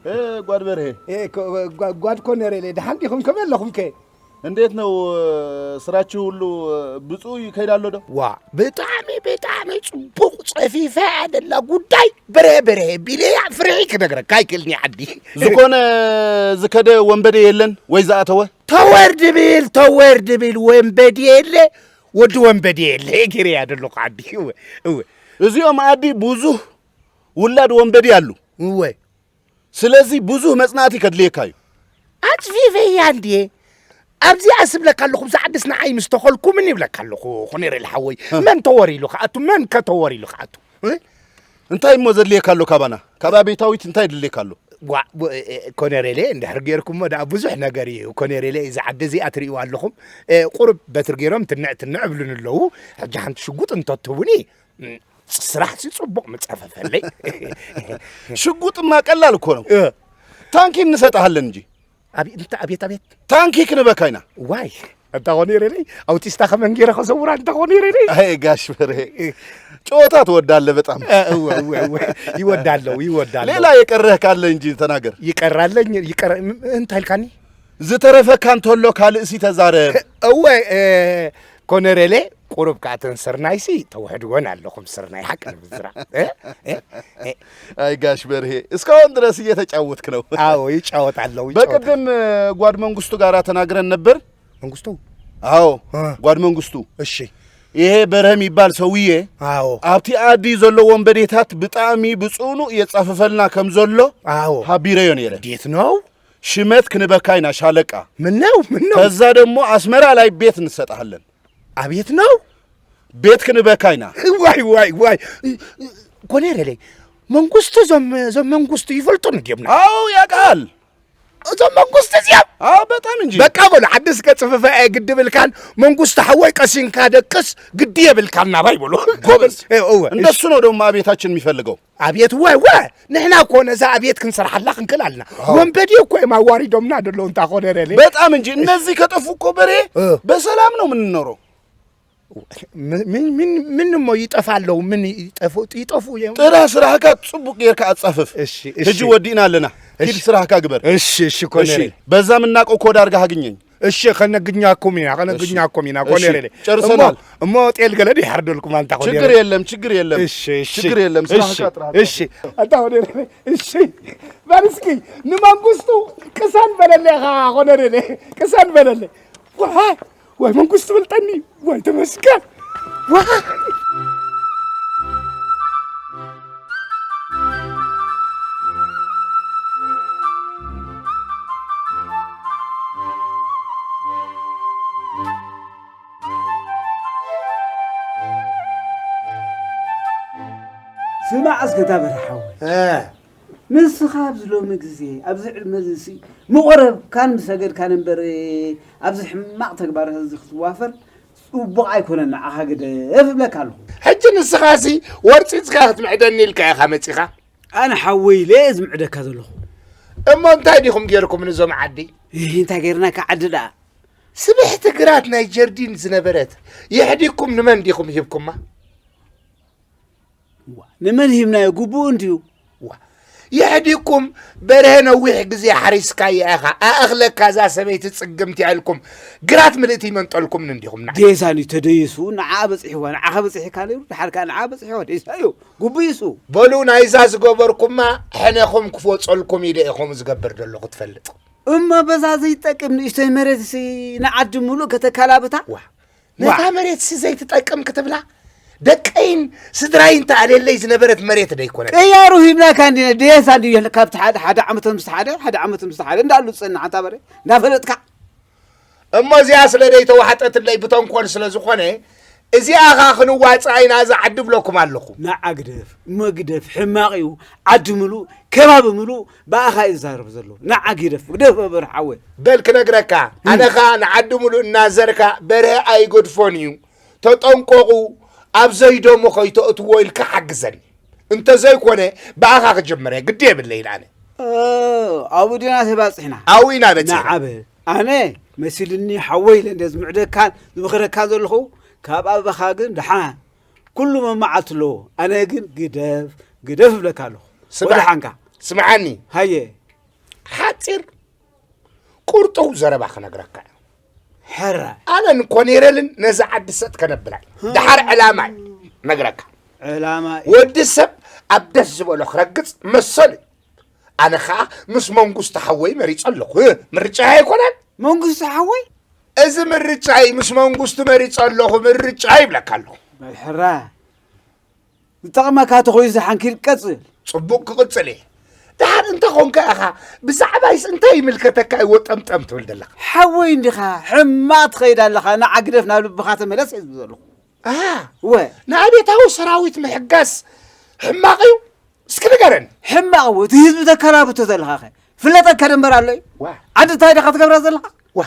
እ፣ ጓድ በርሄ። እ፣ ኮ-፣ ጓ-፣ ጓድ ኮነሬሌ፣ ደሓን ዲኹም? ከመይ ኣለኹም ከ? እንዴት ነው፣ እ፣ ስራችሁ ሁሉ፣ እ፣ ብፁዕ ይከይዳል ዶ? ዋ፣ ብጣዕሚ፣ ብጣዕሚ ጽቡቕ ጸፊፋ እያ ደላ ጉዳይ። በርሄ፣ በርሄ ቢለያ ፍርሒ ክነግረካ ኣይክእልን እየ ዓዲ። ዝኾነ ዝከደ ወንበዴ የለን ወይ ዝኣተወ? ተወር ድብል፣ ተወር ድብል ወንበዴ የለ፣ ወዲ ወንበዴ የለ። ገይረ እያ ደለኹ ዓዲ። እወ፣ እወ። እዚኦም ዓዲ ብዙህ ውላድ ወንበዴ ኣሉ። እወ። ስለዚ ብዙህ መጽናዕቲ ከድልየካ እዩ። ኣጽፊፈያ እንድየ። ኣብዚኣ ስብለካ ኣለኹ፣ ብዛ ዓድስ ንዓይ ምስ ተኸልኩምን ይብለካ ኣለኹ፣ ኮነሬል ሓወይ። እ። መን ተወር ኢሉ ክኣቱ፣ መን ከ ተወር ኢሉ ክኣቱ? እ? እንታይ እሞ ዘድልየካ ኣሎ ካባና? ካብ ኣቤታዊት እንታይ የድልየካ ኣሎ? ዋ፣ ብ-፣ እ-፣ እ-፣ ኮነሬሌ፣ እንድሕር ጌርኩሞ ደኣ ብዙሕ ነገር እዩ። ኮነሬሌ፣ እዛ ዓዲ እዚኣ ትርእይዋ ኣለኹም። እ፣ ቁሩብ በትሪ ገይሮም ትንዕ ትንዕ እብሉኒ ኣለዉ። ሕጂ ሓንቲ ሽጉጥ እንተትህቡኒ፣ ም፣ ስራሕሲ ጽቡቕ ምጸፈፈለይ። ሽጉጥማ ቀላል እኮ ነው። እ። ታንኪ እንሰጥሃለን እንጂ። ኣብ-፣ እንተ-፣ ኣቤት፣ ኣቤት። ታንኪ ክንበካ ኢና። ዋይ፣ እንተ ኾነ ይረለይ፣ ኣውቲስታ ከመን ገይረ ከዘውራ እንተ ኾነ ይረለይ። ኣይ፣ ጋሽ በርሄ፣ ጨዋታ ትወዳለህ በጣም። እ፣ እወ፣ እወ፣ እወ። ይወዳለሁ፣ ይወዳለሁ። ሌላ የቀረህ ካለ እንጂ ተናገር። ይቀራለኝ፣ ይቀረ-፣ ም-፣ እንታይ ኢልካኒ? ዝተረፈካ እንተሎ ካልእሲ ተዛረብ። እወ፣ እ፣ ኮነሬሌ፣ ቁሩብ ከኣ እተን ስርናይሲ ተውሕድወን ኣለኹም፣ ስርናይ ሓቂ ንምዝራብ። እ? እ? እ? ኣይ ጋሽ በርሄ፣ እስካሁን ድረስ እየተጫወትክ ነው። አዎ፣ ይጫወታለሁ፣ ይጫወታለሁ። በቅድም ጓድ መንግስቱ ጋር ተናግረን ነበር። መንግስቱ? አዎ፣ እ። ጓድ መንግስቱ። እሺ። ይሄ በርሄ የሚባል ሰውዬ አዎ። ኣብቲ ዓዲ ዘሎ ወንበዴታት ብጣዕሚ ብጽኑ እየጻፈፈልና ከም ዘሎ አዎ። ሃቢረዮ ነይረ። እንዴት ነው? ሽመት ክንበካ ኢና ሻለቃ። ምን ነው? ምን ነው? ከዛ ደግሞ አስመራ ላይ ቤት እንሰጥሃለን። አቤት ነው? ቤት ክንበካ ኢና። ዋይ፣ ዋይ፣ ዋይ። ኮነሬሌ፣ መንግስቱ እዞም፣ እዞም መንግስቱ ይፈልጡን እንዲዮም? አዎ፣ ያውቃል። እዞም መንግስቱ እዚኦም? አዎ፣ በጣም እንጂ። በቃ በሉ፣ ዓዲ እስከ ጽፍፈ ግድ ብልካን፣ መንግስቱ ሓወይ ቀሲንካ ደቅስ፣ ግዲ የብልካን ናባይ በሉ። ጎበዝ። እ፣ እወ፣ እሺ። እንደሱ ነው ደግሞ አቤታችን የሚፈልገው። አቤት፣ ወ-፣ ወ-፣ ንሕና እኮ ነዛ አቤት ክንሰርሓላ ክንክእል ኣለና። አዎ። ወንበዴ እኮ እዮም ኣዋሪዶምና ደለዉ እንታ ኮነሬሌ። በጣም እንጂ። እነዚህ ከጠፉ እኮ በሬ እ። በሰላም ነው የምንኖረው። ምን፣ ምን፣ ምን፣ ምን እሞ ይጠፋ ኣለዉ? ምን ይጠፉ፣ ይጠፉ እዮም? ጥራ ስራሕካ ጽቡቅ ጌርካ ኣጻፍፍ። እሺ፣ እሺ። ሕጂ ወዲእና ኣለና። ኪድ እሺ። ስራሕካ ግበር። እሺ፣ እሺ፣ ኮነሬ። እሺ፣ በዛ ምናቀው ኮድ አድርጋ አግኘኝ። እሺ፣ ከነግኛኩም ኢና፣ ከነግኛኩም ኢና፣ እሺ፣ ኮነሬ። እሺ፣ ጨርሰናል። እሞ፣ እሞ ጤል ገለ ይሓርደልኩም ኣንታ ኮነሬ። ችግር የለም፣ ችግር የለም። እሺ፣ እሺ። ችግር የለም። ስራሕካ እሺ፣ ጥራ። እሺ። ኣንታ ኮነሬ፣ እሺ። በል እስኪ ንመንግስቱ ቅሰን በለለ ኢኻ፣ ኮነሬ፣ ቅሰን በለለ። ዋይ! ወይ መንግስቱ በልጠኒ፣ ወይ ተመስገን። ዋ! ስማዕ እስከ እታ በርሓ ሓወይ። እ። ንስኻ ኣብዚ ሎሚ ግዜ፣ ኣብዚ ዕድመ እዚ ሲ፣ ምቑረብካን ምሰገድካን እምበር፣ ኣብዚ ሕማቕ ተግባር እዚ ክትዋፈር ጽቡቕ ኣይኮነን፣ ንዓኻ ግደፍ እብለካ ኣለኹ። ሕጂ ንስኻሲ ወርጺጽካ ክትምዕደኒ ኢልካ ኢኻ መጺኻ? ኣነ ሓወይ ኢለ እየ ዝምዕደካ ዘለኹ። እሞ እንታይ ዲኹም ጌርኩም ንዞም ዓዲ? እህ፣ እንታይ ጌርናካ ዓዲ ደኣ? ስብሕቲ ግራት ናይ ጀርዲን ዝነበረት የሕዲግኩም ንመን ዲኹም ሂብኩማ? ዋ፣ ንመን ሂብናዮ? ግቡእ እንድዩ። ዋ፣ የሕዲግኩም በርሀ ነዊሕ ግዜ ሓሪስካያ ኢኻ፣ ኣእኽለካ እዛ ሰበይቲ ጽግምቲ ኢልኩም ግራት ምልእቲ ይመንጠልኩምን እንዲኹም ንዓ። ዴሳን እዩ ተደይሱ፣ ንዓ በጺሕዋ፣ ንዓኻ በጺሕካ ነይሩ፣ ድሓር ከኣ ንዓ በጺሕዋ፣ ዴሳ እዩ። ግቡእ እዩ እሱ። በሉ ናይዛ ዝገበርኩማ ሕነኹም ክፎጸልኩም ኢለ ኢኹም ዝገብር ዘለኹ ትፈልጥ። እሞ በዛ ዘይጠቅም ንእሽቶይ መሬትሲ ንዓዲ ምሉእ ከተካላብታ? ዋ፣ ነታ ዋ። መሬትሲ ዘይትጠቅም ክትብላ? ደቀይን ስድራይን ተኣልየለይ ዝነበረት መሬት ደይኮነት? ቅያሩ ሂብናካ እንዲና፣ ደየሳ እንዲ ይህል-፣ ካብቲ ሓደ፣ ሓደ ዓመት ምስ ሓደ፣ ሓደ ዓመት ምስ ሓደ እንዳሉ ዝጸንሕ ኣንታ በረ፣ እንዳፈለጥካ። እሞ እዚኣ ስለ ደይተዋሕጠትለይ ብተንኮል ስለ ዝኾነ፣ እዚኣ ኸኣ ክንዋጽኣ ኢና እዛ ዓዲ እብለኩም ኣለኹ። ንዓ ግደፍ፣ እሞ ግደፍ፣ ሕማቕ እዩ። ዓዲ ምሉእ፣ ከባቢ ምሉእ ብኣኻ እዩ ዝዛረብ ዘሎ። ንዓ ግደፍ፣ ግደፍ በርሃ ሓወይ። በል ክነግረካ፣ እም። ኣነ ኸኣ ንዓዲ ምሉእ እናዘርካ በርሀ ኣይገድፎን እዩ። ተጠንቀቑ፣ ኣብ ዘይደሞ ከይተእትዎ ኢልካ ሓግዘኒ። እንተዘይኮነ ብኣኻ ክጅምር እየ፣ ግዲ የብለይን ኣነ። ኦ፣ ኣብኡ ዲና ተባጺሕና? ኣብኡ ኢና በጺሕና። ንዓ በል። ኣነ መሲልኒ ሓወይ ኢለ እንደ ዝምዕደካን ዝምኽረካን ዘለኹ፣ ካብ ኣባኻ ግን ደሓን። ኩሉ መማዓልቲ ኣለዎ። ኣነ ግን ግደፍ፣ ግደፍ እብለካ ኣለኹ። ስማዕ፣ ወደሓንካ። ስምዓኒ። ሃየ። ሓፂር ቁርጡው ዘረባ ክነግረካ እዩ። ሕረ ኣነን ኮኔረልን ነዛ ዓዲ ሰጥ ከነብላ እዩ። ደሓር ዕላማ እዩ ነግረካ። ዕላማ እዩ። ወዲ ሰብ ኣብ ደስ ዝበሎ ክረግጽ መሰሉ እዩ። ኣነ ኸዓ ምስ መንግስቱ ሓወይ መሪጸ ኣለኹ። ምርጫ ኣይኮነን። መንግስቱ ሓወይ? እዚ ምርጫ እዩ። ምስ መንግስቱ መሪጸ ኣለኹ። ምርጫ ይብለካ ኣለኹ። በል ሕራ ዝጠቕመካ ተኾይኑ ሓንኪል ቀጽል። ጽቡቕ ክቕጽል እየ። ደሓር እንተ ኾንካ ኢኻ ብዛዕባይስ እንታይ ይምልከተካ እዩ ወጠምጠም ትብል ዘለኻ? ሓወይ እንዲኻ ሕማቕ ትኸይድ ኣለኻ። ንዓግደፍ ናብ ልብኻ ተመለስ እየ ዝብል ዘለኹ። ኣሃ። እወ። ንኣብዮታዊ ሰራዊት ምሕጋዝ ሕማቕ እዩ? እስኪ ንገረኒ። ሕማቕ እዎ፣ እቲ ህዝቢ ተከላብቶ ዘለኻ ኸ? ፍለጠካ ደንበር ኣሎ እዩ? ዋ። ዓዲ እንታይ ዲኻ ትገብራ ዘለኻ? ዋ።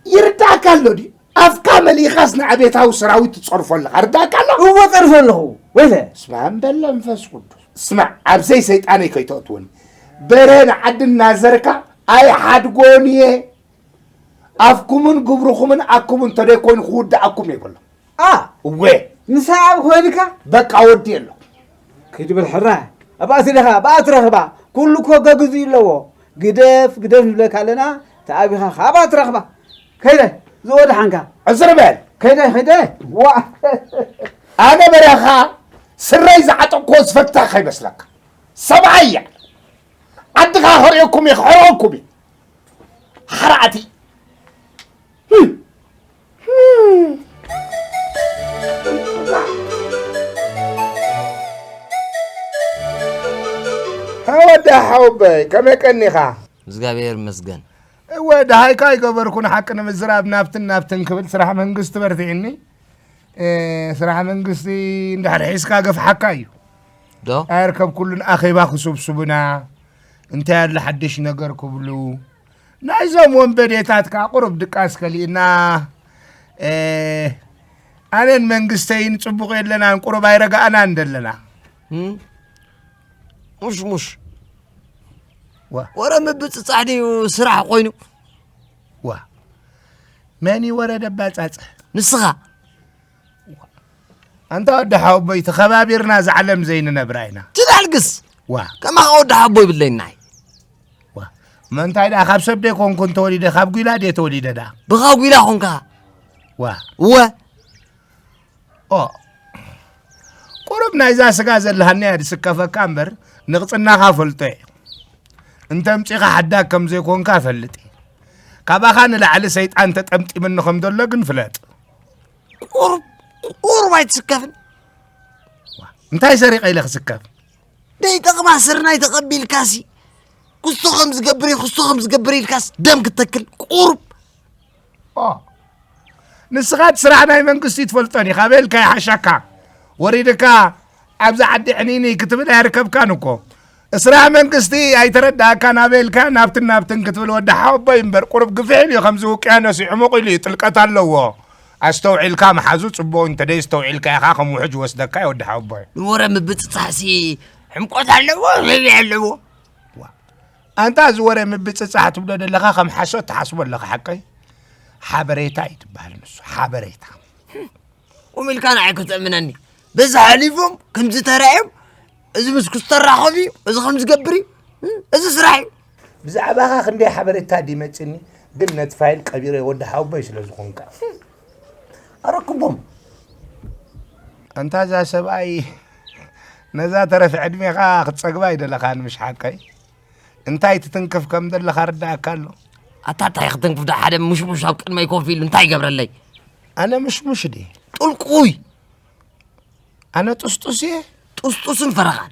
ይርዳእካ ኣሎ ድዩ? ኣፍካ መሊእኻስ ንኣብዮታዊ ሰራዊት ትጸርፎ ኣለኻ። ርዳእካ ኣሎ? እዎ ጸርፎ ኣለኹ። ወይለ። ስማ እምበል መንፈስ ቅዱስ። ስማዕ፣ ኣብ ዘይ ሰይጣነይ ከይተእትወኒ። በረ ንዓዲ እናዘርካ ኣይሓድጎን እየ። ኣፍኩምን ግብርኹምን ኣኩምን እንተደይኮይኑ ክውድኣኩም እየ በሎ። ኣ እወ። ንሳ ኣብ ኮይንካ በቃ ወዲ ኣሎ። ከይድ በል ሕራ። ኣብኣ ስደኻ ኣብኣ ትረኽባ። ኩሉ እኮ ገግዙ ኣለዎ። ግደፍ ግደፍ ንብለካ ኣለና። ተኣቢኻ ኣብኣ ትረኽባ። ከይደ ዝወድሓንካ። ዕስር በል። ከይደ ከይደ። ዋ። ኣነ በረኻ ስረይ ዝዓጠቅኮ ዝፈትሕ ከይመስለካ። ሰብኣይ እያ። ዓድኻ ከርእየኩም እየ፣ ክሕርቐኩም እየ። ሓራእቲ። ወዲ ሓወቦይ፣ ከመይ ቀኒኻ? እግዚኣብሔር ይመስገን። እወ፣ ደሃይካ ኣይገበርኩን፣ ሓቂ ንምዝራብ ናብትን ናብትን ክብል ስራሕ መንግስቲ በርቲዕኒ። እ፣ ስራሕ መንግስቲ እንድሕር ሒዝካ ገፍሓካ እዩ። ዶ? ኣየርከብኩሉን ኣኼባ ክስብስቡና፣ እንታይ ኣሎ ሓድሽ ነገር ክብሉ። ናይዞም ወንበዴታት ከኣ ቁሩብ ድቃስ ከሊእና፣ እ፣ ኣነን መንግስተይን ጽቡቕ የለናን፣ ቁሩብ ኣይረጋእናን ዘለና። እም? ሙሽ ሙሽ። ዋ። ወረ ምብጽጻሕ ድዩ ስራሕ ኮይኑ? ዋ። መን እዩ ወረ ደባጻጸ? ንስኻ። ኣንታ ወዲ ሓወቦይ፣ ተኸባቢርና እዛ ዓለም ዘይንነብራ ኢና። ትዳልግስ? ዋ። ከማኻ ወዲ ሓቦ ይብለይናይ። ዋ። እሞ እንታይ ደኣ፣ ካብ ሰብ ደይኮንኩን ተወሊደ፣ ካብ ጒላ ድየ ተወሊደ ደኣ? ብኻ ጒላ ኾንካ? ዋ። እወ። ኦ። ቁሩብ ናይዛ ስጋ ዘለሃኒ እያ ድስከፈካ እምበር፣ ንቕጽናኻ ፈልጦ እየ። እንተ ኣምጺኻ ሓዳግ ከም ዘይኮንካ እፈልጥ እየ። ካባኻ ንላዕሊ ሰይጣን ተጠምጢምኒ ከም ዘሎ ግን ፍለጥ። ቁሩብ፣ ቁሩብ ኣይትስከፍን? ዋ፣ እንታይ ሰሪቐ ኢለ ክስከፍ? ደይጠቕማ ስርናይ ተቐቢልካሲ፣ ክስቶ ከም ዝገብር እዩ፣ ክስቶ ከም ዝገብር ኢልካስ ደም ክትተክል? ቁሩብ። ኦ፣ ንስኻ እቲ ስራሕ ናይ መንግስቲ ትፈልጦን ኢኻ፣ ኣበይ ኢልካ ይሓሻካ? ወሪድካ ኣብዛ ዓዲ ዕንይንይ ክትብል ኣየርከብካን እኮ። ስራሕ መንግስቲ ኣይተረዳእካን፣ ኣበይ ኢልካ ናብትን ናብትን ክትብል ወዲ ሓወቦይ እምበር፣ ቁሩብ ግፍሕ ኢሉ እዩ፣ ከምዚ ውቅያኖስ እዩ፣ ዕሙቕ ኢሉ እዩ፣ ጥልቀት ኣለዎ። ኣስተውዒልካ ምሓዙ ጽቡቕ፣ እንተ ደይስተውዒልካ ኢኻ ከም ውሑጅ ይወስደካ እዩ ወዲ ሓወቦይ። ንወረ ምብጽጻሕሲ ዕምቆት ኣለዎ፣ ነቢዕ ኣለዎ። ዋ፣ ኣንታ እዚ ወረ ምብጽጻሕ ትብሎ ዘለኻ ከም ሓሶት ትሓስቦ ኣለኻ፣ ሓቀይ? ሓበሬታ እዩ ትበሃል ንሱ፣ ሓበሬታ። ቁም ኢልካ ንዓይ ከተእምነኒ። በዚ ሓሊፎም፣ ከምዚ ተራእዮም፣ እዚ ምስ ክስተራኸብ እዩ፣ እዚ ከም ዝገብር እዩ፣ እዚ ስራሕ እዩ። ብዛዕባኻ ክንደይ ሓበሬታ ድዩ መጽኒ፣ ግን ነቲ ፋይል ቀቢረ ወዲ ሓወቦይ ስለ ዝኾንካ። ኣረክቦም። ኣንታ እዛ ሰብኣይ፣ ነዛ ተረፍ ዕድሜኻ ክትጸግባ ኣይደለኻን፣ ምሽ ሓቀይ? እንታይ ትትንክፍ ከም ዘለኻ ርዳእካ ኣሎ። ኣታ እንታይ ክትንክፍ፣ ዳ ሓደ ምሽሙሽ ኣብ ቅድመይ ኮፍ ኢሉ እንታይ ይገብረለይ? ኣነ ምሽሙሽ ድየ? ጥልቁይ። ኣነ ጥስጡስ እየ? ጥስጡስን ፈረኻን።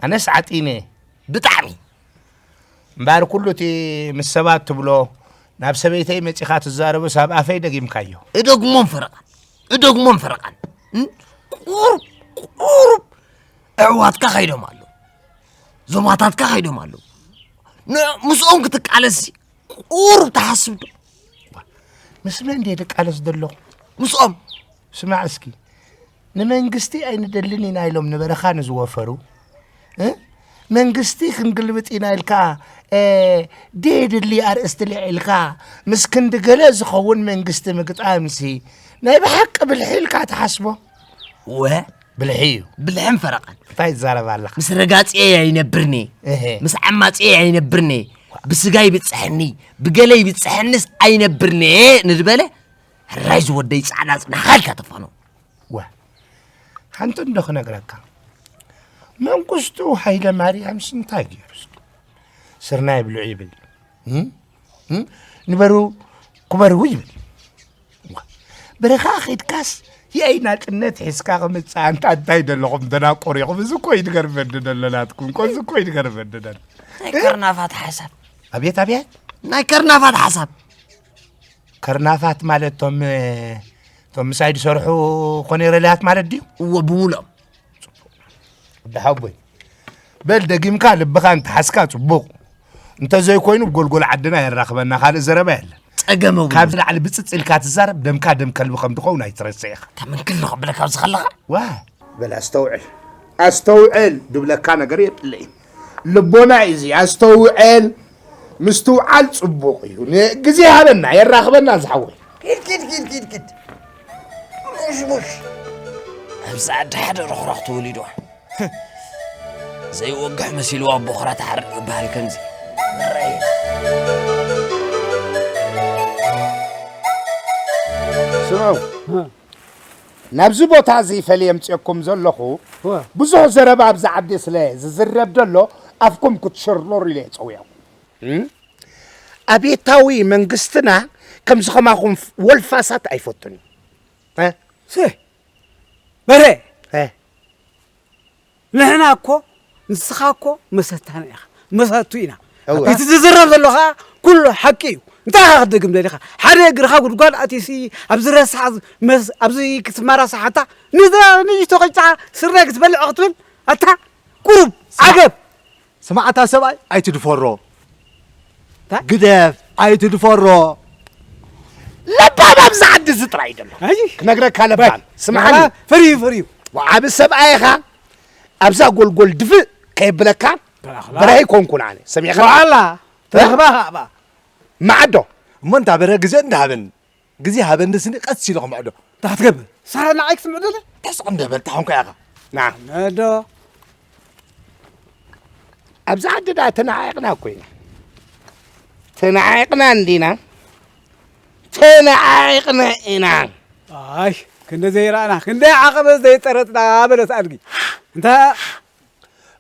ኣነስ ዓጢነ እየ። ብጣዕሚ። እምበኣር ኩሉ እቲ ምስ ሰባት ትብሎ፣ ናብ ሰበይተይ መጺኻ ትዛረቦስ ኣብ ኣፈይ ደጊምካዮ። እደግሞን ፈረቓን፣ እደግሞን ፈረቓን። እም? ቁሩብ፣ ቁሩብ ኣሕዋትካ ከይዶም ኣለዉ። ዞማታትካ ከይዶም ኣለዉ። ን-፣ ምስኦም ክትቃለስሲ ቁሩብ ትሓስብ ዶ? ምስ መን ድየ ድቃለስ ዘለኹ? ምስኦም። ስማዕ እስኪ፣ ንመንግስቲ ኣይንደልን ኢና ኢሎም ንበረኻ ንዝወፈሩ፣ እ? መንግስቲ ክንግልብጥ ኢና ኢልካ፣ እ፣ ደየድሊ ኣርእስቲ ልዒልካ፣ ምስ ክንዲ ገለ ዝኸውን መንግስቲ ምግጣምሲ፣ ናይ ብሓቂ ብልሒ ኢልካ ትሓስቦ? እወ። ብልሒ እዩ። ብልሕን ፈረቓን። እንታይ ትዛረብ ኣለኻ? ምስ ረጋጺኤ ኣይነብርኒ። እህ። ምስ ዓማጺኤ ኣይነብርኒ። ብስጋ ይብጽሐኒ ብገለ ይብጽሐንስ ኣይነብርን'የ ንድበለ፣ ሕራይ ዝወደይ ጻዕዳ ጽናሓልካ ተፋኖ። ወ ሓንቲ እንዶ ክነግረካ፣ መንግስቱ ሃይለ ማርያምስ እንታይ ገይሩስ? ስርናይ ብልዑ ይብል፣ ንበሩ ክበሩ ይብል። በረኻ ኺድካስ የኣይ ናጽነት ሒዝካ ክምጽእ ኣንታ እንታይ ደለኹም ደናቁር ኢኹም። እዚ እኮ ይድገርመኒ ደሎ ናትኩም እኮ እዚ እኮ ይድገርመኒ ደሎ። ናይ ከርናፋት ሓሳብ። ኣቤት ኣቤት። ናይ ከርናፋት ሓሳብ። ከርናፋት ማለት ቶም ቶም ምሳይ ዝሰርሑ ኮኔረልያት ማለት ድዩ? እዎ ብሙሉኦም። ደሓቦይ በል ደጊምካ ልብኻ እንተሓዝካ ጽቡቕ። እንተዘይኮይኑ ጎልጎል ዓድና የራኽበና ካልእ ዘረባ የለን። ጸገም እውን ካብዚ ላዕሊ ብጽጽ ኢልካ ትዛረብ ደምካ ደም ከልቢ ከም ድኸውን ኣይትረስዕ ኢኻ። እታ ምንክል ንኸብለካ ኣብዚ ከለኻ ዋ በል ኣስተውዕል ኣስተውዕል ድብለካ ነገር የብለይን። ልቦና እዩ እዚ ኣስተውዕል። ምስትውዓል ጽቡቕ እዩ። ግዜ ይሃበና የራኽበና ዝሓወይ። ኪድ ኪድ ኪድ ኪድ ኪድ ሙሽ ሙሽ ኣብዚ ዓዲ ሓደ ሮኽሮኽ ተወሊድዋ ዘይወግሕ መሲልዋ ኣቦ ኹራ ትሓርድ ዝበሃል ከምዚ ስምዑ ናብዚ ቦታ እዚ ፈልየ ምፅኦኩም ዘለኹ ብዙሕ ዘረባ ኣብዚ ዓዲ ስለ ዝዝረብ ዘሎ ኣፍኩም ክትሽርኖሩ ኢለ እየ ፀውየኹም። ኣቤታዊ መንግስትና ከምዚ ከማኹም ወልፋሳት ኣይፈቱን እዩ። በርሀ ንሕና እኮ ንስኻ እኮ መሰታና ኢኻ መሰቱ ኢና እቲ ዝዝረብ ዘሎ ከዓ ኩሉ ሓቂ እዩ እንታይ ኢኻ ክትደግም ደሊኻ ሓደ እግርኻ ጉድጓድ ኣቲሲ ኣብዚ ረሳሕ ኣብዚ ክትመራ ሰሓታ ንእሽቶ ቅጫ ስርናይ ክትበልዕ ክትብል ኣታ ቁሩብ ዓገብ ስማዕታ ሰብኣይ ኣይትድፈሮ ግደፍ ኣይትድፈሮ ለባም ኣብዚ ዓዲ እዚ ጥራይ ዘሎ ክነግረካ ለባም ስምዓኒ ፈርዩ ፈርዩ ዓቢ ሰብኣይ ኢኻ ኣብዛ ጎልጎል ድፍእ ከየብለካ በርሀ ኣይኮንኩን ኣነ ሰሚዕኻ ዋላ ተረኽባ ኻባ ማዓዶ እሞ እንታ በርሀ ግዜ እንዳሃበኒ ግዜ ሃበኒ ስኒ ቀስ ኢለ ክምዕዶ እንታይ ክትገብር ሳራ ንዓይ ክትምዕደለ ተስቕ እንደ በል ታሕንኮ ያኻ ና ምዕዶ ኣብዚ ዓዲ ዳ ተነዓይቕና እኮ ኢና ተነዓይቕና እንዲና ተነዓይቕና ኢና ኣይ ክንደ ዘይረኣና ክንደ ዓቐበ ዘይጠረጥና በለት ኣድጊ እንተ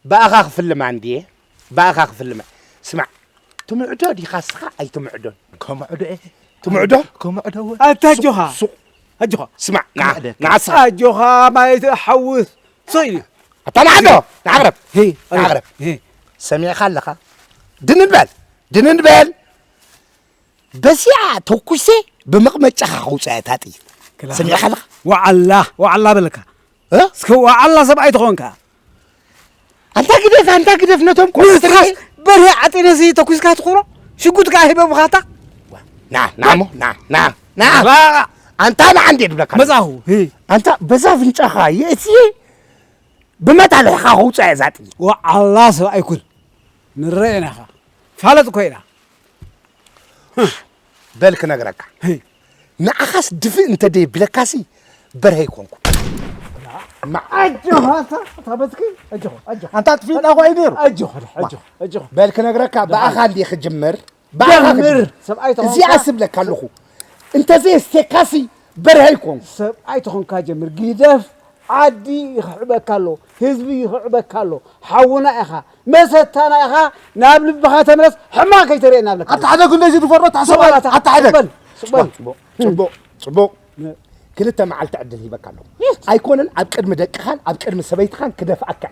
ብኣኻ ክፍልማ እንድየ ብኣኻ ክፍልማ ስማዕ ትምዕዶ ዲኻ ስኻ ኣይትምዕዶን ከምዕዶ እየ ትምዕዶ ከምዕዶ እወ ኣታ ኣጆኻ ሱቕ ኣጆኻ ስማዕ ንዓ ንዓ ንዓ ስኻ ኣጆኻ ማይ ትሓውስ ሶ ኢሉ ኣታ ንዓዶ ንዓቕረብ ንዓቕረብ ሰሚዕኻ ኣለኻ ድንን በል ድንን በል በዚኣ ተኩሴ ብመቕመጫኻ ከውፅኣ እታ ጥይት ሰሚዕኻ ኣለኻ ዋዓላ ዋዓላ በለካ እስከ ዋዓላ ሰብኣይ ትኾንካ ኣንታ ግደፍ ኣንታ ግደፍ ነቶም ቆልዑ ንስኻስ ትርኢ። በርሄ ዓጢነ ሲ ተኩስካ ትኹሮ ሽጉጥ ከኣ ሂበ ብኻታ ና ና እሞ ና ና ና ኣንታ ንዓ እንዴ ድብለካ መጻኹ ሂ ኣንታ በዛ ኣፍንጫኻ የእትየ ብመታልሕኻ ከውፅኣ እያ እዛ ጥይት ዋዓላ ሰብኣይ ኩን ንረአ ኢና ኻ ፋለጥ እኮ ኢና በል ክነግረካ ንዓኻስ ድፍእ እንተ ደየብለካሲ በርሀ ይኮንኩ ኣጆኻ እታ በትኪ ኣጆኻ ኣጆኻ ኣንታ ጥፊእና እኮ እዩ ነይሩ ኣጆኻ ኣጆኻ ኣጆኻ በል ክነግረካ ብኣኻ እንዲ ክጅምር ብኣኻ ጀምር ክጅምር ሰብኣይ ተኾንካ እዚኣ ስብለካ ኣለኹ እንተዘየስቴካሲ በርሀ ይኮንኩ ሰብኣይ ተኾንካ ጀምር ግደፍ ዓዲ ይኽዕበካ ኣሎ ህዝቢ ይኽዕበካ ኣሎ ሓውና ኢኻ መሰታና ኢኻ ናብ ልብኻ ተመለስ ሕማቕ ከይተርእየና ኣለካ ኣታ ሓደ ክንደይ ዝድፈሮ ታሰባ ኣታ ሓደ ጽቡቕ ጽቡቕ ጽቡቕ ክልተ መዓልቲ ዕድል ሂበካ ኣለኹ ኣይኮነን ኣብ ቅድሚ ደቅኻን ኣብ ቅድሚ ሰበይትኻን ክደፍኣካ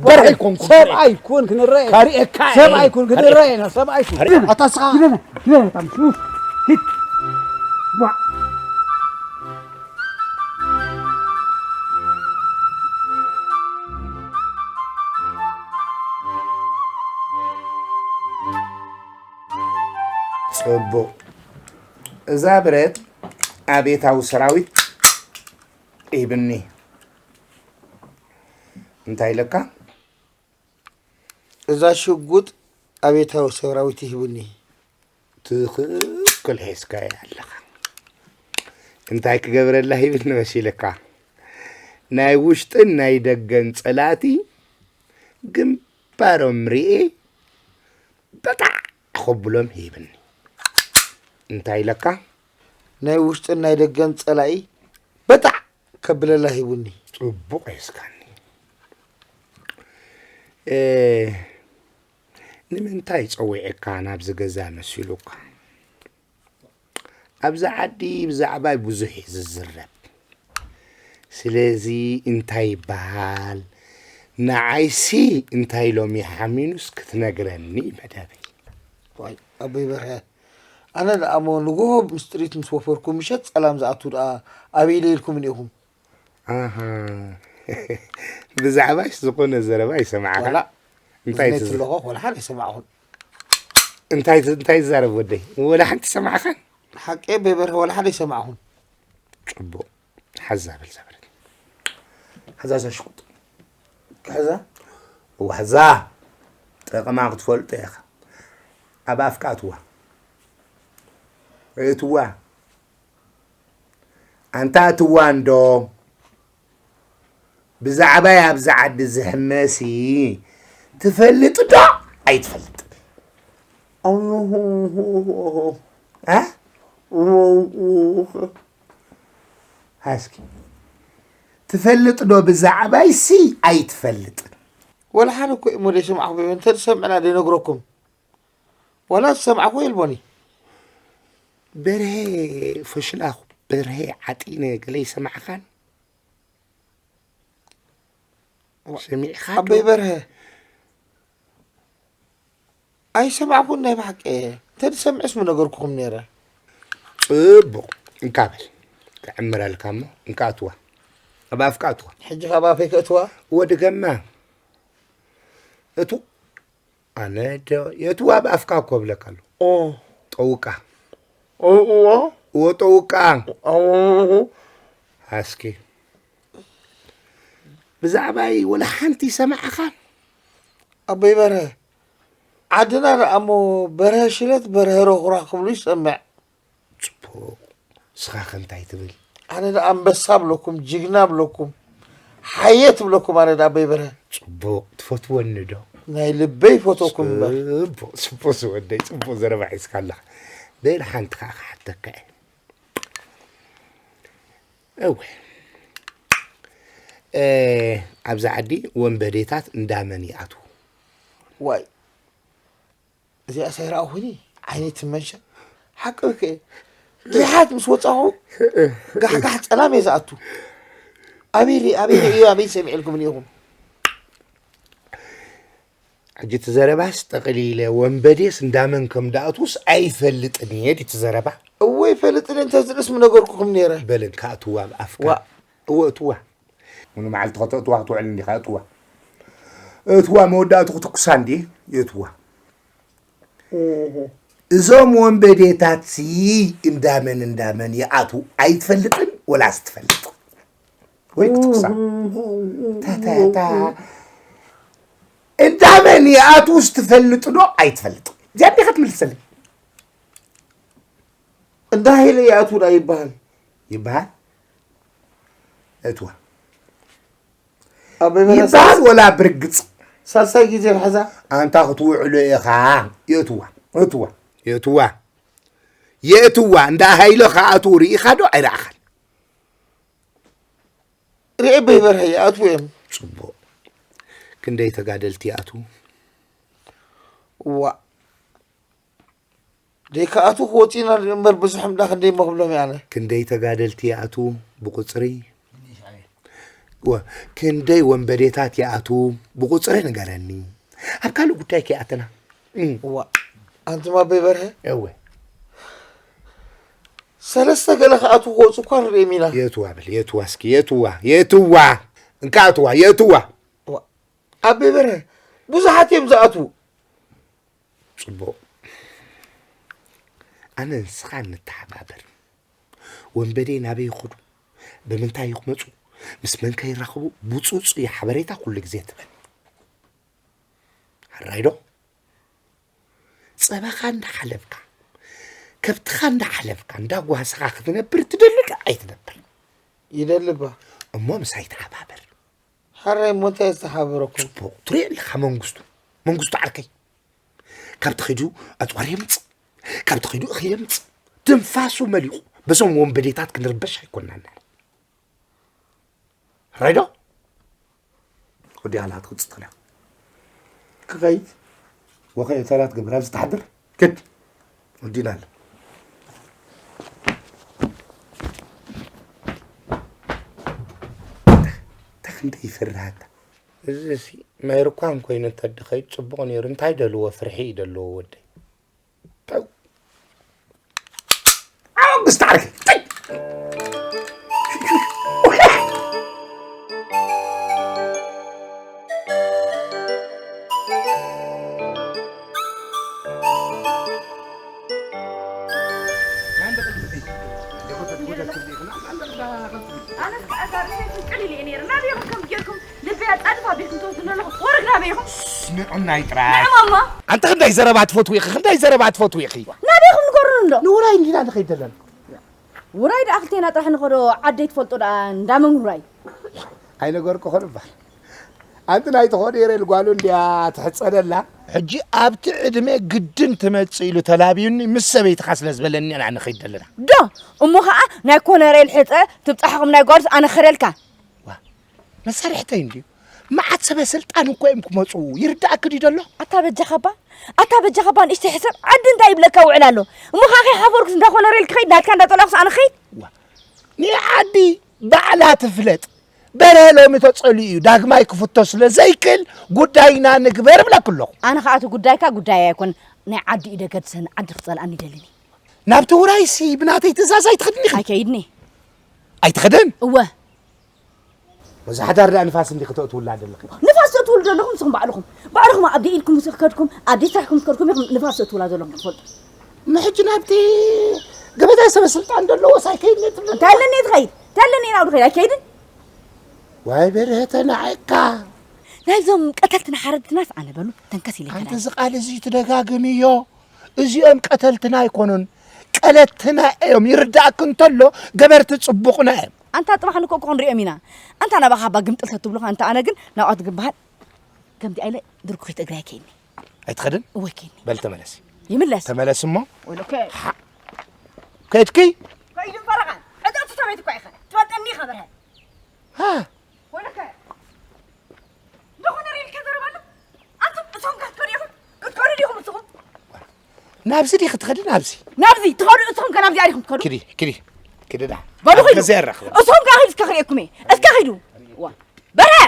በርሀ ይኮንኩ ሰብኣይ ኩን ክንረአ ከርእየካ ሰብኣይ ኩን ክንረአ ኢና ሰብኣይ ኩን ኣታ ስኻ ግደና ግደና ታምሹ ሂድ ጽቡቕ እዛ ብረት ኣቤታዊ ሰራዊት ሂብኒ እንታይ ኢለካ እዛ ሽጉጥ ኣቤታዊ ሰራዊት ሂብኒ ትኽክል ሒዝካያ ኣለኻ እንታይ ክገብረላ ሂብኒ መሲልካ ናይ ውሽጥን ናይ ደገን ጸላእቲ ግንባሮም ርኤ በጣዕ ከብሎም ሂብኒ። እንታይ ኢለካ? ናይ ውሽጥን ናይ ደገን ጸላኢ በጣዕ ከብለላ ሂቡኒ። ጽቡቕ ሒዝካኒ። እ፣ ንምንታይ ጸዊዐካ ናብዚ ገዛ መሲሉካ? ኣብዚ ዓዲ ብዛዕባይ ብዙሕ እዩ ዝዝረብ። ስለዚ እንታይ ይበሃል? ንዓይሲ እንታይ ኢሎም ይሓሚኑስ ክትነግረኒ መደበይ። ዋይ፣ ኣቦይ በርሀ፣ ኣነ ደኣ እሞ ንግሆ ምስ ጥሪት ምስ ወፈርኩ ምሸት ጸላም ዝኣቱ ደኣ ኣበይ ኢለ ኢልኩምኒ ኢኹም? ኣሃ። ብዛዕባሽ ዝኾነ ዘረባ ይሰማዕካ? ዋላ እንታይ እዝነይ ትዝ-፣ ትለኾ ወላ ሓደ ኣይሰማዕኹን። እንታይ ዝ-፣ እንታይ ዝዛረብ ወደይ? ወላ ሓንቲ ሰማዕኻን? ሓቂ ኣቦይ በርሀ ወላ ሓደ ኣይሰማዕኹን። ጽቡቕ። ሓዛ በል ዘበለት። ሓዛ እዛ ሽጉጥ። ክሕዛ? እዋ፣ ሓዛ። ጠቕማ ክትፈልጦ ኢኻ። ኣብ ኣፍካ እትዋ። እትዋ። ኣንታ እትዋ እንዶ። ብዛዕባይ ኣብዚ ዓዲ ዝሕመሲ ትፈልጥ ዶ ኣይትፈልጥ? እ? ሃስኪ፣ ትፈልጥ ዶ ብዛዕባይሲ ኣይትፈልጥን? ወላ ሓደ እኮ እሞ ደይሰማዕኹም፣ እንተ ዝሰምዕና ደይነግረኩም። ወላ ዝሰማዕኹ የልቦኒ። በርሄ ፈሽላኹ፣ በርሄ ዓጢነ ገለ ይሰማዕኻን? ዋ-፣ ሰሚዕኻ ዶ? ኣቦይ በርሀ፣ ኣይሰማዕኩን ናይ ብሓቂ። እንተ ዝሰምዕስ ምነገርኩኹም ነይረ። ጽቡቕ፣ እንካ በል፣ ክዕምረልካ እሞ፣ እንካ እትዋ። ኣብ ኣፍካ እትዋ። ሕጂ ካብ ኣፈይ ከእትዋ? እወ፣ ድገማ። እቱ-፣ ኣነ ዶ-፣ የእትዋ ኣብ ኣፍካ እኮ እብለካ ኣለኹ። ኦ። ጠውቃ። ኦ፣ እዎ። እዎ፣ ጠውቃ። ኦ። ኣስኪ። ብዛዕባይ ወላ ሓንቲ ይሰማዕኻን? ኣቦይ በርሀ፣ ዓድና ደኣ እሞ በርሀ ሽለት፣ በርሀ ሮኹራ ክብሉ ይሰምዕ። ጽቡቕ። ንስኻ ከ እንታይ ትብል? ኣነ ደኣ ኣንበሳ እብለኩም፣ ጅግና እብለኩም፣ ሓየት እብለኩም ኣነ ደኣ ኣቦይ በርሀ። ጽቡቕ። ትፈትወኒ ዶ? ናይ ልበይ ይፈትወኩም እምበር። ጽቡቕ፣ ጽቡቕ ዝወደይ፣ ጽቡቕ ዘረባ ሒዝካ ኣለኻ። በል ሓንቲ ከኣ ክሓተካ እየ። እወ። እ፣ ኣብዚ ዓዲ ወንበዴታት እንዳመን ይኣትዉ? ዋይ፣ እዚኣስ ኣይረኣኹኒ፣ ዓይነይ ትመንሸ። ሓቂ እኮ እየ። ርሓት ምስ ወጻኹ፣ ጋሕጋሕ ጸላም እየ ዝኣቱ። ኣበይ ሪ-፣ ኣበይ ሪእዮ፣ ኣበይ ሰሚዐልኩምኒ ኢኹም? ሕጂ እቲ ዘረባስ ጠቕሊለ ወንበዴስ እንዳመን ከም ድኣትዉስ ኣይፈልጥን እየ ድዩ እቲ ዘረባ? እወ ይፈልጥን እየ፣ እንተዝርእስ ምነገርኩኹም ነይረ። በል እንካ እትዋ ኣብ ኣፍካ። ዋ። እወ እትዋ። ሙሉ መዓልቲ ከተእትዋ ክትውዕል እንዲኻ፣ እትዋ። እትዋ መወዳእቱ ክትኩሳ እንዲ፣ እትዋ። እዞም ወንበዴታትሲ እንዳመን እንዳመን ይኣትዉ ኣይትፈልጥን ወላስ ትፈልጥ? ወይ ክትኩሳ። ታ፣ ታ፣ ታ። እንዳመን ይኣትዉስ ትፈልጥ ዶ ኣይትፈልጥ? እዚኣ እንዲኻ ትምልሰለይ። እንዳ ሃይለ ይኣትዉ ዳ ይበሃል። ይበሃል? እትዋ። ኣበይ መለሰ? ይበሃል ወላ ብርግጽ? ሳልሳይ ግዜ ክሕዛ። ኣንታ ክትውዕሎ ኢኻ። የእትዋ። እትዋ። የእትዋ። የእትዋ። እንዳ ሃይለ ክኣትዉ ርኢኻ ዶ ኣይረኣኻን? ርኤ በይበርሀ ይኣትዉ እዮም። ጽቡቕ። ክንደይ ተጋደልቲ ይኣትዉ? ዋ። ደይከኣትዉ ክወጽኡ ኢና ንርኢ እምበር፣ ብዙሕ እምዳ ክንደይ እሞ ክብሎም እየ ኣነ። ክንደይ ተጋደልቲ ይኣትዉ ብቁጽሪ? ወ-፣ ክንደይ ወንበዴታት ይኣትዉ ብቁጽሪ ንገረኒ። ኣብ ካልእ ጉዳይ ከይኣተና። እም። እዋ፣ ኣንቱም ኣቦይ በርሀ? እወ። ሰለስተ ገለ ክኣትዉ ክወጽኡ እኳ ንርእዮም ኢና። የእትዋ በል፣ የእትዋ እስኪ፣ የእትዋ፣ የእትዋ። እንካ እትዋ፣ የእትዋ። እዋ፣ ኣቦይ በርሀ፣ ብዙሓት እዮም ዝኣትዉ። ጽቡቕ። ኣነ ንስኻ ንተሓባበር። ወንበዴ ናበይ ይኸዱ? ብምንታይ ይመጹ? ምስ መን ከ ይራኸቡ? ብጹጽ እዩ ሓበሬታ ኩሉ ግዜ ትበኒ። ሕራይ ዶ? ጸባኻ እንዳሓለብካ፣ ከብትኻ እንዳሓለብካ፣ እንዳጓሰኻ ክትነብር ትደሊ ዶ ኣይትነብር? ይደሊ እባ። እሞ ምሳይ ተሓባበር። ሕራይ እሞ እንታይ ዝተሓባበረኩም? ጽቡቕ። ትሪኦ ኣለኻ መንግስቱ። መንግስቱ ዓርከይ። ካብ ተኺዱ ኣፅዋር የምፅእ፣ ካብ ተኺዱ እኺ የምፅእ። ትንፋሱ መሊቑ በዞም ወንበዴታት ክንርበሽ ኣይኮናን። ራይዶ ወዲ ኣላ ትቕፅል እያ። ክኸይድ ወኸ ተላት ግብር ኣብዚ ትሓድር። ክድ ወዲና ኣሎ። ተክንደ ይፈርሃታ። እዚ ሲ መይርኳን ኮይኑ እንተድኸይድ ጽቡቕ ነይሩ። እንታይ ደልዎ ፍርሒ እዩ ደልዎ ወደይ። ተው። ኣውግስት ዓርከይ። ተይ። ኣነስ ከዓ እዛ ርእሰይ ፍንቅል ኢለ እየ ነይረ። ናበይ ኢኹም ከምዚ ጌርኩም ልበይ ኣጻድፍ ኣቢልኩም ትወስዱኒ ኣለኹም? ወርግ ናበይ ኢኹም? ንዑናይ ጥራይ። ንዕሞሞ። ኣንተ ክንደይ ዘረባ ትፈትዊ ኢኺ? ክንደይ ዘረባ ትፈትዊ ኢኺ? ናበይ ኢኹም ንገሩኒ እንዶ? ንውራይ እንዲና ንኸይድ ዘለና። ውራይ ደኣ ክልቴና ጥራሕ ንኸዶ ዓደይ ትፈልጦ ደኣ እንዳ መን ውራይ? ኣይነገርኩኹን እባ። ኣንቲ ናይ ተኾዲረ ኢሉ ጓሉ እንድያ ትሕጸደላ። ሕጂ ኣብቲ ዕድመ ግድን ትመጽእ ኢሉ ተላብዩኒ ምስ ሰበይትኻ ስለ ዝበለኒ ኢና ንኸይድ ዘለና። ዶ እሞ ኸኣ ናይ ኮነሬል ሕጸ ትብጻሕኹም ናይ ጓሉስ ኣነ ኸደልካ። ዋ፣ መሳርሕተይ እንድዩ። መዓት ሰበ ስልጣን እኮ እዮም ክመጹ። ይርዳእኪ ድዩ ደሎ? ኣታ በጃኻባ፣ ኣታ በጃኻባ ንእሽተይ ሕሰብ። ዓዲ እንታይ ይብለካ ውዕል ኣሎ? እሞ ኸኣ ከይሓፈርኩስ እንዳ ኮነሬል ክኸይድ ናትካ እንዳ ጸላእኩስ ኣነ ክኸይድ? ዋ፣ ንዓዲ ባዕላ ትፍለጥ። በርሀ ሎሚ ተጸሊኡ እዩ፣ ዳግማይ ክፍቶ ስለ ዘይክእል ጉዳይና ንግበር እብለኪ ኣለኹ። ኣነ ኸኣ እቲ ጉዳይካ ጉዳይ ኣይኮን፣ ናይ ዓዲ እዩ ደገድሰኒ፣ ዓዲ ክጸልኣኒ ይደልን እዩ። ናብቲ ውራይሲ ብናተይ ትእዛዝ ኣይትኸድን ኢኺ። ኣይከይድን እየ። ኣይትኸድን? እወ። በዚ ሓዳር ደኣ ንፋስ እንዲ ክተእትውላ ዘለኺ። ንፋስ ተእትውሉ ዘለኹም ንስኹም ባዕልኹም። ባዕልኹም ኣብ ደይ ኢድኩም ምስ ከድኩም፣ ኣብ ደይ ስራሕኩም ምስ ከድኩም ኢኹም ንፋስ ተእትውላ ዘለኹም ክትፈልጡ። ንሕጂ ናብቲ ገበታ ሰበ ስልጣን ዘለዎስ ኣይከይድን እየ ትብሊ? እንታይ ኣለኒ እየ ትኸይድ? እንታይ ኣለኒ እየ ናብኡ ዝኸይድ? ኣይከይድን። ዋይ በርሀ ተናዒቕካ። ናይዞም ቀተልትና ሓረድትናስ ኣነ በሉ ተንከስ ኢለ ኣንተ ይከዳል። እዚ ቃል እዚ ትደጋግምዮ። እዚኦም ቀተልትና ኣይኮኑን፣ ቀለትና እዮም። ይርዳእክ እንተሎ ገበርቲ ጽቡቕና እዮም። ኣንታ ጽባሕ ንኮ ክኾን ሪኦም ኢና። ኣንታ ናባኻ ባ ግምጥል ተትብሉኻ፣ ኣንታ ኣነ ግን ናብኣ ትግበሃል። ከምቲ ኣይለ ድርኩኺት እግሪ ኣይከይኒ። ኣይትኸድን? እወ ከይኒ። በል ተመለስ። ይምለስ። ተመለስ እሞ። ወይለከ። ሓ-፣ ከድኪ? ከይዱ ፈረቓ። ዕጥቕቲ ሰበይቲ እኳ ኢኻ። ትፈልጠኒ ኢኻ በርሀ። ሃ። ወይለከ። ደኾነ ሪኢልካ ዘረባ ኣሎ? ኣንቱም እቶም ክትከዱ ኢኹም? ክትከዱ ዲኹም ንስኹም? ናብዚ ዲኺ ትኸዲ ናብዚ? ናብዚ ትኸዱ፣ እቶም ከ ናብዚኣ ዲኹም ትኸዱ? ክዲ፣ ክዲ፣ ክዲ ዳ። በሉ ኺዱ። ገዛ የራኽበ። እቶም ከ ኺዱ እስከ ክርእየኩም እየ። እስከ ኺዱ። ዋ። በርሀ!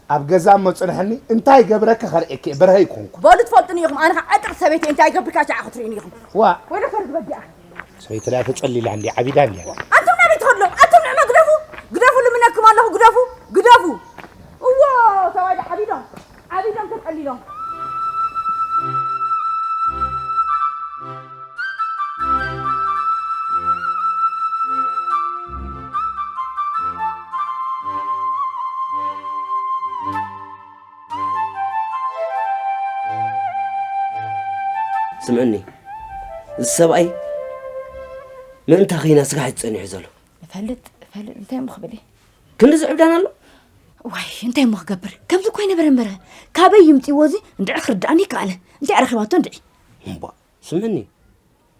ኣብ ገዛ እሞ ጽንሐኒ፣ እንታይ ገብረኪ ከርእየኪ እየ፣ በርሀ ይኮንኩ። በሉ ትፈልጡኒ ኢኹም፣ ኣነ ኸዓ ዕጥር ሰበይቲ እንታይ ገብርካ ሻዓ ክትርእዩኒ ኢኹም። ዋ። ወይለከ ርግበ እዚኣ። ሰበይቲ ደኣ ተጸሊላ እንዲ ዓቢዳ እንዲ። ኣንቱም ናበይ ትኸዱ ኣለኹም? ኣንቱም ንዕመ ግደፉ፣ ግደፉ ልምነኩም ኣለኹ፣ ግደፉ፣ ግደፉ። እዎ፣ ሰብኣይ ዓቢዶም፣ ዓቢዶም ተጸሊሎም። ስምዕኒ፣ እዚ ሰብኣይ ምእንታ ኸይና ስጋሕ እዩ ጸኒሑ ዘሎ። እፈልጥ፣ እፈልጥ፣ እንታይ እሞ ክብል እየ? ክንዲ ዝዕብዳን ኣሎ? ዋይ፣ እንታይ እሞ ክገብር? ከምዚ እኮ ኣይነበረ እምበር። ካበይ ይምጽእዎ እዚ? እንድዒ ክርድኣኒ ይከኣለ። እንታይ ኣረኺባቶ እንድዒ? እምቧ፣ ስምዕኒ፣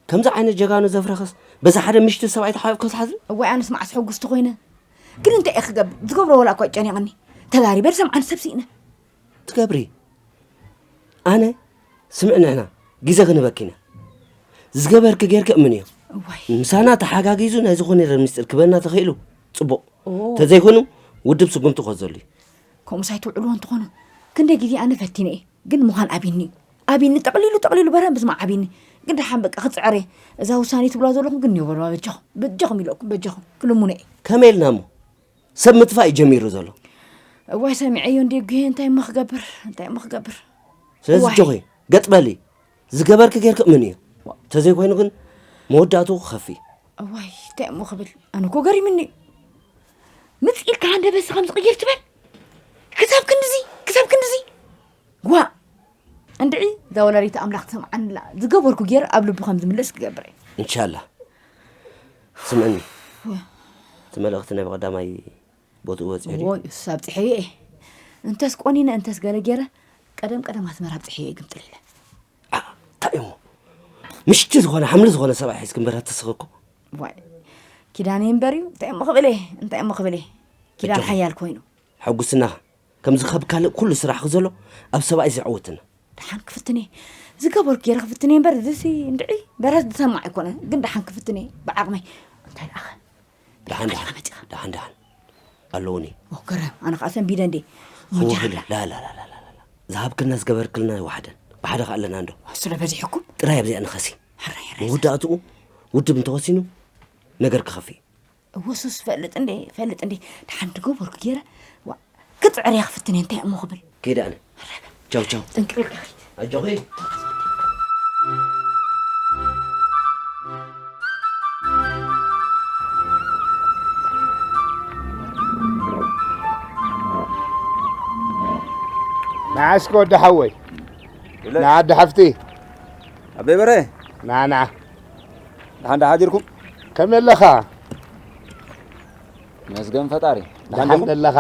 ከምዚ ዓይነት ጀጋኑ ዘፍረኸስ በዛ ሓደ ምሽቲ ሰብኣይ ተሓቢእኩ ዝሓዝን? እዋይ፣ ኣነስ መዓስ ሕጉስቲ ኮይነ። ግን እንታይ እየ ክገብር? ዝገብሮ ወላ እኳ ጨኒቐኒ። ተዛሪበ ዝሰምዓኒ ሰብ ስኢነ። ትገብሪ? ኣነ ስምዕ ንሕና ግዜ ክንበኪ ኢና። ዝገበርኪ ጌርኪ እምንዮ። እዋይ። ምሳና ተሓጋጊዙ ናይ ዝኾነ ይረር ምስጢር ክበና ተኽኢሉ ጽቡቕ። ኦ። ተዘይኮይኑ ውድብ ስጉምቲ ክወስደሉ እዩ። ከምኡስ ኣይትውዕልዎ እንትኾኑ። ክንደይ ግዜ ኣነ ፈቲነ እየ። ግን ምዃን ኣቢኒ እዩ። ኣቢኒ ጠቕሊሉ፣ ጠቕሊሉ በረን ብዝማ ኣቢኒ። ግን ደሓን በቃ ክጽዕር እየ። እዛ ውሳኔ ትብላ ዘለኹም ግን እዮ በልዋ በጃኹም። በጃኹም ኢለኩም፣ በጃኹም። ክልሙነ እየ። ከመይ ኢልና እሞ? ሰብ ምጥፋእ እዩ ጀሚሩ ዘሎ። እዋይ ሰሚዐዮ እንድየ ጉሄ፣ እንታይ እሞ ክገብር፣ እንታይ እሞ ክገብር። ስለዚ እዋይ። ጆኾይ፣ ገጥ በሊ። ዝገበርኪ ጌርኪ እመንዮ። ተዘይኮይኑ ግን መወዳእትኡ ክኸፊ። እዋይ፣ እንታይ እሞ ክብል? ኣነ እኮ ገሪምኒ እዩ። ምጽእ ኢልካ ሃንደበትሲ ከም ዝቕይር ትበል? ክሳብ ክንድዚ፣ ክሳብ ክንድዚ? ጓ! እንድዒ፣ እዛ ወላዲት ኣምላኽ ትሰምዓኒ ኣላ። ዝገበርኩ ገይረ ኣብ ልቡ ከም ዝምለስ ክገብር እየ። እንሻላ። ስምዕኒ። ወ- እቲ መልእኽቲ ናይ ብቐዳማይ ቦትኡ በጺሑ ድዩ? እዎ፣ እሱ ኣብጽሐዮ እየ። እንተስ ቆኒነ፣ እንተስ ገለ ገይረ፣ ቀደም ቀደም ኣስመራ ኣብጽሐዮ እየ ግምጥል ኢለ። ኣ፣ ምሽቲ ዝኾነ ሓምሊ ዝኾነ ሰብኣይ ሒዝኪ እምበር ኣትስኺ እኮ። ዋይ፣ ኪዳነይ እምበር እዩ። እንታይ እሞ ክብል እየ? እንታይ እሞ ክብል እየ? ኪዳን ኣጆኺ። ሓያል ኮይኑ። ሕጉስና ከምዚ ካብ ካልእ ኩሉ ስራሕኺ ዘሎ ኣብ ሰብኣይ ዘዕውትና። ደሓን ክፍትን እየ። ዝገበርኩ ገይረ ክፍትን እየ እምበር፣ እዚሲ እንድዒ በረስ ዝሰማዕ ኣይኮነን። ግን ደሓን ክፍትን እየ ብዓቕመይ። እንታይ ደኣኸ? ደሓን፣ ብዓይንኻ ደሓን፣ መጺኻ። ደሓን፣ ደሓን። ኣለዉኒ። ኦ፣ ገረም፣ ኣነ ኸኣ ሰንቢደ እንዴ? ሞጃ ክወኽል፣ ኣላ። ላ፣ ላ፣ ላ። ዝሃብክልና ዝገበርክልና ይወሓደን። ብሓደ ኸኣ ኣለና እንዶ። ስለ በዚሕኩም? ጥራይ ኣብዚኣ ንኸሲ። ሕራይ፣ ሕራይ። መወዳእትኡ ውድብ እንተወሲኑ ነገር ክኸፍእ እዩ። እወ፣ ሱስ ፈልጥ እንዴ፣ ፈልጥ እንዴ። ደሓን ዝገበርኩ ገይረ። ዋ፣ ክጽዕር እየ ክፍትን እየ፣ እንታይ እሞ ክብል። ከይደ ኣነ። ሕራይ በል። ቻው፣ ቻው። ጥንቅቕ ኢልካ ኺድ። ኣጆኺ። መዓስከ ወዲ ሓወይ? ይብለይ። ንዓዲ ሓፍቲ። ኣበይ በርሀ? ና፣ ና። ደሓን ዶ ሓዲርኩም? ከመይ ኣለኻ? መስገን ፈጣሪ። ደሓን ደሓን ዲኹም? ደለኻ?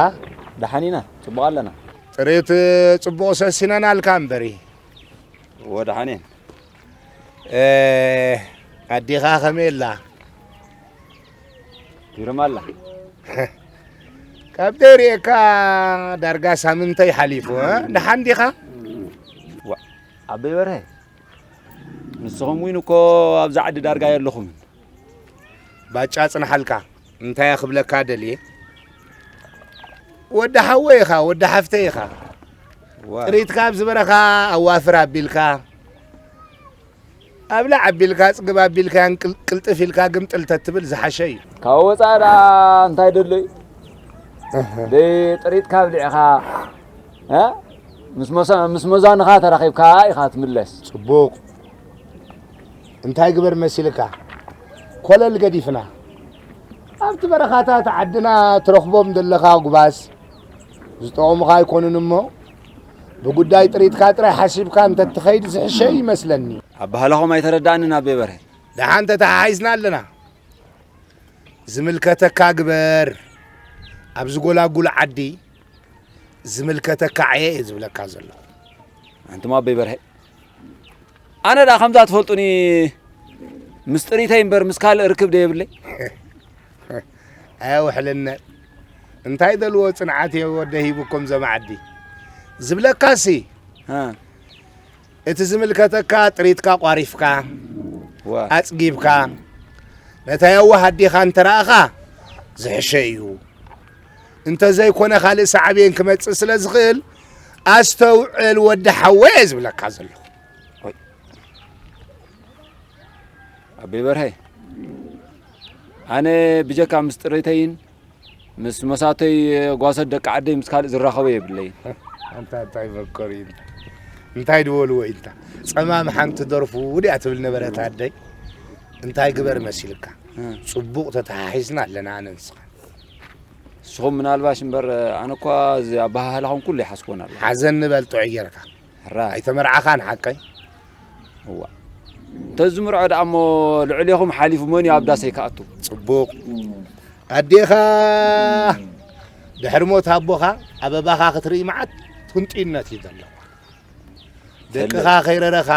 ደሓን ኢና፣ ጽቡቕ ኣለና። ጥሪት ጽቡቕ ሰሲነናልካ እምበሪ። እወ፣ ደሓን እየን። እ፣ ኣዴኻ ከመይ ኣላ? ይርም ኣላ። ካብ ደይርእየካ ዳርጋ ሳምንተይ ሓሊፉ፣ እ? ደሓን ዲኻ? ዋ፣ ኣበይ በርሀ? ንስኹም እውን እኮ ኣብዚ ዓዲ ዳርጋ የለኹምን። ባጫ ጽንሓልካ፣ እንታይ እየ ክብለካ ደልየ? ወዲ ሓወይ ኢኻ፣ ወዲ ሓፍተይ ኢኻ። ዋ። ጥሪትካ ኣብዚ በረኻ ኣዋፍር ኣቢልካ፣ ኣብላዕ ኣቢልካ፣ ጽግብ ኣቢልካን ቅል-፣ ቅልጥፍ ኢልካ ግምጥል ተትብል ዝሓሸ እዩ። ካብ ወጻኢ ደኣ እንታይ ደሎ እዩ? እህ። ደይ ጥሪትካ ኣብሊዕኻ፣ እ? ምስ መሳ-፣ ምስ መዛንኻ ተራኺብካ ኢኻ ትምለስ። ጽቡቕ። እንታይ ግበር መሲልካ? ኮለል ገዲፍና። ኣብቲ በረኻታት ዓድና ትረኽቦም ዘለኻ ኣጉባዝ ዝጠቕሙኻ ኣይኮኑን እሞ፣ ብጉዳይ ጥሪትካ ጥራይ ሓሲብካ እንተትኸይድ ዝሕሸ ይመስለኒ። ኣበሃህላኹም ኣይተረዳእንን ኣቤ በርሀ። ደሓን ተተሓሒዝና ኣለና። ዝምልከተካ ግበር። ኣብዚ ጎላጉል ዓዲ ዝምልከተካ ዓየ እየ ዝብለካ ዘለኹ። ኣንቱም ኣቦይ በርሀ፣ ኣነ ደኣ ከምዛ ትፈልጡኒ ምስ ጥሪተይ እምበር ምስ ካልእ ርክብ ዶ የብለይ? ኣየውሕልነ። እንታይ ደልዎ ጽንዓት እየ ወደ ሂቡኩም ዘማዓዲ። ዝብለካሲ፣ እ። እቲ ዝምልከተካ ጥሪትካ ቋሪፍካ፣ ዋ። ኣጽጊብካ፣ ነታ የዋህ ኣዴኻ እንተ ረኣኻ ዝሕሸ እዩ። እንተ ዘይኮነ ካልእ ሳዕቤን ክመጽእ ስለ ዝኽእል፣ ኣስተውዕል ወዲ ሓወይ እየ ዝብለካ ዘለኹ። ኦይ። ኣቤ በርሀ፣ ኣነ ብጀካ ምስ ጥሪተይን ምስ መሳተይ ጓሶት ደቂ ዓደይ ምስ ካልእ ዝራኸቦ የብለይን። ኣንታ እንታይ መከሩ እዩ? እንታይ ድበልዎ ኢልታ? ጸማም ሓንቲ ደርፉ ድያ ትብል ነበረት ኣደይ። እንታይ ግበር መሲልካ? እ። ጽቡቕ ተተሓሒዝና ኣለና ኣነ ንስኻ። ንስኹም ምናልባሽ እምበር፣ ኣነ እኳ እዚ ኣበሃህላኹም ኩሉ ይሓስቦን ኣለኹ። ሓዘን ንበል ጥዑይ ጌርካ። ሕራይ። ኣይተመርዓኻን ሓቀይ? እዋ። እንተዝምርዖ ደኣ እሞ ልዕሌኹም ሓሊፉ መን እዩ ኣብ ዳሰይ ክኣቱ? ጽቡቕ። ኣዴኻ ድሕሪ ሞት ኣቦኻ ኣበባኻ ክትርኢ መዓት ትንጢነት እዩ ዘለዋ። ደቅኻ ከይረረኻ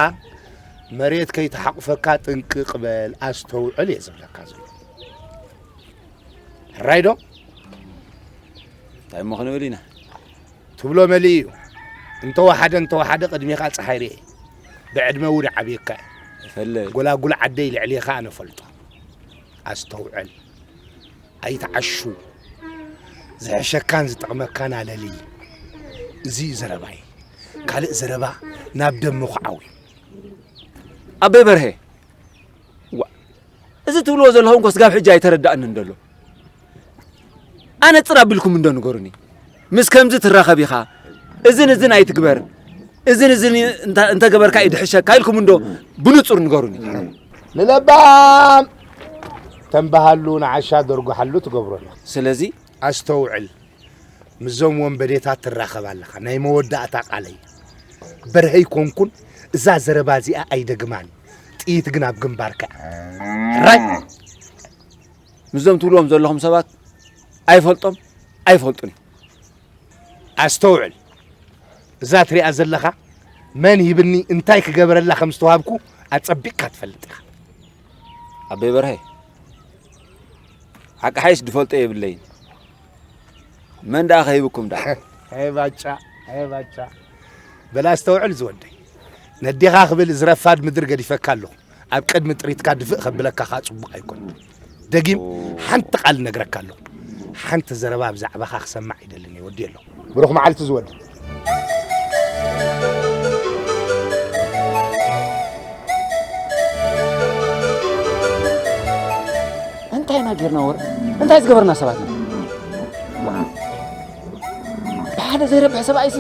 መሬት ከይትሓቑፈካ ጥንቅቕ በል፣ ኣስተውዕል እየ ዝብለካ ዘሎ። ሕራይ ዶ? እንታይ እሞ ክንብል ኢና? ትብሎ መሊኡ እዩ። እንተወሓደ፣ እንተወሓደ ቅድሜኻ ጸሓይ ርኤ። ብዕድመ እውን ይዓብየካ እየ። ይፈልጥ። ጎላጉል ዓደይ ልዕሌኻ ኣነ ፈልጦ። ኣስተውዕል። ኣይትዓሹ። ዝሕሸካን ዝጠቕመካን ኣለሊ። እዚ እዩ ዘረባይ። ካልእ ዘረባ ናብ ደም ምኹዓው እዩ። ኣቤ በርሀ፣ ዋ፣ እዚ ትብልዎ ዘለኹም እኮ ስጋብ ሕጂ ኣይተረዳእንን ዘሎ። ኣነጽር ኣቢልኩም እንዶ ንገሩኒ። ምስ ከምዚ ትራኸብ ኢኻ፣ እዝን እዝን ኣይትግበር፣ እዝን እዝን እንተ-፣ እንተገበርካ እዩ ድሕሸካ ኢልኩም እንዶ ብንጹር ንገሩኒ። ንለባም ተንበሃሉ ንዓሻ ደርጉሓሉ ትገብሮ ኣለኻ። ስለዚ ኣስተውዕል። ምስዞም ወንበዴታት ትራኸብ ኣለኻ። ናይ መወዳእታ ቃለይ። በርሀ ኣይኮንኩን፣ እዛ ዘረባ እዚኣ ኣይደግማን። ጥይት ግን ኣብ ግንባርካ። ሕራይ! ምስዞም ትብልዎም ዘለኹም ሰባት ኣይፈልጦም፣ ኣይፈልጡን እዮም። ኣስተውዕል። እዛ ትሪኣ ዘለኻ መን ሂብኒ እንታይ ክገበረላ ከም ዝተዋህብኩ ኣጸቢቕካ ትፈልጥ ኢኻ። ኣበይ በርሀ? ሓቂ ሓይሽ ድፈልጦ የብለይን። መን ደኣ ከሂብኩም ደኣ? ኣይ ባጫ፣ ኣይ ባጫ። በል ኣስተውዕል ዝወደይ። ነዴኻ ክብል እዚ ረፋድ ምድሪ ገዲፈካ ኣለኹ። ኣብ ቅድሚ ጥሪትካ ድፍእ ከብለካ ከኣ ጽቡቕ ኣይኮን። ደጊም ሓንቲ ቃል እነግረካ ኣለኹ። ሓንቲ ዘረባ ብዛዕባኻ ክሰማዕ ኣይደልን እየ ወዲ ኣለኹ። ብሩኽ መዓልቲ ዝወዲ። እንታይ ኢና ጌርና ወረ? እንታይ ዝገበርና ሰባት ኢና? ብሓደ ዘይረብሕ ሰብኣይሲ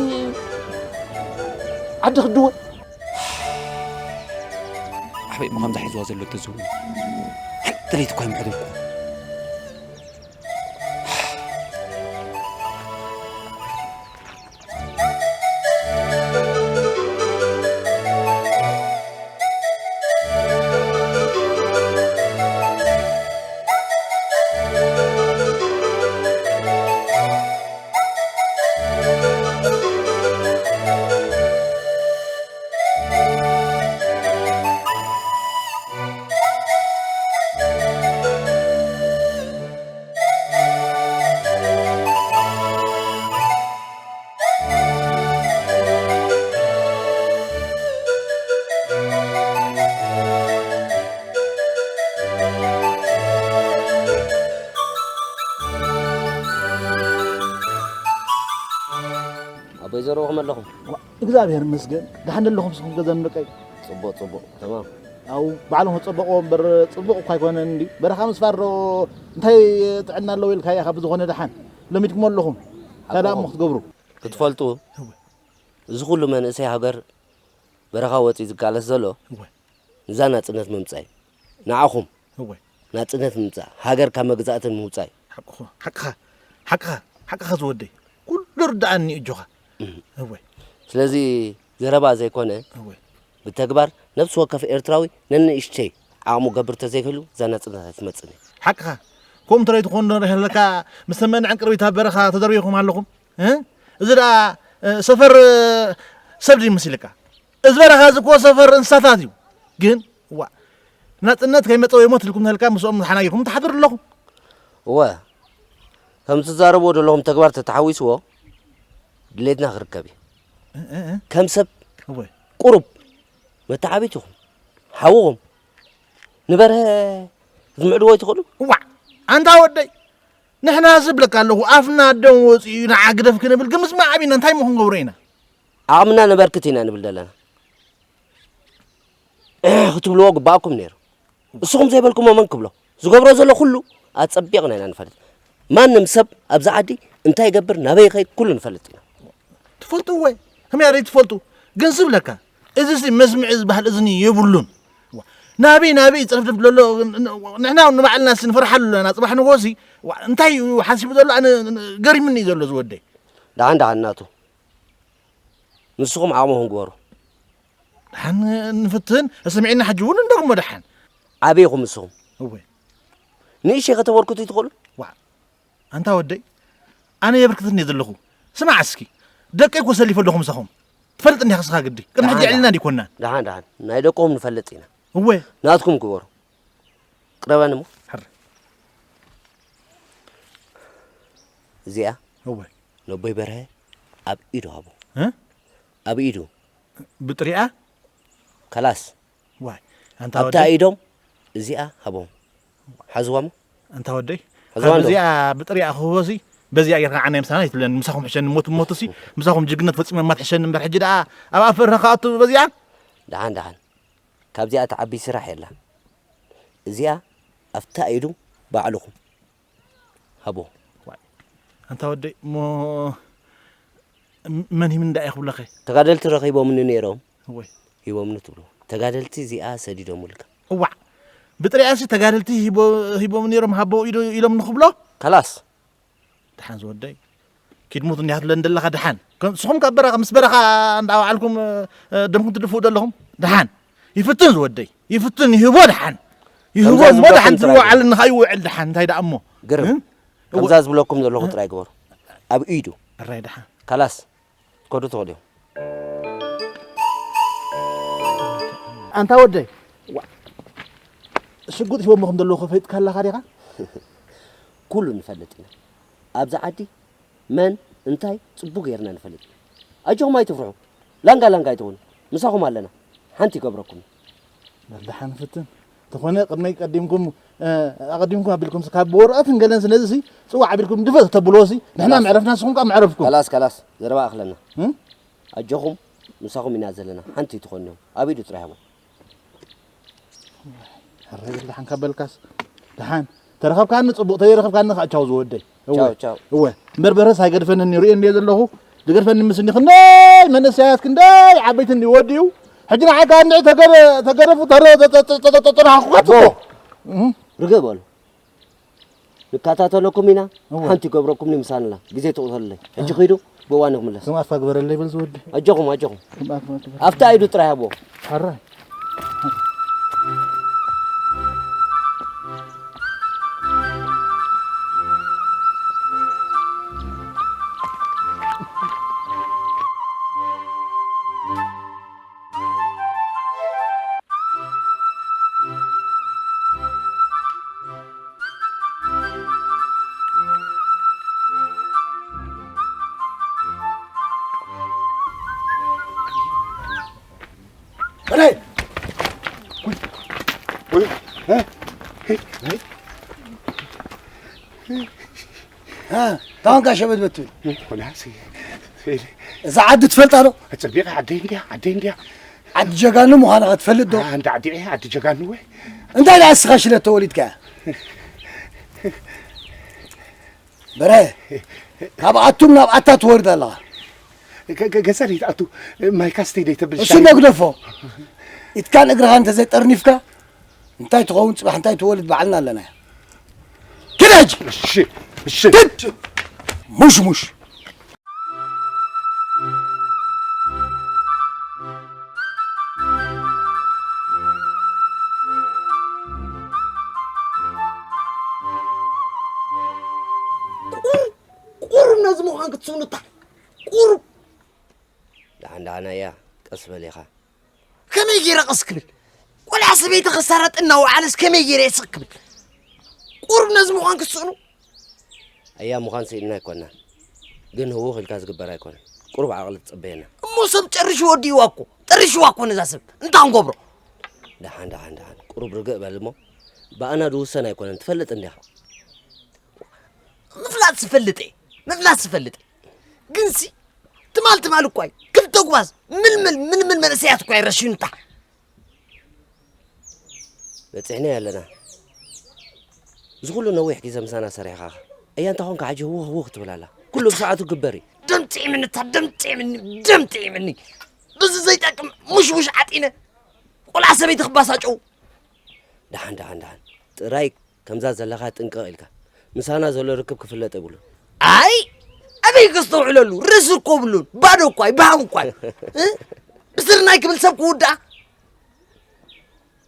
ዓዲ ክድወ? ኣበይ እሞ ከምዛ ሒዝዋ ዘሎ ተዝህሉ? ሓንቲ ለይቲ እኳ ይምሕደልኩ። ኣቦይ ዘረብኹም ኣለኹም? እግዚኣብሔር ይመስገን። ደሓን ኣለኹም ንስኹም ገዛን ደቀይ? ጽቡቕ፣ ጽቡቕ። ተማም። ኣው ባዕሎም ከጸበቕዎ እምበር ጽቡቕ እኳ ኣይኮነን እንዲ። በረኻ ምስፋር ዶ እንታይ ጥዕና ኣለዎ ኢልካ ኢኻ ብዝኾነ ደሓን። ለሚድኩም ኣለኹም። እንታይ ደኣ እሞ ሓቅኹም። ክትገብሩ? ክትፈልጡ፣ እወ። እዚ ኩሉ መንእሰይ ሃገር በረኻ ወጺኡ ዝቃለስ ዘሎ እወ። ንዛ ናጽነት ምምጻእ እዩ። ንዓኹም እወ። ናጽነት ምምጻእ፣ ሃገር ካብ መግዛእቲ ምውጻእ እዩ። ሓቅኹ-፣ ሓቅኻ፣ ሓቅኻ፣ ሓቅኻ ዝወደይ። ኩሉ ርድኣኒ እዩ ኣጆኻ። እህ። እወ። ስለዚ ዘረባ ዘይኮነ፣ እወ። ብተግባር ነፍሲ ወከፍ ኤርትራዊ ነንእሽተይ ዓቕሙ ገብር ተዘይክህሉ እዛ ናጽነት ኣይትመጽእን እያ። ሓቅኻ። ከምኡ እንተ ዘይትኾኑ ዶ ንሪሀለካ፣ ምስ ተመንዐን ቅርቢት ኣብ በረኻ ተደርቢኹም ኣለኹም? እ? እዚ ደኣ፣ እ፣ ሰፈር፣ እ፣ ሰብ ድዩ መሲልካ? እዚ በረኻ እዚ እኮ ሰፈር እንስሳታት እዩ። ግን፣ ዋ፣ ናጽነት ከይመጸ ወይ ሞት ኢልኩም ተልካ ምስኦም ተሓናጊርኩም ትሓድሩ ኣለኹም። እወ፣ ከም ትዛረብዎ ዘለኹም ተግባር ተተሓዊስዎ ድሌትና ክርከብ እዩ። እ፣ እ፣ እ። ከም ሰብ እወ። ቁሩብ መተዓቢት ኢኹም። ሓውኹም ንበርሀ ክትምዕድዎ ኣይትኽእሉ? እዋዕ፣ ኣንታ ወደይ፣ ንሕና ዝብለካ ኣለኹ፣ ኣፍና ደም ወጺኡ ንዓ ግደፍ ክንብል ግን ምስማዕ ኣቢና እንታይ እሞ ክንገብሮ ኢና? ዓቕምና ነበርክት ኢና ንብል ዘለና። ክትብልዎ ግባኣኩም ነይሩ። እስኹም ዘይበልኩሞ መን ክብሎ? ዝገብሮ ዘሎ ኩሉ ኣጸቢቕና ኢና ንፈልጥ። ማንም ሰብ ኣብዚ ዓዲ እንታይ ይገብር፣ ናበይ ይኸይድ፣ ኩሉ ንፈልጥ ኢና። ትፈልጥዎ ወይ? ከመይ ኣደይ ትፈልጡ? ግን ዝብለካ፣ እዚሲ መስምዒ ዝበሃል እዝኒ የብሉን። ዋ፣ ናበይ ናበይ ይጸርፍድፍ ዘሎ፣ ንሕና ንባዕልናሲ ንፈርሓሉ ኣለና። ጽባሕ ንግሆሲ፣ ዋ፣ እንታይ እዩ ሓሲቡ ዘሎ? ኣነ ገሪምኒ እዩ ዘሎ ዝወደይ። ደሓን ደሓን ናቱ። ንስኹም ዓቕምኹም ግበሩ። ደሓን ንፍትን፣ ስምዒና ሕጂ እውን እንደግሞ ደሓን። ዓበይኹም ንስኹም። እወ። ንእሽተይ ከተበርክቱ ይትኽእሉ? ዋ፣ ኣንታ ወደይ፣ ኣነ የብርክትን እየ ዘለኹ። ስማዕ እስኪ፣ ደቀይ እኮ ሰሊፈ ኣለኹ ምሳኹም። ትፈልጥ እንዲኻ ስኻ ግዲ። ቅድሚ ሕጂ ደሓን፣ ኣዕሊልና ደሓን። ዲኮናን? ደሓን፣ ደሓን። ናይ ደቅኹም ንፈልጥ ኢና። እወ። ናትኩም ግበሩ። ቅረበኒ እሞ። ሕር። እዚኣ እወ። ነቦይ በርሀ ኣብ ኢዱ ሃቦ። እ? ኣብ ኢዱ። ብጥሪኣ? ከላስ። ዋይ፣ ኣንታ ኣብታ ወደይ። ኢዶም እዚኣ ሃቦም። ሓዝዋ እሞ። ኣንታ ወደይ። ሓዝዋ ካብ እንዶ። እዚኣ ብጥሪኣ ክህቦሲ፣ በዚኣ ጌርካ ዓናይ ምሳና ኣይትብለኒ። ምሳኹም ሕሸኒ ሞት ሞትሲ፣ ምሳኹም ጅግነት ፈጺመ እማ ትሕሸኒ እምበር፣ ሕጂ ደኣ ኣብ ኣፍ በርሀ ክኣቱ በዚኣ? ደሓን፣ ደሓን። ካብዚኣ ትዓቢ ስራሕ የላን። እዚኣ ኣብታ ኢዱ ባዕልኹም ሃቦ። ዋይ። ኣንታ ወደይ፣ እሞ መን ሂብኒ ደኣ እየ ክብለኸ? ተጋደልቲ ረኺቦምኒ ነይሮም። እወይ። ሂቦምኒ ትብሉ። ተጋደልቲ እዚኣ ሰዲዶምልካ። እዋዕ። ብጥሪኣሲ ተጋደልቲ ሂቦ-፣ ሂቦም ነይሮም ሃቦ ኢዶ-፣ ኢሎም ንኽብሎ? ከላስ። ደሓን ዝወደይ። ኪድ ሙት እንዲኻ ትብለኒ ዘለኻ ደሓን። ከም ንስኹም ካብ በረኻ፣ ምስ በረኻ እንዳወዓልኩም፣ እ፣ እ፣ ደምኩም ትድፍኡ ዘለኹም? ደሓን። ይፍትን ዝወደይ። ይፍትን ይህቦ ደሓን። ይህቦ ከምዛ እሞ ዝብለኩም ደሓን ጥራይ ዝወዓል ንኻ ይውዕል ደሓን። እንታይ ደኣ እሞ? ግርም። እ? ከምዛ ዝብለኩም ዘለኹ እ? ጥራይ ግበሩ። ኣብ ኢዱ። እራይ ደሓን። ካላስ። ከዱ ትኽእሉ እዮም። ኣንታ ወደይ፣ ሽጉጥ ሂቦሞ ከም ዘለዉ ከፈይጥካ ኣለኻ ዲኻ? ኩሉ ንፈልጥ ኢና። ኣብዚ ዓዲ መን እንታይ ጽቡቕ ጌርና ንፈልጥ ኢና። ኣጆኹም ኣይትፍርሑ። ላንጋ ላንጋ ኣይትኹኑ። ምሳኹም ኣለና። ሓንቲ ይገብረኩም። በል ደሓን ፍትን። ተኾነ ቅድመይ ቀዲምኩም፣ እ፣ ኣቐዲምኩም ኣቢልኩም ካብ ብወረቐትን ገለን ስለዚ ሲ ጽዋዕ ኣቢልኩም ድፈት ተብልዎ ሲ ንሕና ከላስ። መዕረፍና ንስኹም ከኣ መዕረፍኩም። ከላስ፣ ከላስ። ዘረባ ኣኽለና። እም? ኣጆኹም ምሳኹም ኢና ዘለና። ሓንቲ ትኾኑ እዮም። ኣብ ኢዱ ጥራሕ እሞ። ሕራይ በል ደሓን ካብ በልካስ። ደሓን። ተረኸብካኒ ጽቡቕ፣ ተዘይረኸብካኒ ከዓ ቻው ዝወደይ። እወ። ቻው፣ ቻው። እወ። እምበር በረስ ኣይገድፈንን እዩ። ርእየ እንድየ ዘለኹ። ዝገድፈኒ ምስኒ ክንደይ መንእሰያት ክንደይ ዓበይቲ እንድዩ ወዲኡ። ሕጂ ንዓይ ከዓ እንድዒ ተገደ-፣ ተገደፉ፣ ተረ-፣ ተ-፣ ተ-፣ ተ-፣ ተ-፣ ተጠራኸኹ ኣቦ። ጽቡቕ። እህ። ርግእ በሉ። ንከታተለኩም ኢና። እወ። ሓንቲ ይገብረኩም ንምሳንላ። ግዜ ትቕተሉለይ። ሕጂ ኪዱ፣ ብእዋኑ ክምለስ። ከም ኣፋ ግበረለይ በል ዝወዲ። ኣጆኹም፣ ኣጆኹም። ከም ኣፋ ግበረለይ። ኣብታ ኢዱ ጥራይ ሃብዎ። ሕራይ። በላይ! ወይ! እ? እ? ታውን ጋሸ በትበትብል። ወላ ሲ-፣ ሲ-፣ እዛ ዓዲ ትፈልጣ ዶ? ኣጸቢቐ ዓደይ እንድያ፣ ዓደይ እንድያ። ዓዲ ጀጋኑ ምዃንኻ ትፈልጥ ዶ? ኣንዳ ዓዲ፣ ዓዲ ጀጋኑ ወይ? እንታይ ደኣ እስኻ ሽለት ተወሊድካ? በረ፣ ካብ ኣቱም ናብ ኣታ ትወርድ ኣለኻ። ገ-፣ ገ-፣ ገዛ ደይትኣቱ፣ ማይ ካስተይ ደይተብል እሱ ሻሂ። ነግደፎ። ኢትካን እግርኻ እንተዘይጠርኒፍካ፣ እንታይ ትኸውን ጽባሕ እንታይ ትወልድ ባዕልና ኣለና። ክድ ሕጂ! እሺ፣ እሺ። ክድ! ሙሽሙሽ! ቁሩብ ነዚ ምዃን ክትስእኑ እታ ቁሩብ። ደሓን ደሓን ኣያ፣ ቀስ በል ኢኻ። ከመይ ገይረ ቀስ ክብል? ቆልዓ ሰበይቲ ክሳረጥ እናወዓለስ ከመይ ገይረ እየ ስቕ ክብል? ቁሩብ ነዚ ምዃን ክትስእኑ። ኣያ ምዃን ስኢንና ኣይኮንናን። ግን ህውኽ ኢልካ ዝግበር ኣይኮነን። ቁሩብ ዓቕሊ ትጸበየና። እሞ ሰብ ጨሪሽዎ ድዩዋ እኮ። ጠሪሽዋ እኮ ነዛ ሰብ። እንታይ ክንገብሮ? ደሓን፣ ደሓን፣ ደሓን። ቁሩብ ርግእ በል እሞ። ብኣና ዝውሰን ኣይኮነን። ትፈልጥ እንዲኻ። ምፍላጥ ዝፈልጥ እየ። ምፍላጥ ዝፈልጥ እየ። ግንሲ ትማል ትማል እኳ እዩ። ክልተ ጉባዝ ምልምል ምልምል መንእሰያት እኳ እዩ ረሺኑታ። በጺሕናዮ ኣለና። እዚ ኩሉ ነዊሕ ግዜ ምሳና ሰሪሕኻ ኸ? ኣያ እንተ ኾንካ ሕጂ ህውኽ ህውኽ ትብል ኣላ። ኩሉ ብሰዓቱ ግበር እዩ። ደም ጥዒምኒ እታ ደም ጥዒምኒ፣ ደም ጥዒምኒ። በዚ ዘይጠቅም ሙሽሙሽ ዓጢነ ቆልዓ ሰበይቲ ክባሳጨው። ደሓን፣ ደሓን፣ ደሓን። ጥራይ ከምዛ ዘለኻ ጥንቅቕ ኢልካ። ምሳና ዘሎ ርክብ ክፍለጥ የብሉን። ኣይ፣ ኣበይ ከስተውዕለሉ? ርእሲ እኮ የብሉን። ባዶ እኳ እዩ፣ በሃም እኳ እዩ። እ? ብስርናይ ክብል ሰብ ክውዳእ?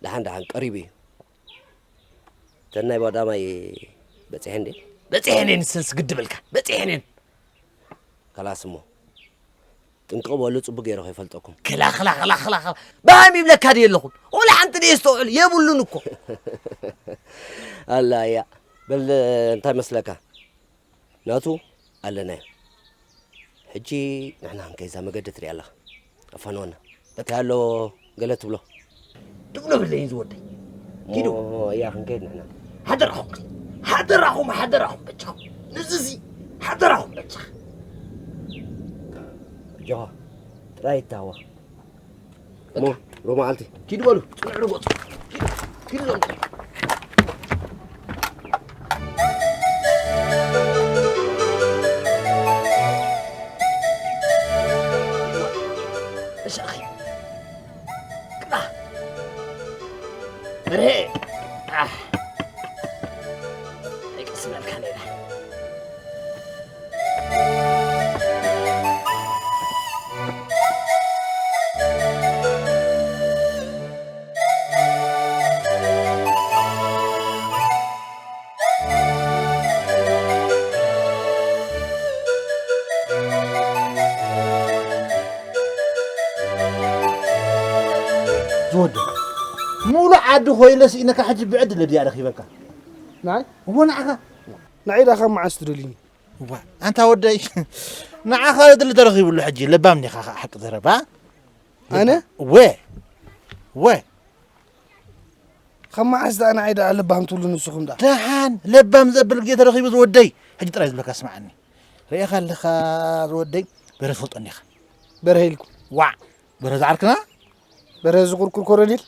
ደሓን፣ ደሓን፣ ቀሪቡ እዩ። እተን ናይ ባዳማይ በጺሐን ድየን? በጺሐን እየን፣ ንሰንስ ግድበልካ። በጺሐን እየን። ከላስ እሞ። ጥንቅቕ በሉ፣ ጽቡቕ ገይረ ከይፈልጠኩም። ክላ፣ ክላ፣ ክላ፣ ክላ፣ ክላ። በሃም ይብለካ ድየ ኣለኹን? ወላ ሓንቲ ድየ የስተውዕል? የብሉን እኮ። ኣላ እያ። በል፣ እንታይ መስለካ? ናቱ ኣለናዮ። ሕጂ ንሕና ክንከይድ እዛ መገዲ ትሪኣ ኣለኻ። ኣፋንወና። እንታይ ኣሎ ገለ ትብሎ? ትብሎ ብለይን ዝወደይ። ኪዱ። እሞ እያ ክንከይድ ንሕና። ሓደራኹም፣ ሓደራኹም፣ ሓደራኹም በጃኹም። ንዝዚ ሓደራኹም በጃ። ኣጆኻ፣ ጥራይ ይታወኽ። እሞ ሮብ መዓልቲ። ኪዱ በሉ፣ ጽንዑ ርገጹ። ኪዱ፣ ኪዱ ዞም። እሺ፣ ኣኺ። ቅጣ። በርሄ። ኣሕ። ኣይቀስመልካ ነይረ። ዝወደይ፣ ሙሉእ ዓዲ ኮይለ ስኢነካ ሕጂ ብዕድለ ድያ ረኺበካ? ንዓይ? እዎ ንዓኻ። ንዓይ ደኣ ካብ መዓስ ትደልዩኒ? እዋ ኣንታ ወደይ ንዓኻ ድሊ ተረኺብሉ ሕጂ ለባም ዲኻ ኸዓ ሓቂ ዘረባ? ኣነ? እወ እወ ካብ መዓስ ደኣ ንዓይ ደኣ ለባም ትብሉ ንስኹም ደኣ? ደሓን ለባም ዘብል ግዜ ተረኺቡ ዝወደይ። ሕጂ ጥራይ ዝብለካ ስምዓኒ። ርኢኻ ኣለኻ ዝወደይ በረ ትፈልጦ እንዲኻ። በርሀ ኢልኩም? ዋዕ በረ ዝዓርክና? በረ ዝኩርኩር ኮረኔል?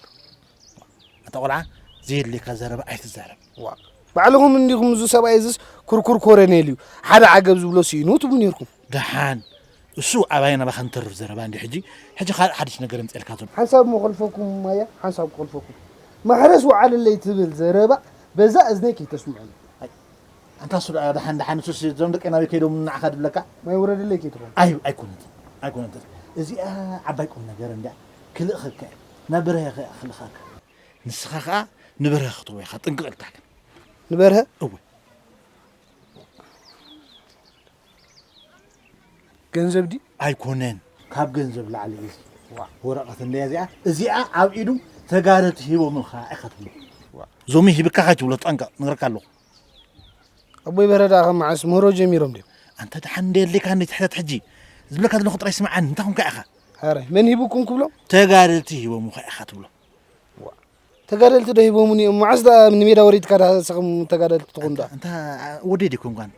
ኣታ ቆልዓ ዘየድልየካ ዘረባ ኣይትዛረብ። ዋዕ ባዕልኹም እንዲኹም እዚ ሰብኣይ እዚስ ኩርኩር ኮረኔል እዩ። ሓደ ዓገብ ዝብሎ ስኢኑ ትብሉ ነይርኩም። ደሓን እሱ ኣባይ ናባኻ ንተርፍ ዘረባ እንዲ ሕጂ። ሕጂ ካልእ ሓድሽ ነገር የምፅኤልካ ዘሎ። ሓንሳብ መኸልፈኩም ማያ ሓንሳብ ክኸልፈኩም። ማሕረስ ወዓለለይ ትብል ዘረባ በዛ እዝነይ ከይተስምዑ። ኣይ፣ ኣንታ እሱ ደኣ ደሓን ደሓን እሱስ እዞም ደቀይ ናበይ ከይዶም ንዓኻ ድብለካ? ማይ ውረደለይ ከይትኾን። ኣይ ኣይኮነትን ኣይኮነትን። እዚኣ ዓባይ ቁም ነገር እንድያ። ክልእኸካ እየ። ናብ በርሀ ከ ክልእኸካ። ንስኻ ኸኣ ንበርሀ ክትህቦ ኢኻ ጥንቅቕ ኢልካ ግን። ንበርሀ? እወ። ገንዘብ ድዩ? ኣይኮነን፣ ካብ ገንዘብ ላዕሊ እዩ። ወረቐት እንድያ እዚኣ። እዚኣ ኣብ ኢዱ ተጋደልቲ ሂቦምኻ ኢኻ ትብሎ። ዞሚ ሂብካ ከይትብሎ ተጠንቀቕ፣ ነግረካ ኣለኹ። ኣቦይ በረዳ ከም መዓስ ምህሮ ጀሚሮም ድዮም? ኣንተ ደሓን እንደ የድልየካ እንደ ትሕተት ሕጂ ዝብለካ ዘለኹ ጥራይ ስምዓኒ። እንታይ ኮንካ ኢኻ? ሓራይ መን ሂቡኩም ክብሎ? ተጋደልቲ ሂቦምኻ ኢኻ ትብሎ። ተጋደልቲ ዶ ሂቦሙኒ እዮም? መዓስ ደኣ ንሜዳ ወሪድካ ደኣ ንስኹም ተጋደልቲ ትኾኑ ደኣ? እንታ ወደይ ደይኮንኳን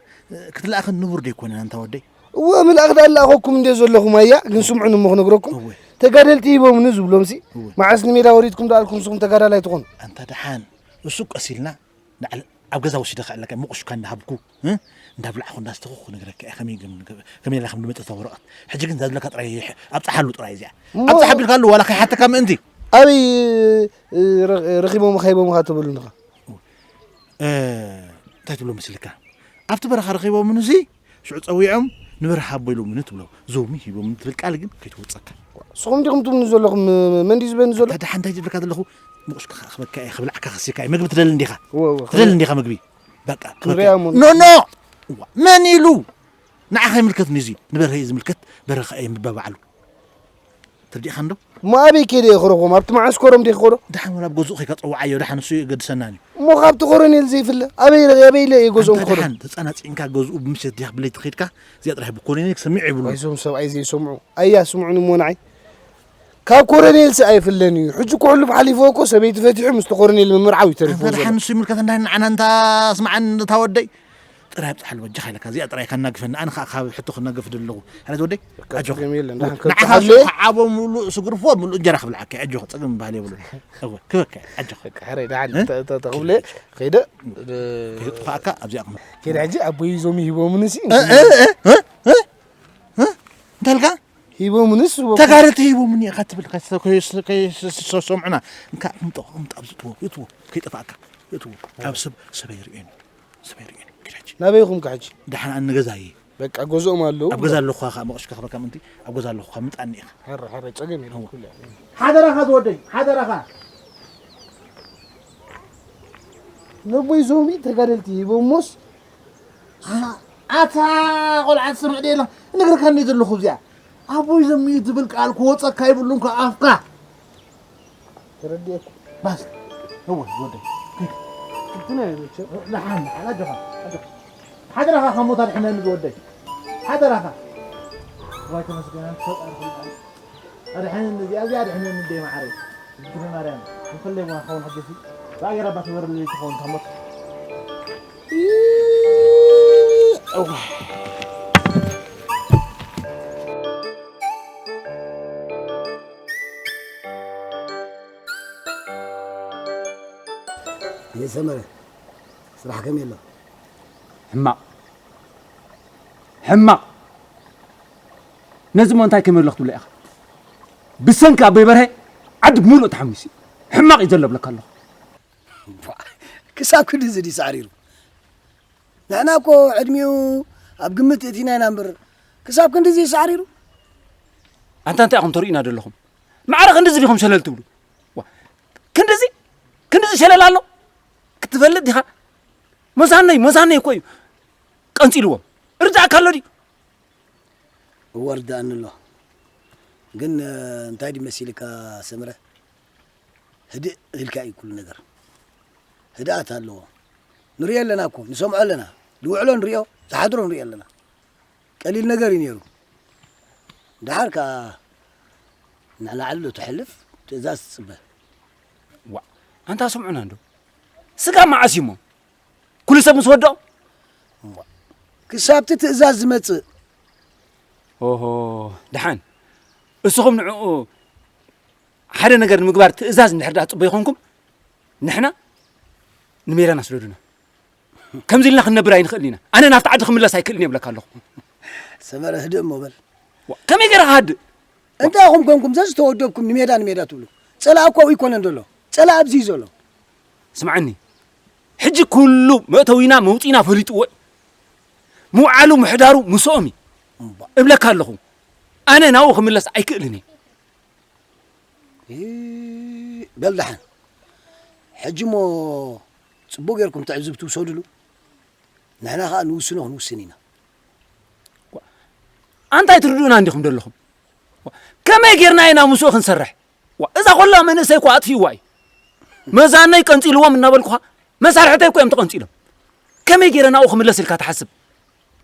ክትለኣኽን ንቡር ደይኮነን ኣንታ ወደይ? እወ ምልኣኽ ደኣ ለኣኸኩም እንደ ዘለኹም ኣያ፣ ግን ስምዑኒ እሞ ክነግረኩም። እወ። ተጋደልቲ ሂቦሙኒ ዝብሎምሲ እወ። መዓስ ንሜዳ ወሪድኩም ደኣ ኣልኩም ንስኹም ተጋዳላይ ትኾኑ? ኣንታ ደሓን እሱ ቀስ ኢልና ንዓል ኣብ ገዛ ወሲደ ከዕለካ ምቑሽካ እንዳሃብኩ እ? እንዳብላዕኹ እንዳስተኹ ክነግረካ እየ ከመይ ከም ከመይ ኢላ ከም ዝመጸት ወረቐት። ሕጂ ግን እዛ ዘለካ ጥራይ ይሕ- ኣብጽሓሉ ጥራይ እዚኣ። እሞ ኣብጽሓ ቢልካ ኣለዉ ዋላ ከይሓተካ ምእንቲ። ኣበይ እ፣ ረ- ረኺቦም ኸይቦምኻ ትብሉንኻ? እ፣ እንታይ ትብሎ መስልካ? ኣብቲ በረኻ ረኺቦምንሲ ሽዑ ጸዊዖም ንበረኻ ኣቦ ኢሎምኒ ትብሎ። ዞሚ ሂቦምኒ ትብል ቃል ግን ከይትወጸካ። ንስኹም ዲኹም ትብሉኒ ዘለኹም? መን ድዩ ዝበኒ ዘሎ? ኣታ ደሓን እንታይ ዝብለካ ዘለኹ? ምቑሽካ ክበካ እየ ክብላዕካ ክስካ እየ። ምግቢ ትደሊ እንዲኻ? እወ፣ እወ፣ ትደሊ እንዲኻ ምግቢ? በቃ ክንሪኣ እሞ። ኖ ኖ። እዋ፣ መን ኢሉ? ንዓኻ ይምልከትኒ እዚ። ንበርሀ እዩ ዝምልከት። በርሀ ከኣ የንብባ ባዕሉ። ተረዲእካ እንዶ? እሞ ኣበይ ከይደ እየ ክረኽቦም? ኣብቲ መዓስከሮም ድየ ክኸዶ? ደሓን ወላ ኣብ ገዝኡ ከይካ ጸውዓዮ፣ ደሓን እሱ የገድሰናን እዩ። እሞ ካብቲ ኮረኔል ዘይፍለ ኣበይ ኣበይ ኢለ እየ ገዝኦም ኣንታ ክኸዶ? ደሓን ተጻናጺንካ ገዝኡ ብምሸት ድያ ብለይቲ ከይድካ እዚኣ ጥራሕ ብኮረኔል ክሰምዕ የብሉን። ዋይ እዞም ሰብኣይ ዘይሰምዑ ኣያ ስምዑኒ እሞ ንዓይ ካብ ኮረኔልሲ ኣይፍለን እዩ። ሕጂ እኮ ሕሉፍ ሓሊፍዎ እኮ ሰበይቲ ፈቲሑ ምስቲ ኮረኔል ምምርዓው እዩ ተሪፍዎ ኣንታ ዘሎ። ደሓን ንሱ ይምልከት እንዳ ንዓና እንታ ስምዓኒ እንታ ወደይ። ጥራይ ኣብጽሓሉ በጃኻ ኢለካ እዚኣ ጥራይ ከናግፈኒ ኣነ ከኣ ካብ ሕቶ ክናገፍ ደለኹ። ሕረት ወደይ በቃ ኣጆኻ። ጸገም የለን። ደሓን ንዓኻ ከብጽሓለይ። ከዓቦ ምሉእ ስጉርፎ ምሉእ እንጀራ ክብልዓካ ኣጆኻ ጸገም በሃል የብሉን። እወ ክበካ ኣጆኻ። በቃ ሕረይ ደሓን እ? ተ- ተ- ተኽብለ ከይደ ከይጥፋእካ ኣብዚኣ ክም- ከይደ ሕጂ ኣቦይ ዞም ይሂቦምንሲ እ? እ? እ? እ? እ? እንታይ ኢልካ? ሂቦምንስ ሂቦም። ተጋደልቲ ሂቦምኒ ኢኻ ትብል ከይሰ- ከይሰ- ከይሰ- ሰምዑና። እንካ እምጦ እምጦ ኣብዚ እትዎ እትዎ ከይጠፋእካ እትዎ ኣብ ሰብ ሰበይ ርእየኒ ሰበይ ርእየኒ ግዳጅ ናበይ ኢኹም ከ ሕጂ? ደሓን ኣነ ገዛ እየ። በቃ ገዝኦም ኣለዉ። ኣብ ገዛ ኣለኹ ከዓ መቕሽ ከኽበካ ምንቲ ኣብ ገዛ ኣለኹ ከዓ ምጣኒ ኢኻ። ሕረ ሕረ ጸገም የለን ኩሉ። ሓደራኻ ዝወደይ ሓደራኻ። ነቦይ ዞሚ ተጋደልቲ ሂቦሞስ ኣታ ቆልዓ ትሰምዕ ዶ የላ? እነግረካ እንደ ዘለኹ እዚኣ ኣቦይ ዘምዩ ትብል ቃል ክወፀካ ይብሉን ካብ ኣፍካ። ተረዲኤኩም። ባስ እወ ወደ እቲ ናይ መቸም ደሓን ደሓን ኣጆኻ ኣጆኻ ሓደራኻ ካብ ሞት ኣድሕነኒ ዝወደይ ሓደራኻ። ዋይ ተመስገን ኣንተ ፈጣሪ ኩሉ ኣድሕነኒ እዚኣ እዚኣ ኣድሕነኒ ደይ መዓረይ። እግዝእትነ ማርያም ንፈለይ ዋ ኸውን ሕጅሲ ብኣየር ኣባ ትበርልለይ ትኸውን ታሞት። የሰመረ ስራሕ ከመይ ኣሎ? ሕማቕ ሕማቕ። ነዚ እሞ እንታይ ከመይ ኣሎ ክትብሎ ኢኻ? ብሰንኪ ኣቦይ በርሀ ዓዲ ብምሉእ ተሓሚሱ እዩ። ሕማቕ እዩ ዘሎ እብለካ ኣለኹ። ክሳብ ክንድዚ ድዩ ሳዕሪሩ? ንሕና እኮ ዕድሚኡ ኣብ ግምት እቲና ኢና እምበር ክሳብ ክንድዚ እዩ ሳዕሪሩ? ኣንታ እንታይ ኢኹም ተርእዩና ዘለኹም? ማዕረ ክንድዚ ዲኹም ሸለል ትብሉ? ዋ፣ ክንድዚ ክንድዚ ሸለል ኣሎ ክትፈልጥ ዲኻ? ሞሳነይ ሞሳነይ እኮ እዩ ቀንጺልዎም። ርዳእካ ኣሎ ድዩ? እወ ርዳእኒ ኣሎ። ግን እንታይ ድዩ መሲልካ ሰምረ? ህድእ ኢልካ እዩ ኩሉ ነገር። ህድኣት ኣለዎ። ንሪኦ ኣለና እኮ፣ ንሰምዖ ኣለና። ዝውዕሎ ንሪኦ፣ ዝሓድሮ ንሪኦ ኣለና። ቀሊል ነገር እዩ ነይሩ። ደሓር ከኣ ንላዕሊ ዶ ትሕልፍ ትእዛዝ ትጽበ? ዋ፣ ኣንታ ስምዑና እንዶ። ስጋ መዓስ እዩ እሞ? ኩሉ ሰብ ምስ ወድኦ? እዋ፣ ክሳብቲ ትእዛዝ ዝመጽእ። ኦሆ፣ ደሓን። እስኹም ንዕኡ ሓደ ነገር ንምግባር ትእዛዝ እንድሕር ደኣ ትጽበዩ ኾንኩም፣ ንሕና ንሜዳና ስደዱና። ከምዚ ኢልና ክንነብር ኣይንኽእልን ኢና። ኣነ ናብቲ ዓዲ ክምለስ ኣይክእልን እየ እብለካ ኣለኹ። ሰመረ፣ ህድእ እሞ በል። ዋ፣ ከመይ ገይረ ክሃድእ? እንታይ ኢኹም ኮንኩም ዘዝተወደብኩም ንሜዳ ንሜዳ ትብሉ? ጸላእ እኮ ኣብኡ ኣይኮነን ዘሎ። ጸላእ ኣብዚ እዩ ዘሎ። ስምዓኒ፣ ሕጂ ኩሉ መእተዊና መውጺእና ፈሊጥዎ እዩ። ምውዓሉ ምሕዳሩ ምስኦም እዩ። እምባ። እብለካ ኣለኹ። ኣነ ናብኡ ክምለስ ኣይክእልን እየ። እ፣ በል ደሓን። ሕጂ እሞ ጽቡቕ ጌርኩም ትዕዝብቲ ውሰድሉ። ንሕና ኸኣ ንውስኖ ክንውስን ኢና። ኣንታይ ትርድኡና እንዲኹም ዘለኹም? ከመይ ጌርና ኢና ምስኡ ክንሰርሕ? ዋ፣ እዛ ኾላ መንእሰይ እኮ ኣጥፊእዋ እዩ። መዛነይ ቀንጺልዎም እናበልኩኻ፣ መሳርሕተይ እኮ እዮም ተቐንጺሎም። ከመይ ጌረ ናብኡ ክምለስ ኢልካ ትሓስብ?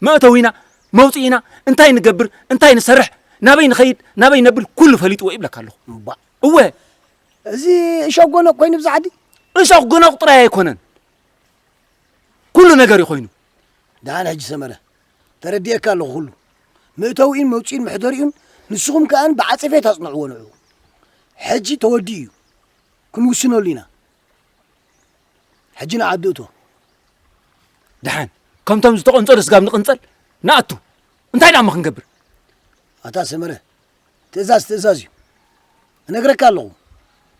መእተዊና፣ መውጽኢና፣ እንታይ ንገብር፣ እንታይ ንሰርሕ፣ ናበይ ንኸይድ፣ ናበይ ነብል ኩሉ ፈሊጥዎ እዩ ይብለካ ኣለኹ። እባ። እወ። እዚ እሾኽ ጎኖቕ ኮይኑ ብዛ ዓዲ? እሾኽ ጎኖቕ ጥራይ ኣይኮነን። ኩሉ ነገር እዩ ኮይኑ። ደሓን ሕጂ ሰመረ፣ ተረዲኤካ ኣለኹ ኩሉ። መእተዊኡን መውጽኢን መሕደሪኡን ንስኹም ከኣ ብዓጸፌታ ኣጽንዕዎ ንዕኡ። ሕጂ ተወዲኡ እዩ። ክንውስነሉ ኢና። ሕጂ ንዓዲ እቶ። ደሓን፣ ከምቶም ዝተቐንጸሉ ስጋብ ንቕንጸል ንኣቱ። እንታይ ደኣ እሞ ክንገብር? ኣታ ሰመረ፣ ትእዛዝ ትእዛዝ እዩ። እነግረካ ኣለኹ።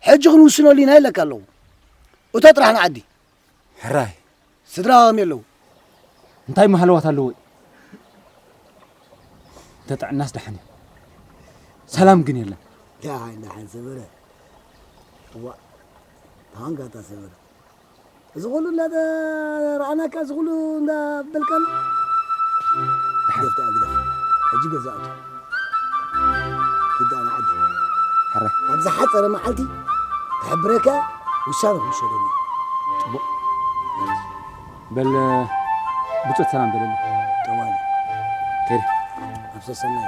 ሕጂ ክንውስነሉ ኢና ኢለካ ኣለኹ። እቶ ጥራሕ ንዓዲ። ሕራይ። ስድራ ከመይ ኣለዉ? እንታይ ማህለዋት ኣለዎ? እንተ ጥዕናስ ደሓን እዩ። ሰላም ግን የለን። ደሓን፣ ደሓን ሰመረ። እዋ፣ ደሓን ጋታ ሰመረ። እዚ ኩሉ እናተረኣናካ፣ እዚ ኩሉ እንዳበልካና። ደሓን። ግደፍ ደኣ፣ ግደፍ። ሕጂ ገዛ ኣቱ። ኪድ ደኣ ንዓዲ። ሕራይ። ኣብ ዝሓጸረ መዓልቲ ክሕብረካ፣ ውሳነ ክንወስደሉ። ጽቡቕ። በል፣ ብጾት ሰላም በለኒ። ጠዋሊ። ከይደ። ኣብ ሰሰናዩ።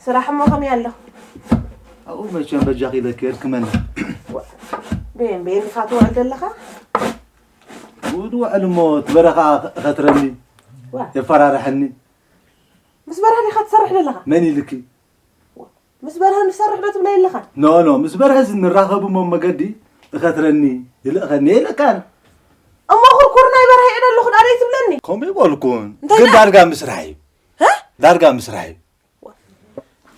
ስራሕ እሞ ከመይ ኣሎ? ኣብኡ መቸም በጃኺ ኢለኪ የድክመኒ። በየን በየን ኢኻ ትውዕል ዘለኻ? ብኡ ድውዕል እሞ እቲ በረኻ እኸትረኒ፣ ዋ። የፈራርሐኒ። ምስ በርሀ ዲኻ ትሰርሕ ዘለኻ? መን ኢልኪ? ምስ በርሀ ንሰርሕ ዶ ትብለይ ኣለኻ? ኖ፣ ኖ፣ ምስ በርሀ እዚ ንራኸብ እሞ መገዲ እኸትረኒ፣ ይልእኸኒ ኢለካ ኣነ። እሞ ኩርኩር ናይ በርሀ እየ ደለኹ ደኣ ደይ ትብለኒ? ከምኡ ይበልኩን። እንታይ ግን ደኣ? ዳርጋ ምስራሕ እዩ። ሀ? ዳርጋ ምስራሕ እዩ።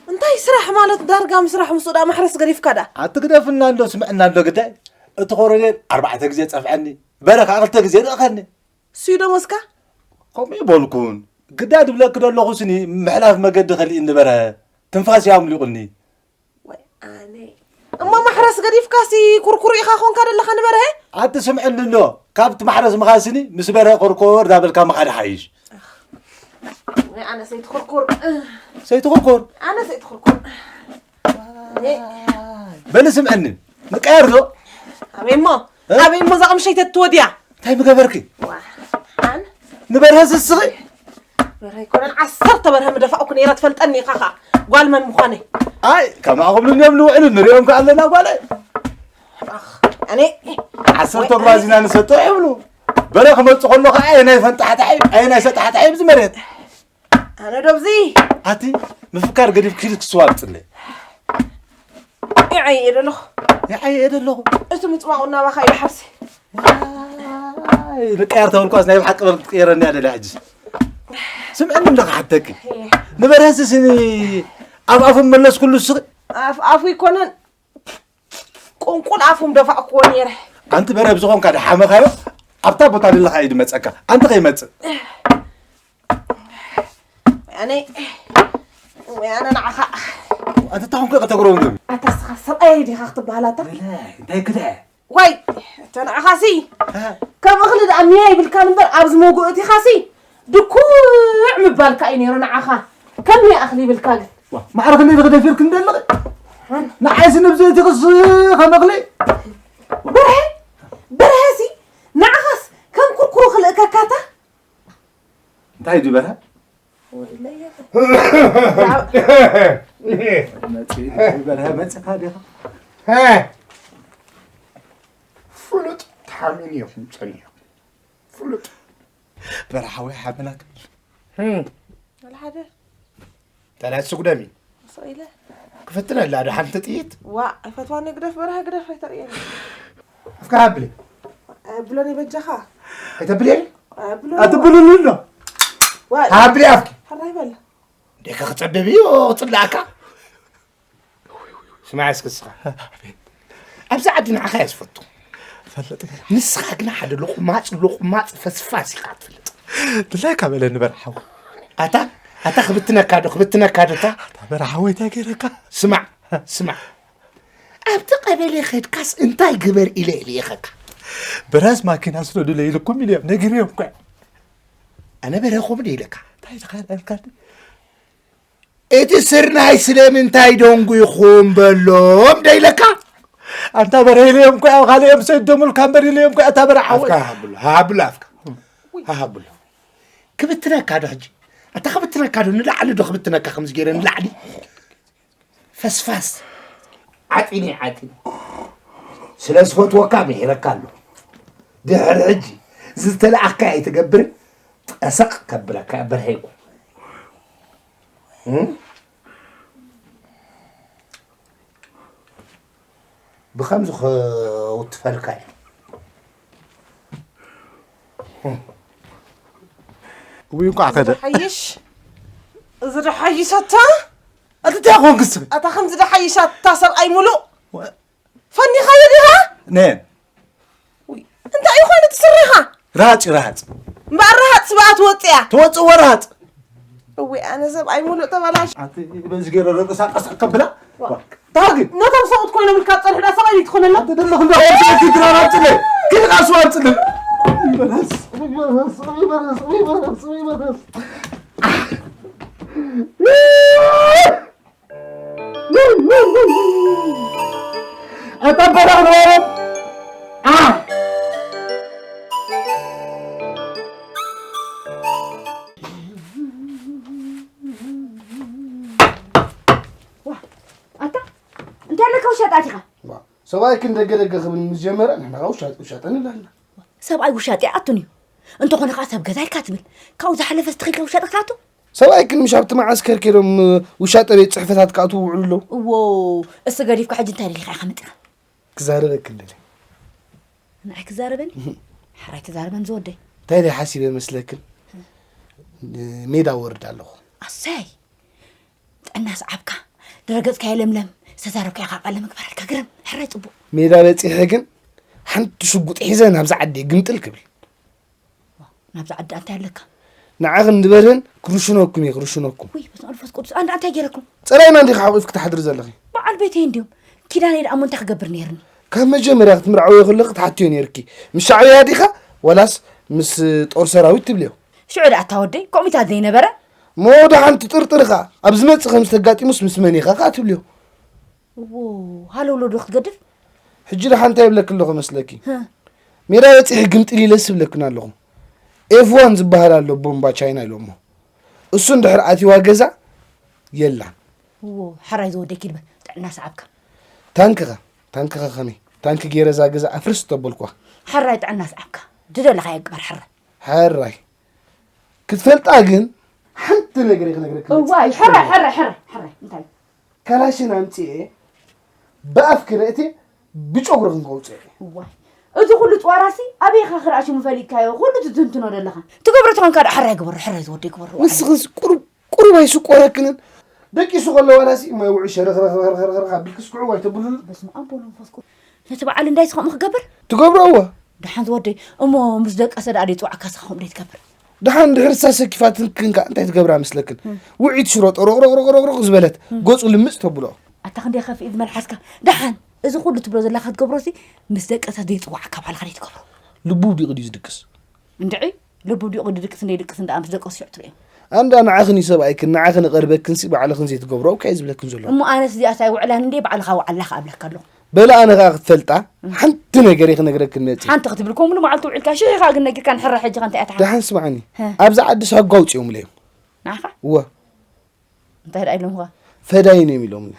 እንታይ ስራሕ ማለት ዳርጋ ምስራሕ ምስኡ ደኣ ማሕረስ ገዲፍካ ደኣ? ኣትግደፍና እንዶ ስምዕና እንዶ ግዳይ። እቲ ኮረኔል ኣርባዕተ ግዜ ጸፍዐኒ፣ በርሀ ክልተ ግዜ ልእኸኒ። እሱ እዩ ደሞዝካ? ከምኡ ይበልኩን። ግዳ ድብለኪ ደለኹ ስኒ ምሕላፍ መገዲ ከሊእኒ በርሀ። ትንፋስ እዩ ኣምሊቑኒ። ወይ ኣነ። እሞ ማሕረስ ገዲፍካሲ ኩርኩር ኢኻ ኾንካ ደለኻ ንበርሀ? ኣቲ ስምዕኒ ኣሎ። ካብቲ ማሕረስ ምኻድ ስኒ ምስ በርሀ ኮርኮር ዳበልካ ምኻድ ሓይሽ። ወይ ኣነ ሰይቲ ኩርኩር። ሰይቲ ኩርኩር? ኣነ ሰይቲ ኩርኩር። በሊ ስምዕኒ። ንቀየር ዶ? ኣበይ እሞ? እ? ኣበይ እሞ እዛ ቅምሸይ ተትወድያ? እንታይ ምገበርኪ? ዋ፣ ኣነ ንበርሀ ስስኺ? በርሀ ኣይኮነን፣ ዓሰርተ በርሀ ምደፋእኩ ነይረ ትፈልጠኒ ኢኻ ኸዓ ጓል መን ምዃነይ። ኣይ፣ ከማኹም እዮም ንውዕሉ ንሪኦም ከ ኣለና ጓለ። ኣኽ፣ ኣነ ዓሰርተ ወይ ጓዝ ኢና ንሰጦ ይብሉ። በርሀ ክመጽእ ከሎ ኸዓ ኣየናይ ፈንጣሕታሕ እዩ፣ ኣየናይ ሰጣሕታሕ እዩ ኣብዚ መሬት። ኣነ ዶ ኣብዚ? ኣቲ ምፍካር ገዲፍ ኪድ ክስዋብ ጽለ። ይዓይ እየ ደለኹ። ይዓይ እየ ደለኹ። እቲ ምጽማቑ እናባኻ እዩ ሓብሲ። ዋይ፣ ንቀያር ተበልኳስ ናይ ብሓቂ በል ክትቀይረኒ እያ ደልያ ሕጂ። ስምዕኒ እንዶ ክሓተኪ። እየ። ንበርሀ ስኒ ኣብ ኣፉ መለስኩሉ እስኺ። ኣፍ ኣፉ ይኮነን። ቁንቁል ኣፉም ደፋእክዎ ነይረ። ኣንቲ በረብ ዝኾንካ ድሓመኻዮ ኣብታ ቦታ ደለኻ እዩ ድመጸካ። ኣንቲ ከይመጽእ። ኣነ ኣነ ንዓኻ ኣንቲ ታኹም ከ ከተግረው ግን ኣታ ስኻ ሰብኣይ ዲኻ ክትበሃል ኣታ? እንታይ ክደ? ዋይ፣ እተ ንዓኻሲ ከም እኽሊ ደኣ ሚያ ይብልካን እምበር ኣብዚ መጉእ እቲኻሲ ድኩዕ ምባልካ እዩ ነይሩ ንዓኻ። ከም ሚያ እኽሊ ይብልካ ግን። ማዕረ ክንደይ ክደፊር ክንደለቕ? ንዓይሲ ንብዚ እቲ ክስ ከም እኽሊ? በርሀ፣ በርሀሲ ንዓኻስ ከም ኩርኩሩ ክልእከካታ? እንታይ ድዩ በርሀ? ወይለየ። መጺ-፣ በርሀ መጺኻ ዲኻ? ፍሉጥ ተሓሚን ኢኹም ጸኒሕኩም። ፍሉጥ። በርሀ ሓወይ ሓበናክ። ወላ ሓደ። ጠላት ስጉደሚ። ስቕ ኢለ። ክፍትነላ ዶ ሓንቲ ጥይት? ዋ፣ ኣይፈትዋን ግደፍ በርሀ ግደፍ ኣይተርእየኒ። ኣፍካ ሃብሊ። ኣይብሎን በጃኻ። ኣይተብልየኒ? ኣይብሎን። ኣትብልሉ ኣሎ። ዋ። ሃብሊ ኣፍኪ። ሕራይ በል። ደካ ክጸብብ እዩ፣ ክጽላእካ። ስማዕ እስኪ እስኻ። ኣብዛ ዓዲ ንዓኻ እያ ዝፈቱ። ፈልጥ። ንስኻ ግና ሓደ ሎቕማጽ፣ ሎቕማጽ ፈስፋስ ኢኻ ትፈልጥ። ድላይካ በለኒ በርሓው። ኣታ፣ ኣታ ክብትነካ ዶ፣ ክብትነካ ዶ እታ? ኣታ በርሓው እንታይ ገይረካ? ስማዕ፣ ስማዕ። ኣብቲ ቀበሌ ኸድካስ እንታይ ግበር ኢለ ልኢኸካ? ብራስ ማኪና ስደዱ ለይልኩም ኢለ ነጊረዮም እኮ። ኣነ በረኹም ዶ ኢለካ? እንታይ ኢልካ? እቲ ስርናይ ስለምንታይ ደንጉይኹም በሎም ዶ ኢለካ? ኣንታ በረ ኢለዮም እኮ ኣብ ካልኦም ሰደሙልካ እምበር ኢለዮም እኮ ኣታ በረ ሓወይ። ኣፍካ ሃብሉ፣ ሃብሉ ኣፍካ። ሃብሉ። ክብትነካ ዶ ሕጂ? ኣታ ክብትነካ ዶ? ንላዕሊ ዶ ክብትነካ ከምዚ ገይረ ንላዕሊ? ፈስፋስ። ዓጢኒ፣ ዓጢኒ። ስለ ዝፈትወካ ምሒረካ ኣለኹ። ድሕሪ ሕጂ ዝተለኣኽካዮ ኣይትገብርን፣ ጠሰቕ ከብለካ እያ በርሀይኩ። እም? ብኸምዚ ከውትፈልካ እየ። ውይ፣ እንኳዕ ከደ። ሓይሽ፣ እዚ ዶ ሓይሽ ኣታ? ኣቲ እንታይ ኮንክስ? ኣታ ከምዚ ዶ ሓይሽ ኣታ ሰብኣይ ሙሉእ? ወ- ፈኒኻዮ ዲኻ? ነን። ውይ፣ እንታይ እዩ ኮይኑ እቲ ስረኻ? ረሃጽ እዩ፣ ረሃጽ። እምበኣር ረሃጽ ስብኣት ወጽያ። ትወጽእ ወ ረሃጽ። እወ፣ ኣነ ሰብኣይ ሙሉእ ተባላሽ። ኣቲ በዚ ገይረ ረንቀሳቀስ ከብላ። ዋ። ታጊ። ነቶም ሰብኡት ኮይኖም ኢልካ ትጸንሑ ዳ ሰብኣይ ዘይትኾነላ? ኣቲ ደለኹ እንዳ ወጽእ ኪድ ረሃጽ ለ። ኪድ ቃስ ወጽእ ለ። ይበረስ፣ ይበረስ፣ ይበረስ፣ ይበረስ፣ ይበረስ። ኣታ በራር በራር። ኣ። ዋ፣ ኣታ፣ እንታይ ኣለካ ውሻጣ ኣቲኻ? ዋ፣ ሰብኣይ ክን ደገ ደገ ክብል ምስ ጀመረ፣ ንሕና ውሻጥ-፣ ውሻጠ ንብላልና። ሰብኣይ ውሻጢ ኣቱን እዩ። እንተኾነ ኸዓ ሰብ ገዛይ እካ ትብል። ካብኡ ዝሓለፈ ስትኺልካ ውሻጠ ክትኣቱ? ሰብኣይ ግን ምሽ ኣብቲ መዓስከር ከይዶም ውሻጠ ቤት ጽሕፈታት ክኣትዉ ይውዕሉ ኣለዉ። እዎ፣ እሱ ገዲፍካ ሕጂ እንታይ ደሊኻ ኢኻ መጺኻ? ክዛረበክን ደልየ። ንዓይ ክዛረበኒ? ሕራይ ተዛረበን ዝወደይ። እንታይ ደይ ሓሲበ መስለክን? ሜዳ ወርድ ኣለኹ። ኣሰይ! ጥዕና ሰዓብካ፣ ድረገጽካ የለምለም፣ ዝተዛረብካዮ ካብ ዓለም ምግባረልካ ግርም፣ ሕራይ ጽቡቕ። ሜዳ በጺሐ ግን ሓንቲ ሽጉጥ ሒዘ ናብዛ ዓዲ ግምጥል ክብል። ናብዛ ዓዲ እንታይ ኣለካ? ንዓኽን ንበርህን ክርሽነኩም እየ፣ ክርሽነኩም። ውይ፣ በስመ ኣብ መንፈስ ቅዱስ፣ ኣንዳ እንታይ ገይረኩም? ጸላኢና እንዲኻ ሓቂፍኪ ትሓድሪ ዘለኺ። በዓል ቤተይ እንድዮም። ኪዳነይ ደኣ እሞ እንታይ ክገብር ነይርኒ? ካብ መጀመርያ ክትምርዓውዮ ከለኺ ትሓትዮ ነይርኪ። ምስ ሻዕብያ ዲኻ ዋላስ ምስ ጦር ሰራዊት ትብልዮ? ሽዑ ደኣ እታ ወደይ ኮሚታት ዘይነበረ? እሞ ደሓን ትጥርጥር ኢኻ። ኣብ ዝመጽእ ከም ዝተጋጢሙስ ምስ መን ኢኻ ከኣ ትብልዮ? እዎ፣ ሃለውለው ዶ ክትገድፍ? ሕጂ ደሓን እንታይ ይብለኪ ኣለኹ መስለኪ? ህ። ሜዳ በጺሐ ግምጥል ኢለስ እብለክን ኣለኹ። ኤፍ ዋን ዝበሃል ኣሎ ቦምባ ቻይና ኢሎሞ። እሱ እንድሕር ኣትይዋ ገዛ የላን። እዎ፣ ሕራይ ዝወደይ ኪድ በል፣ ጥዕና ሰዓብካ። ታንክኻ፣ ታንክኻ ከመይ? ታንኪ ገይረ እዛ ገዛ ኣፍርስ ተበልኳ። ሕራይ ጥዕና ሰዓብካ። ዝደለኻዮ ግበር ሕራይ። ሕራይ። ክትፈልጣ ግን ሓንቲ ነገር እየ ክነግረኪ እዋይ፣ መጽእ። ሕራይ፣ ሕራይ፣ ሕራይ፣ ሕራይ። እንታይ? ካላሽን ኣምጺኤ ብኣፍኪ ነእትየ ብጨጉርኽን ከውጽእ እየ። እዋይ፣ እዚ ኩሉ ጭዋራሲ ኣበይ ኢኻ ክረኣሽሙ ፈሊጥካዮ? ኩሉ ትትንትኖ ዘለኻ። ትገብሮ ተኾንካ ዶ ሕራይ ግበሮ፣ ሕራይ ዝወደይ ግበሮ። ንስኽንስ ቁሩብ፣ ቁሩብ ኣይስቆረክንን? ደቂሱ ከሎ ዋላሲ ማይ ውዑይ ሸረኽረኽረኽረኽ ኣቢልክስ ክዕው ኣይተብሉን? በስመ ኣብ ወወልድ ወመንፈስ ቅዱስ። ነቲ በዓል እንዳይ ከምኡ ክገብር? ትገብሮ እወ። ደሓን ዝወደይ፣ እሞ ምስ ደቀሰ ደኣ ደይፅዋዕካ ስኻ ከምኡ ደይትገብር? ደሓን ድሕር እሳ ሰኪፋትክን ከኣ እንታይ ትገብራ መስለክን? ውዒት ሽሮ ጠሮቕሮቕሮቕሮቕ ዝበለት፣ ገፁ ልምፅ ተብሎ። ኣታ ክንደይ ከፊእ ዝመልሓስካ። ደሓን፣ እዚ ኩሉ ትብሎ ዘለካ ትገብሮ ሲ፣ ምስ ደቀሰ ደይፅዋዕካ ባዕልኻ ደይትገብሮ? ልቡ ውዲቑ ድዩ ዝድቅስ? እንድዒ፣ ልቡ ውዲቑ ድድቅስ እንደይድቅስ እንዳ ምስ ደቀሱ ሽዑ ትርእዮ። ኣንዳ ንዓኽን እዩ ሰብኣይክን፣ ንዓኽን እቐርበክን ሲ ባዕልኽን ዘይትገብሮ እኮ እየ ዝብለክን ዘሎ። እሞ ኣነስ እዚኣስ ኣይውዕላን እንዴ፣ ባዕልኻ ውዓላኻ ኣብለካ ኣለኹ። በለ ኣነ ከኣ ክትፈልጣ፣ ሓንቲ ነገር እየ ክነግረክን መጽእ። ሓንቲ ክትብል፣ ከምኡ መዓልቲ ውዒልካ፣ ሽሕ ኢኻ ግን ነጊርካ፣ ንሕራ ሕጂ ከ እንታይ እያ ትሓስብ? ደሓን ስምዓኒ። ሀ። ኣብዚ ዓዲ ሳጓ ኣውጺኦምለይ እዮም። ንዓኻ? እወ። እንታይ ደኣ ኢሎምኻ? ፈዳይን እዮም ኢሎምኒ።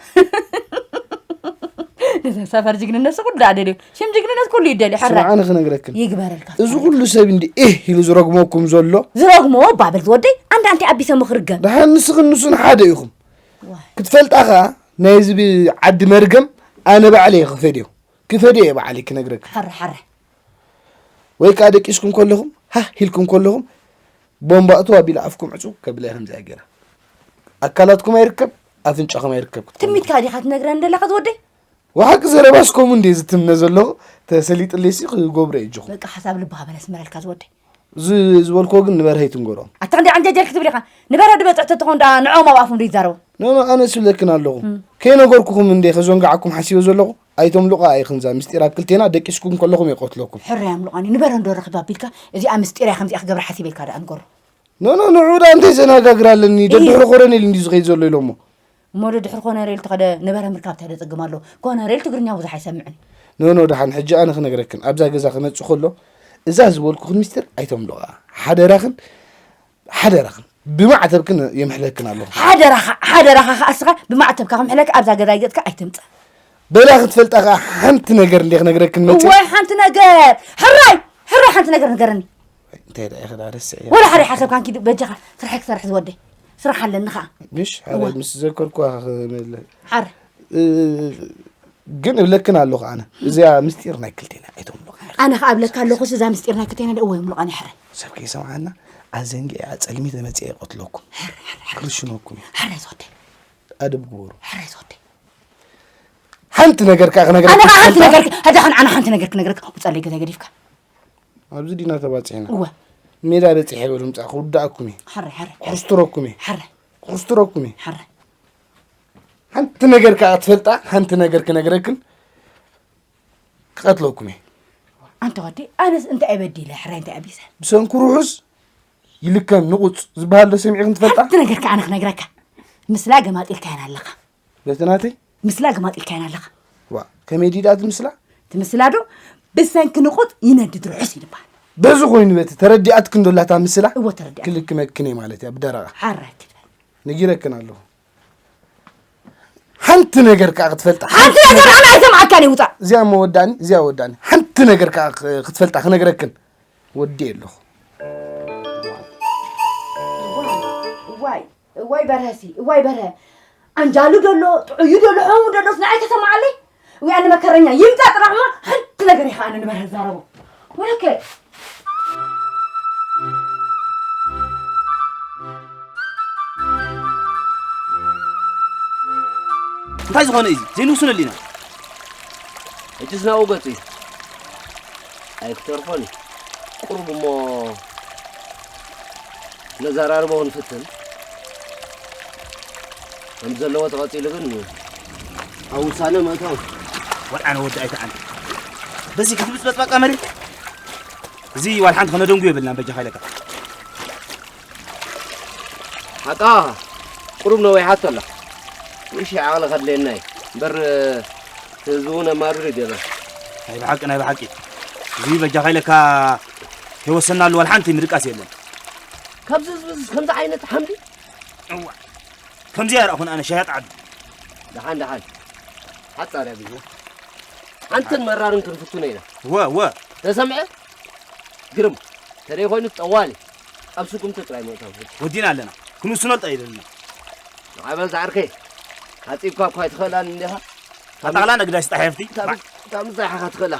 ሰፈር ጅግንነት ኩሉ ደኣ ደልዩ። ሽም ጅግንነት ኩሉ ይደልዩ፣ ሕራይ። ስምዓኒ ክነግረክን። ይግበረልካ። እዚ ኩሉ ሰብ እንዲ እህ ኢሉ ዝረግመኩም ዘሎ። ዝረግሞ ባብል ዝወደይ፣ ኣንዳ ኣንቲ ኣቢሰ ምኽርገም። ደሓን ንስኽን ንሱን ሓደ ኢኹም። ዋይ። ክትፈልጣ ኸኣ፣ ናይዚ ብ-፣ ዓዲ መርገም ኣነ ባዕለይ እየ ክፈድዮ። ክፈድዮ እየ ባዕለይ ክነግረክን። ሓረ፣ ሓረ። ወይ ከኣ ደቂስኩም ከለኹም፣ ሃህ ኢልኩም ከለኹም፣ ቦምባ እትው ኣቢላ ኣፍኩም ዕጹው ከብላ እየ ከምዚኣ ገይራ። ኣካላትኩም ኣይርከብ፣ ኣፍንጫኹም ኣይርከብ ክትኮኑ። ትሚትካ ዲኻ ትነግረኒ ዘለኻ ዝወደይ? ወሓቂ ዘረባስ ከምኡ እንድየ ዝትምነ ዘለኹ፣ ተሰሊጥለይሲ ክገብሮ እየ እጆኹም። በቃ ሓሳብ ልብኻ በል ኣስመረልካ ዝወደይ። ዝ-፣ ዝበልክዎ ግን ንበርሀ ኣይትንገሮም። ኣታ ክንደይ ዓንጃጃል ክትብል ኢኻ? ንበርሀ ድበጽሕ ተትኾን ደኣ ንዕኦም ኣብ ኣፎም ዶ ይዛረቡ? ኖ፣ ኖ፣ ኣነ ስብለክን ኣለኹ። እም። ከይነገርኩኹም እንደ ከዘንጋዓኩም ሓሲበ ዘለኹ፣ ኣይቶም ሉቃ ኣይኽንዛ ምስጢር ኣብ ክልቴና ደቂስኩም ከለኹም የቀትለኩም። ሕራይ ኣምልቋኒ፣ ንበርሀ እንዶ ረኺብ ኣቢልካ፣ እዚኣ ምስጢር እያ ከምዚኣ ክገብራ ሓሲበ ኢልካ ደኣ ንገሮ። ኖ፣ ኖ፣ ንዑ ደኣ እንታይ ዘነጋግር ኣለኒ? ኢዩ። ደድሕሪ ኮረኔል እንድዩ ዝኸይድ ዘሎ ኢሎሞ። እሞ ዶ ድሕሪ ኮነሬል ተኸደ ነበረ ምርካብ እንታይ ዶ ጸገም ኣለዎ? ኮነሬል ትግርኛ ብዙሕ ኣይሰምዕን። ኖ፣ ኖ፣ ደሓን ሕጂ ኣነ ክነግረክን። ኣብዛ ገዛ ክመጽእ ከሎ፣ እዛ ዝበልኩኽን ሚስጥር ኣይተምልቓ። ሓደራኽን፣ ሓደራኽን። ብማዕተብክን የምሕለክን ኣለኹ። ሓደራኻ፣ ሓደራኻ ከኣ እስኻ ብማዕተብካ ክምሕለክ ኣብዛ ገዛ ይገጽካ ኣይተምጽእ። በላ ክትፈልጣ ከኣ ሓንቲ ነገር እንደ ክነግረክን መጽእ። እዋይ፣ ሓንቲ ነገር። ሕራይ፣ ሕራይ ሓንቲ ነገር ንገረኒ። እንታይ ደኣ ኢኺ ደኣ ረስዕያ? ወላ ሓደ ሓሰብካ እንኪ በጃኻ ስራሕ ክሰርሕ ዝወደይ። ስራሕ ኣለኒ ኸኣ። ምሽ፣ ሓደ እወ። ምስ ዘከርኩዋ ክምለ-፣ ሓረ። እ፣ ግን እብለክን ኣለኹ ኣነ። እዚኣ ምስጢር ናይ ክልቴና ኣይተምልቑ። ኣነ ኸኣ እብለካ ኣለኹ፣ እዛ ምስጢር ናይ ክልቴና ደኣ እወ የምልቓ ናይ ሕረ። ሰብ ከይሰምዓና፣ ኣዘንጊዐ ጸልሚተ መጺአ ይቐትለኩም። ሕረ፣ ሕረ፣ ሕረ። ክርሽነኩም እዩ። ሕረ ዝወደይ። ኣደብ ግበሩ። ሕረ ዝወደይ። ሓንቲ ነገር ከኣ ክነግረካ ኣነ ኸኣ ሓንቲ ትፈልጣ? ነገር፣ ሕጂ ኸን ኣነ ሓንቲ ነገር ክነግረካ፣ ውጻለይ ገዛ ገዲፍካ። ኣብዚ ዲና ተባጺሕና? እወ። ሜዳ በጺሐ በሉ ምጻእ ክውዳእኩም እየ። ሓረ፣ ሓረ። ክኹስትረኩም እየ። ሓረ። ክኹስትረኩም እየ። ሓረ። ሓንቲ ነገር ከኣ ክትፈልጣ፣ ሓንቲ ነገር ክነግረክን ክቐትለኩም እየ። ኣንታ ወዲ፣ ኣነስ እንታይ እየ በዲለ? ሕራይ እንታይ ኣቢሰ? ብሰንኩ ርሑስ ይልከም ንቑጽ ዝበሃል ዶ ሰሚዕክን ትፈልጣ? ሓንቲ ነገር ከኣ ኣነ ክነግረካ። ምስላ ገማጢልካየን ኣለኻ። በቲ ናተይ? ምስላ ገማጢልካየን ኣለኻ። ዋ፣ ከመይ ድዩ ደኣ ትምስላ? ትምስላ ዶ? ብሰንኪ ንቑጽ ይነድድ ርሑስ እዩ ዝበሃል። በዚ ኮይኑ በቲ ተረዲኣትክን ዶ ኣላ እታ ምስላ? እወ፣ ተረዲኣ። ክልክመክን እየ ማለት እያ፣ ብደረቓ። ሓራይ ኪድ በል። ነጊረክን ኣለኹ። ሓንቲ ነገር ከኣ ክትፈልጣ። ሓንቲ ነገር ኣነ ኣይሰምዓካን እየ፣ ውጻእ። እዚኣ እሞ ወዳእኒ፣ እዚኣ ወዳእኒ። ሓንቲ ነገር ከኣ ክ-፣ ክትፈልጣ ክነግረክን ወዲኤ ኣለኹ። እዋይ፣ እዋይ። እዋይ በርሀሲ፣ እዋይ በርሀ። ኣንጃሉ ደሎ፣ ጥዑዩ ደሎ፣ ሖሙ ደሎስ ንዓይ ተሰማዓለይ? ወይ ኣነ መከረኛ፣ ይምጻእ ጥራሕ እሞ ሓንቲ ነገር ኢኻ ኣነ ንበርሀ ዛረቦ። ወለከ። እንታይ ዝኾነ እዩ እዚ? ዘይንውስነሉ ኢና። ሕጂስ ናብኡ ገጹ እዩ። ኣይክተርፎን እዩ። ቁሩብ እሞ ነዘራርቦ ክንፍትን። ከም ዘለዎ ተቐጺሉ ግን ኣብ ውሳነ ምእታው። ወልዓነ ወዲ ኣይተዓን። በዚ ክትብጽ በጥባጣ መሪር። እዚ ዋላ ሓንቲ ከነደንጉ የብልናን በጃኻ ኢለካ። ሓቃ ቁሩብ ነዊሓቶ ኣላ። ንእሽተይ ዓቕሊ ከድልየና እዩ። እምበር ህዝቢ እውን ኣማሪሩ እዩ ገለ። ናይ ብሓቂ፣ ናይ ብሓቂ። እዚ በጃኻ ኢለካ ከይወሰናሉ ዋላ ሓንቲ ምድቃስ የለን። ካብዚ ህዝቢ እዚ ከምዚ ዓይነት ሓምሊ? እዋ። ከምዚ ኣይረኣኹን ኣነ ሸያጥ ዓዱ። ደሓን፣ ደሓን። ሓጻር እያ ግዜ። ሓንትን መራርን ክንፍትኖ ኢና። እወ፣ እወ። ተሰምዐ? ግርም። ተደይ ኮይኑ ጠዋሊ። ኣብ ስጉምቲ ጥራይ ምእታው። ወዲና ኣለና። ክንውስኖ ጥራይ ይደልና። ንዓ በል ዝዓርከይ። ሓጺብካ እኳ ኣይትኽእላን እንዲኻ። ኣጣቕላ ነግዳይ ስጣሕ የፍቲ። ካብ፣ ካብ ምሳሕኻ ትኽእላ።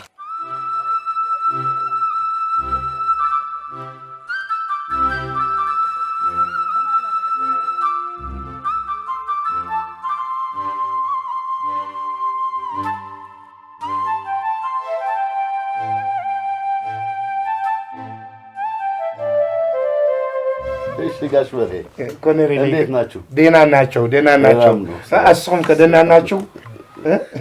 ጋሽ በርሄ ኮነሬ እንዴት ናችሁ? ደህና ናቸው፣ ደህና ናቸው። ሰላም ነው። እሱም ከደህና ናቸው።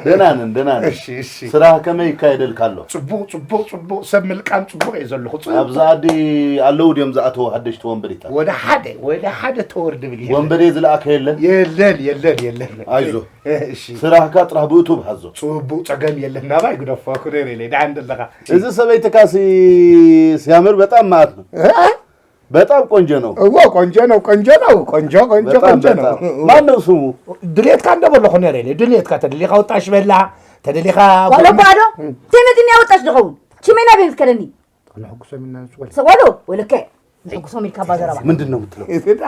ደህና ነን፣ ደህና ነን። እሺ፣ እሺ። ስራ ከመይ ይካየደልካ ኣሎ? ጽቡቅ፣ ጽቡቅ፣ ጽቡቅ። ሰብ ምልቃም ጽቡቅ እየ ዘለኹ። ጽቡቅ። ኣብዚ ዓዲ ኣለዉ ድዮም ዝኣተዉ ሓደሽቲ ወንበዴታት? ወደ ሓደ፣ ወደ ሓደ ተወርድ ብል የለን። ወንበዴ ዝለኣከ የለን? የለን፣ የለን፣ የለን። ኣይዞ። እሺ። ስራሕካ ጥራሕ ብእቱብ ሓዞ። ጽቡቅ፣ ጸገም የለን። ናባይ ግደፎ፣ ኮነሬ ለይ። ደሓን ደለኻ? እዚ ሰበይትካ ሲ- ሲያምር በጣም ማለት ነው። በጣም ቆንጆ ነው። እዎ፣ ቆንጆ ነው፣ ቆንጆ ነው። ቆንጆ፣ ቆንጆ፣ በጣም ቆንጆ ነው። በጣም። ማን ነው ስሙ? ድሌትካ እንደበሎ ኮነሬ ለይ። ድሌትካ ተደሊኻ ወጣሽ በላ፣ ተደሊኻ ዋሎ ባዶ ተመድን ያወጣሽ ድኸውን ችሜና ቤት ከለኒ ንሕጉሶም ኢና ንጽወል። ሰዋሎ ወለከ ንሕጉሶም ኢልካ ባዘረባ ምንድን ነው የምትለው? ስቂዳ፣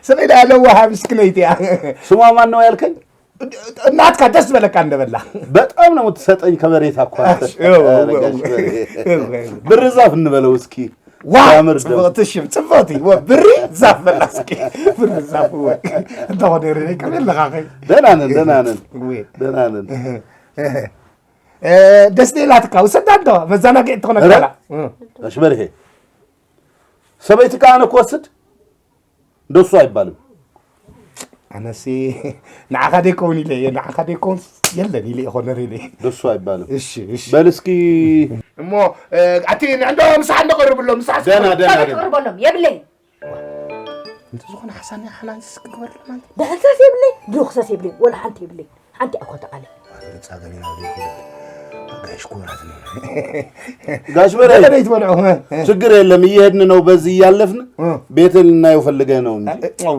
ስቂዳ ለዋሃ ምስክነይቲ እያ። ስሟ ማን ነው ያልከኝ? እናትካ ደስ ዝበለካ እንደበላ። በጣም ነው የምትሰጠኝ ከበሬታ እኮ። እሺ፣ እዎ፣ እዎ፣ ኧረ ጋሽ እዎ። በርሄ። እዎ። ብር ዛፍ እንበለው እስኪ። ዋ ሲያምር ደም። ጽብቕቲ ሽም ጽብቕቲ ወ ብሪ ዛፍ በላ እስኪ። ብሪ ዛፍ ወ እንተኾነ ርእ ከመይ ኣለኻ ኸይ ደህና ነን፣ ደህና ነን፣ ወይ ደህና ነን። እ፣ ደስ ደላትካ ውሰዳ እንዶ መዘናግዒ ትኾነካ ኧረ? ኣላ። እ። ጋሽ በርሄ ሰበይትካ ኣነ ክወስድ እንደሱ ኣይባልም። ኣነሲ ንዓኻ ደይከውን ኢለ እየ፣ ንዓኻ ደይከውን የለን ኢለ እየ ኮነር ኢለ። ደሱ ኣይባልም። እሺ፣ እሺ። በል እስኪ እሞ እ፣ ኣቲ ንዕንዶ ምሳሕ እንደቀርብሎ ምሳሕ ደህና ደህና ደህና። ቀርበሎም የብለይ እንተ ዝኾነ ሓሳን ሓናንስ ክግበር ማለት ደሕንሳስ የብለይ ድሩኽሰስ የብለይ ወላ ሓንቲ የብለይ ሓንቲ ኣኮ ተቓለ ጻገም ኢና ወዲኩ ጋሽ ኩራት ነው። ጋሽ በርሄ ደደይ ትበልዑ። ችግር የለም እየሄድን ነው። በዚህ እያለፍን እ። ቤት ልናየው ፈልገህ ነው እንጂ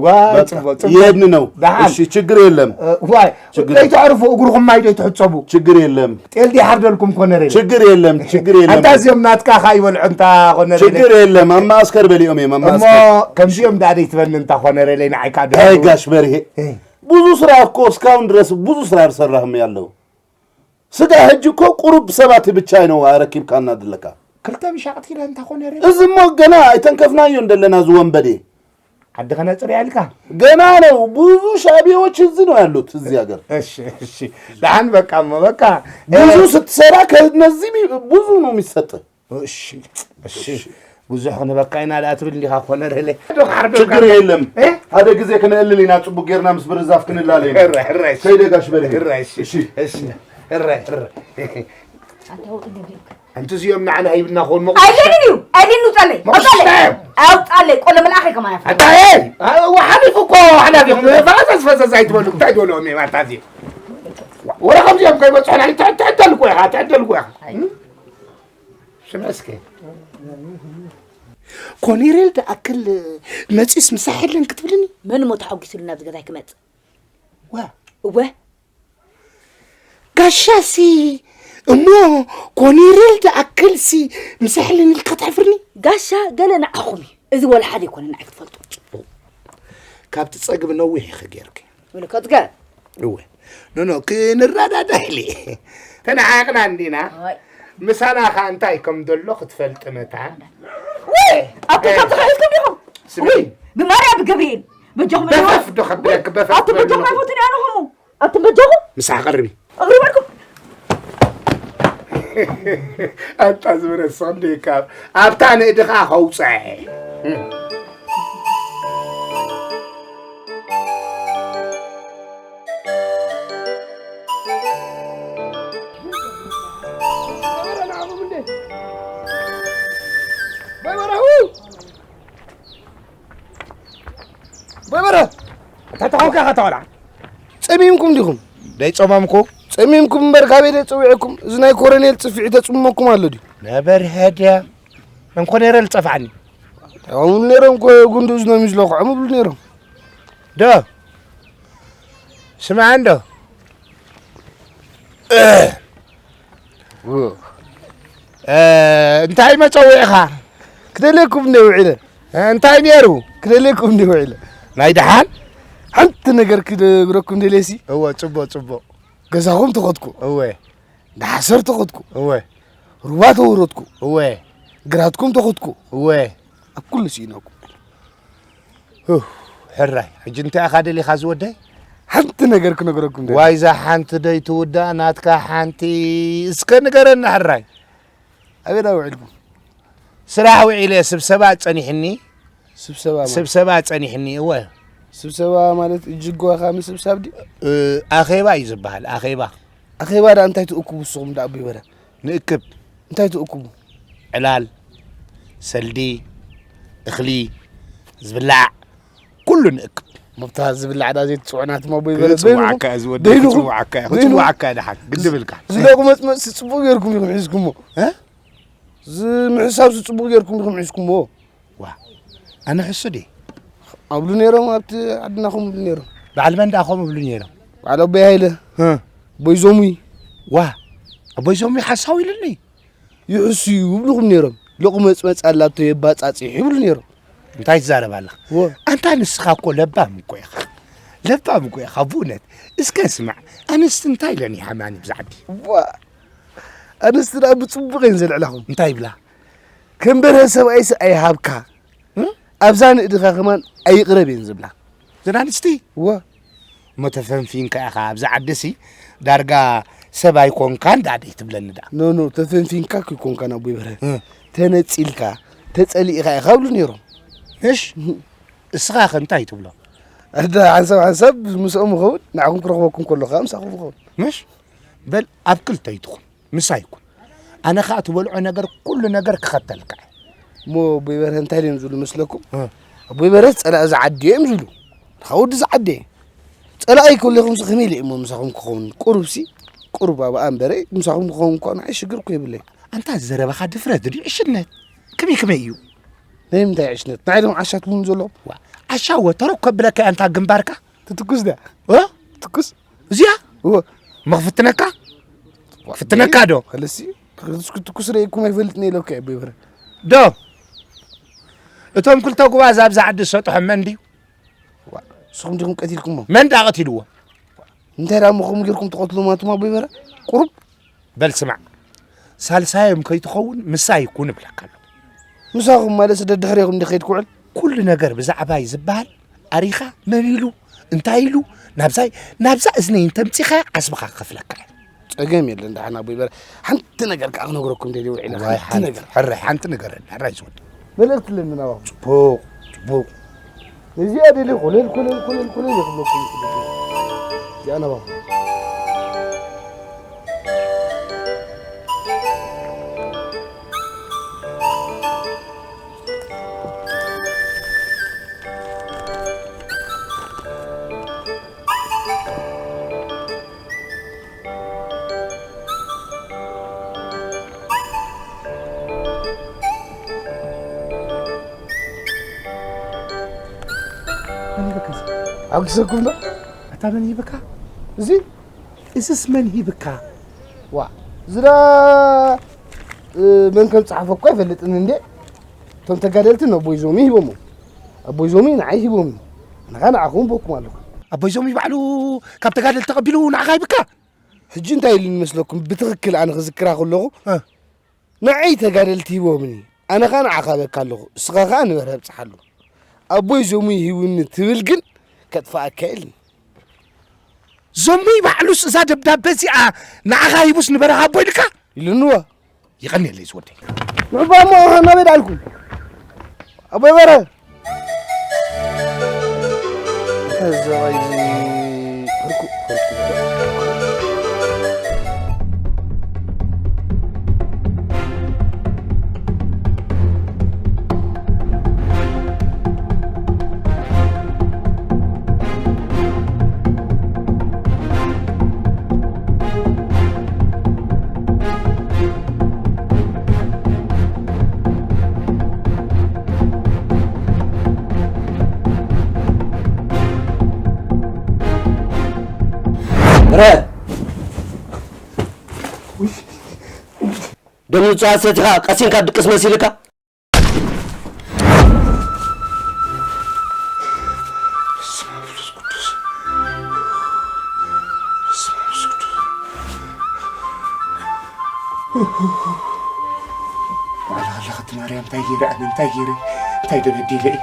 ዋ በቃ ጽቡቅ ጽቡቅ። እየሄድን ነው። ደሓን። እሺ ችግር የለም። እ፣ ዋይ ችግር ደይትዕርፉ እግርኹም ማይ ደይትሕጸቡ። ችግር የለም። ጤል ዲሓርደልኩም ኮነር ኢለ። ችግር የለም። ችግር የለም። ኣንታ እዚኦም ናትካ ካ ይበልዑ እንታ ኮነር ኢለ። ችግር የለም። ኣብ ማእስከር በሊኦም እዮም ኣብ እሞ ማእስከር። ከምዚኦም ደኣ ደይትበኒ እንታ ኮነር ኢለ ንዓይካ ዶ አይ ጋሽ በርሄ እ። ብዙ ስራ እኮ እስካሁን ድረስ ብዙ ስራ አልሰራህም ያለው ስጋ ህጅ እኮ ቁሩብ ሰባት ብቻ ነው አረኪብካና ድለካ ክልተ ብሻቅቲ ኢለ እንታ ኮነር ኢለ። እዚ እሞ ገና ኣይተንከፍናዮ እንደለና እዚ ወንበዴ ዓዲ ከነጽር ያልካ ገና ነው። ብዙ ሻቢዎች እዚህ ነው ያሉት እዚህ ሀገር። እሺ እሺ። ደሓን በቃ እሞ በቃ ብዙ ስትሰራ ከነዚህ ሚ- ብዙ ነው የሚሰጥ። እሺ እሺ። ብዙሕ ክንበካ ኢና ደኣ ትብል እንዲኻ ኮነር ኢለ። ችግር የለም። እ? ሓደ ግዜ ክንእልል ኢና ጽቡቅ ጌርና ምስ ብርዛፍ ክንላለ ኢና። እረ፣ እረ፣ እሺ። ከይደ ጋሽ በርሄ። እረ፣ እሺ፣ እሺ። እሺ፣ እረ፣ እረ። ኣንቲ እዚኦም ንዓና ሂብና ኾን መቑ- ኣይደልን እዩ ኣይደልን ውፃለይ መቑስ ኣውፃለይ ሽታዮ። ኣውፃለይ ቆሎ መልኣኸ ከማያ ኣታ ኤ፣ አ፣ ሓሊፉ እኮ ሓላፊኹም ፈዘዝ ፈዘዝ ኣይትበሉ እንታይ ትበልኦም እዮም ኣታ እዚኦም። ወረ ከምዚኦም ከይበፅሑና ትዕደልኩ ኢኻ ትዕደልኩ ኢኻ። ስምዐ እስከ ኮኔሬል ደኣክል መፂስ ምሳሕ የለን ክትብልኒ? መን ሞ ተሓጒሱሉ ናብዚ ገዛይ ክመፅእ ዋ እወ ጋሻሲ እሞ ኮኔሬል ደኣክልሲ ምሳሕ የለን ኢልካ ትሕፍርኒ? ጋሻ ገለ ንዓኹም እዩ እዚ ወላ ሓደ ይኮነ ንዓይ ክትፈልጡ ካብቲ ፀግቢ ነዊሕ ኢኸ ጌርክ ምልከትከ እወ ኖኖ ክንረዳዳ ኢለ ተነዓቕና እንዲና ኣይ። ምሳና ኸ እንታይ ከም ዘሎ ክትፈልጥ መታ ወይ ኣቱም ካብ ተኻሒልኩም ዲኹም ስሚ ወይ ብማርያም ብገብርኤል በጃኹም በፈፍ ዶ ከብለክ በፈፍ ኣቱም በጃኹም ኣይፈቱን ኣነኹም ኣቱም በጃኹም ምሳሕ ቀርቢ ኣቕሪበልኩም ኣንታ ዝበረሶ እንዴ ካብ ኣብታ ንእድኻ ከውፅዐ በበረ እንታይ ተኾንካ ኢኻ ተወላ ጸሚምኩም ዲኹም ደይ ጸማምኮ ጸሚምኩም እምበር ካበይ ደይ ጸዊዕኩም እዚ ናይ ኮረኔል ጽፍዒ ተጽምመኩም ኣሎ ድዩ ነበር ሄደ እንኮ ነይረ ዝጸፍዓኒ ኣሙሉ ነይሮም ኮ ጉንዱ ዝኖም ይዝለኹ ዕሙብሉ ነይሮም ዶ ስምዓ እንዶ እንታይ መጸዊዕኻ ክደልየኩም እንደ ውዒለ እንታይ ነይሩ ክደልየኩም እንደ ውዒለ ናይ ደሓን ሓንቲ ነገር ክነግረኩም ደልየሲ እወ ጽቡቕ ጽቡቕ ገዛኹም ተኸትኩ እወ ዳሓሰር ተኸትኩ እወ ሩባ ተወረትኩ እወ ግራትኩም ተኸትኩ እወ ኣብ ኩሉ ስኢናኩም ሕራይ ሕጂ እንታይ ኢኻ ደሊኻ ዝወደይ ሓንቲ ነገር ክነግረኩም ደልየ። ዋይዛ ሓንቲ ደይ ትውዳእ ናትካ ሓንቲ እስከ ንገረና ሕራይ ኣበዳ ውዒልኩም ስራሕ ውዒለ ስብሰባ ጸኒሕኒ ስብሰባ ማለት? ስብሰባ ጸኒሕኒ እወ። ስብሰባ ማለት እጅጓኻ ምስብሳብ ድዩ? እ፣ ኣኼባ እዩ ዝበሃል፣ ኣኼባ። ኣኼባ ደኣ እንታይ ትእክቡ ንስኹም ደኣ ኣቦይ በረ? ንእክብ። እንታይ ትእክቡ? ዕላል፣ ሰልዲ፣ እኽሊ፣ ዝብላዕ፣ ኩሉ ንእክብ። መብታ ዝብላዕ ደኣ ዘይትጽውዑና ትማ ኣቦይ በረ? ክጽውዓካ እያ ዝወደይ፣ ክጽውዓካ እያ፣ ክጽውዓካ እያ ደሓን። ግዲ ብልካ። ዝለቑ መጽመጽሲ ጽቡቕ ጌርኩም ኢኹም ሒዝኩሞ። እ? ዝምሕሳብሲ ጽቡቕ ጌርኩም ኢኹም ሒዝኩሞ። ዋ፣ ኣነ ሕሱድ እየ። ኣብሉ ነይሮም ኣብቲ ዓድና ከምኡ ይብሉ ነይሮም። በዓል መን ደኣ ከምኡ ይብሉ ነይሮም? በዓል ኣቦይ ሃይለ፣ እ። ኣቦይ ዞሙይ። ዋ፣ ኣቦይ ዞሙይ ሓሳዊ ኢሉኒ። ይሕሱ እዩ ይብሉኹም ነይሮም። ሎቑ መጽመጽ ኣላቶ የባጻጽሕ ይብሉ ነይሮም። እንታይ ትዛረብ ኣለኻ? ወ። ኣንታ ንስኻ እኮ ለባም እኮ ኢኻ። ለባም እኮ ኢኻ ብእውነት። እስከ ስማዕ፣ ኣንስቲ እንታይ ኢለን ይሃማኒ ብዛዕዲ? ዋ፣ ኣንስቲ ደኣ ብጽቡቕ እየን ዘልዕላኹም። እንታይ ይብላ? ከም በርሀ ሰብኣይስ ኣይሃብካ፣ እ? ኣብዛ ንእድኻ ከማን ኣይቕረብ እየን ዝብላ። ዘን ኣንስቲ? እወ። እሞ ተፈንፊንካ ኢኻ፣ ኣብዚ ዓዲሲ ዳርጋ ሰብ ኣይኮንካን ደኣ ደይ ትብለኒ ደኣ። ኖ፣ ኖ፣ ተፈንፊንካ ከይኮንካ ናብ ይበረ። እ። ተነጺልካ፣ ተጸሊእኻ ኢኻ ይብሉ ነይሮም። እሽ? እስኻ ኸ እንታይ ትብሎ? ኣደ ሓንሳብ ሓንሳብ ምስኦም እኸውን፣ ንዓኹም ክረኽበኩም ከለኹ ከዓ ምሳኹም እኸውን። ምሽ? በል ኣብ ክልተ ይትኹን። ምሳይ ኩን። ኣነ ኸኣ ትበልዖ ነገር ኩሉ ነገር ክኸተልካ እየ። እሞ ኣቦይ በርሀ እንታይ ድዮም ዝብሉ መስለኩም? እ። ኣቦይ በርሀ ጸላኢ ዝዓዲ እዮም ዝብሉ። ንኻ ወዲ ዝዓዲ እየ። ጸላኢ ከለኹምሲ ከመይ ኢለ እሞ ምሳኹም ክኸውን? ቁሩብሲ ቁሩብ ኣብኣ እምበረ ምሳኹም ክኸውን እኳ ንዓይ ሽግር እኮ የብለይ። ኣንታ ዘረባኻ ድፍረት ድዩ ዕሽነት? ከመይ ከመይ እዩ? ናይ ምንታይ ዕሽነት? ንዓይ ዶም ዓሻ ትብሉኒ ዘለኹም? ዋ፣ ዓሻ ወተሮ ከብለካ እያ ኣንታ ግንባርካ። ትትኩስ ድያ? እ? ትኩስ? እዚኣ እወ። እሞ ክፍትነካ? ክፍትነካ ዶ? ከለሲ ክትኩስ ርኢኩም ኣይፈልጥን ኢለካ እየ ኣቦይ በርሀ። ዶ? እቶም ክልተ ጉባዝ ኣብዛ ዓዲ ዝሰጥሖም መን ድዩ? ዋ፣ ንስኹም ዲኹም ቀቲልኩሞ? መን ደኣ ቀቲልዎ? እንታይ ደኣ እሞ ከምኡ ጌርኩም ትቐትልዎም ኣቱም ኣቦይ በርሀ? ቁሩብ በል ስማዕ፣ ሳልሳዮም ከይትኸውን ምሳይ ኩን እብለካ ኣለኹ። ምሳኹም ማለትሲ ደድሕሬኹም እንዲ ከይድ ክውዕል? ኩሉ ነገር ብዛዕባይ ዝበሃል ኣሪኻ መን ኢሉ እንታይ ኢሉ ናብዛይ ናብዛ እዝነይ እንተምጺኻያ ዓስብኻ ክኸፍለካ እየ። ጸገም የለን ደሓን ኣቦይ በርሀ። ሓንቲ ነገር ከኣ ክነግረኩም ደልየ ውዒለ። ዋይ ሓንቲ ሓንቲ ነገር። ሕራይ ሓንቲ ንገረኒ ሕራይ ዝወድ። መልእኽቲ ኣለኒ ናባኹም። ጽቡቕ ጽቡቕ። ነዚኣ ደልየ ኮለል ኮለል ኮለል ኮለል እየ ክብለኩም። እዚኣ ናባኹም። መን ሂበካ እዚ? ኣጉሰኩም ዶ? ኣታ መን ሂብካ? እዚ እዝስ መን ሂብካ? ዋ ዝዳ መን ከም ጸሓፈ እኮ ኣይፈልጥን እንዴ። እቶም ተጋደልቲ ነቦይ ዞሚ ሂቦሞ። ኣቦይ ዞሚ ንዓይ ሂቦም። ኣነ ኸኣ ንዓኹም ቦኩም ኣለኹ። ኣቦይ ዞሚ ባዕሉ ካብ ተጋደልቲ ተቐቢሉ ንዓኻ ሂብካ? ሕጂ እንታይ ኢሉኒ መስለኩም? ብትኽክል ኣነ ክዝክራ ከለኹ እ። ንዓይ ተጋደልቲ ሂቦምኒ። ኣነ ኸኣ ንዓኻ በካ ኣለኹ። እስኻ ኸኣ ንበርሀ ብጽሓሉ። ኣቦይ ዞሚ ሂቡኒ ትብል ግን ከጥፍኣካ ኢልኒ። ዞሙይ ባዕሉስ እዛ ደብዳበ እዚኣ ንዓኻ ሂቡስ ንበረኻ ኣቦ ኢልካ? ኢሉንዎ። ይቐንየለይ ዝወደይ። ንዕባ እሞ ናበይ ደኣልኩም? ኣቦይ በረ። እዛ ዘባይ እዚ ህርኩ ረ ደም ንጹሃት ሰቲኻ ቀሲንካ ድቅስ መሲልካ። ዋላ ኣለኸት ማርያም እንታይ ገይረ ኣነ እንታይ ገይረ እንታይ ደበዲለ እዩ።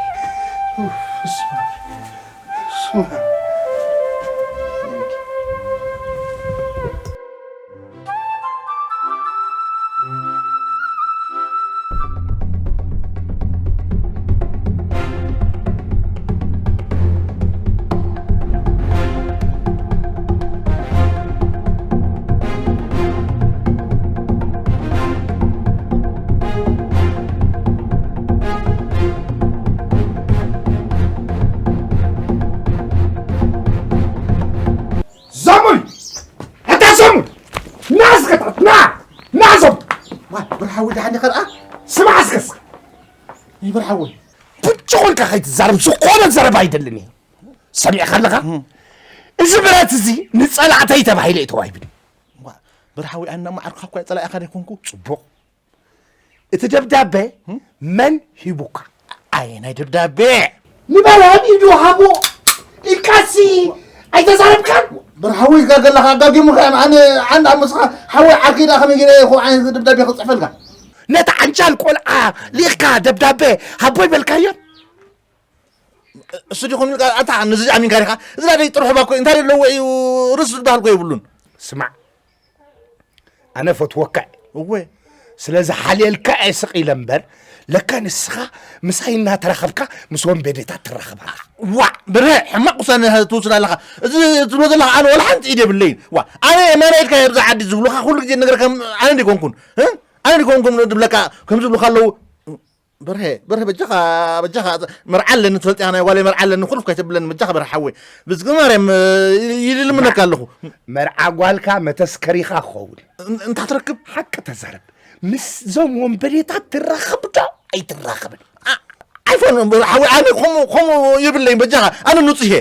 ሓዊ ደሓን ዲኻ ደኣ? ስማዕ እስከስ። ይበር ሓወይ። ብጭቑልካ ከይትዛረብ ዝኾነ ዘረባ ኣይደልን እዩ። ሰሚዕካ ኣለኻ? እዚ ብረት እዚ ንጸላእተይ ተባሂለ እዩ ተዋሂብኒ። እዋ፣ ብር ሓወይ ኣነ መዓርካ እኳ ጸላኢኻ ደይኮንኩ። ጽቡቕ። እቲ ደብዳቤ መን ሂቡካ? ኣየ ናይ ደብዳቤ። ንበረሃብ ኢዱ ሃቦ ኢልካሲ ኣይተዛረብካን? ብር ሓወይ ጋገላኻ ኣጋጊሙካ። ኣነ ኣነ ኣምስኻ ሓወይ ዓርኪ ደኣ ከመይ ገይረ ይኹ ዓይነት ደብዳቤ ክጽሕፈልካ? ነቲ ዓንጃል ቆልዓ ልኢኽካ ደብዳቤ ሃቦ ይበልካዮ? እሱ ዲኹም ኢልካ ኣታ ነዚ ኣሚንካ ዲኻ? እዚ ናደይ ጥርሑ ባኮ እንታይ ኣለዎ እዩ ርስ ዝበሃል ኮ የብሉን። ስማዕ፣ ኣነ ፈትወካ እየ። እወ። ስለ ዝሓልየልካ እየ ስቕ ኢለ እምበር፣ ለካ ንስኻ ምሳይ እናተራኸብካ ምስ ወንበዴታት ትራኸብ ኣለኻ። ዋዕ፣ ብርሀ፣ ሕማቕ ውሳነ ትወስድ ኣለኻ። እዚ ትብሎ ዘለኻ ኣነ ወላ ሓንቲ ኢድ የብለይን። ዋዕ፣ ኣነ የማናይ ኢድካ እየ ኣብዛ ዓዲ ዝብሉኻ ኩሉ ግዜ ነገርካ ኣነ ዲኮንኩን? እ? ኣነ ዲኮንኩም ድብለካ ከም ዝብሉኻ ኣለዉ? በርሀ፣ በርሀ፣ በጃኻ፣ በጃኻ፣ መርዓ ኣለኒ ትፈልጥ ኢኻ፣ ናይ ጓለይ መርዓ ኣለኒ፣ ኩርፍ ከይተብለኒ፣ በጃኻ በርሀ ሓወይ። ብዝጊ ማርያም፣ እ፣ ይልምነካ ኣለኹ። መርዓ ጓልካ መተስከሪኻ ክኸውን። እን-፣ እንታይ ትረክብ? ሓቂ ተዛረብ። ምስ ዞም ወንበዴታት ትራኸብ ዶ ኣይትራኸብን? ኣ-፣ ኣይፈን፣ በርሀ ሓወይ፣ ኣነ ከምኡ፣ ከምኡ የብለይን፣ በጃኻ፣ ኣነ ንጹህ እየ።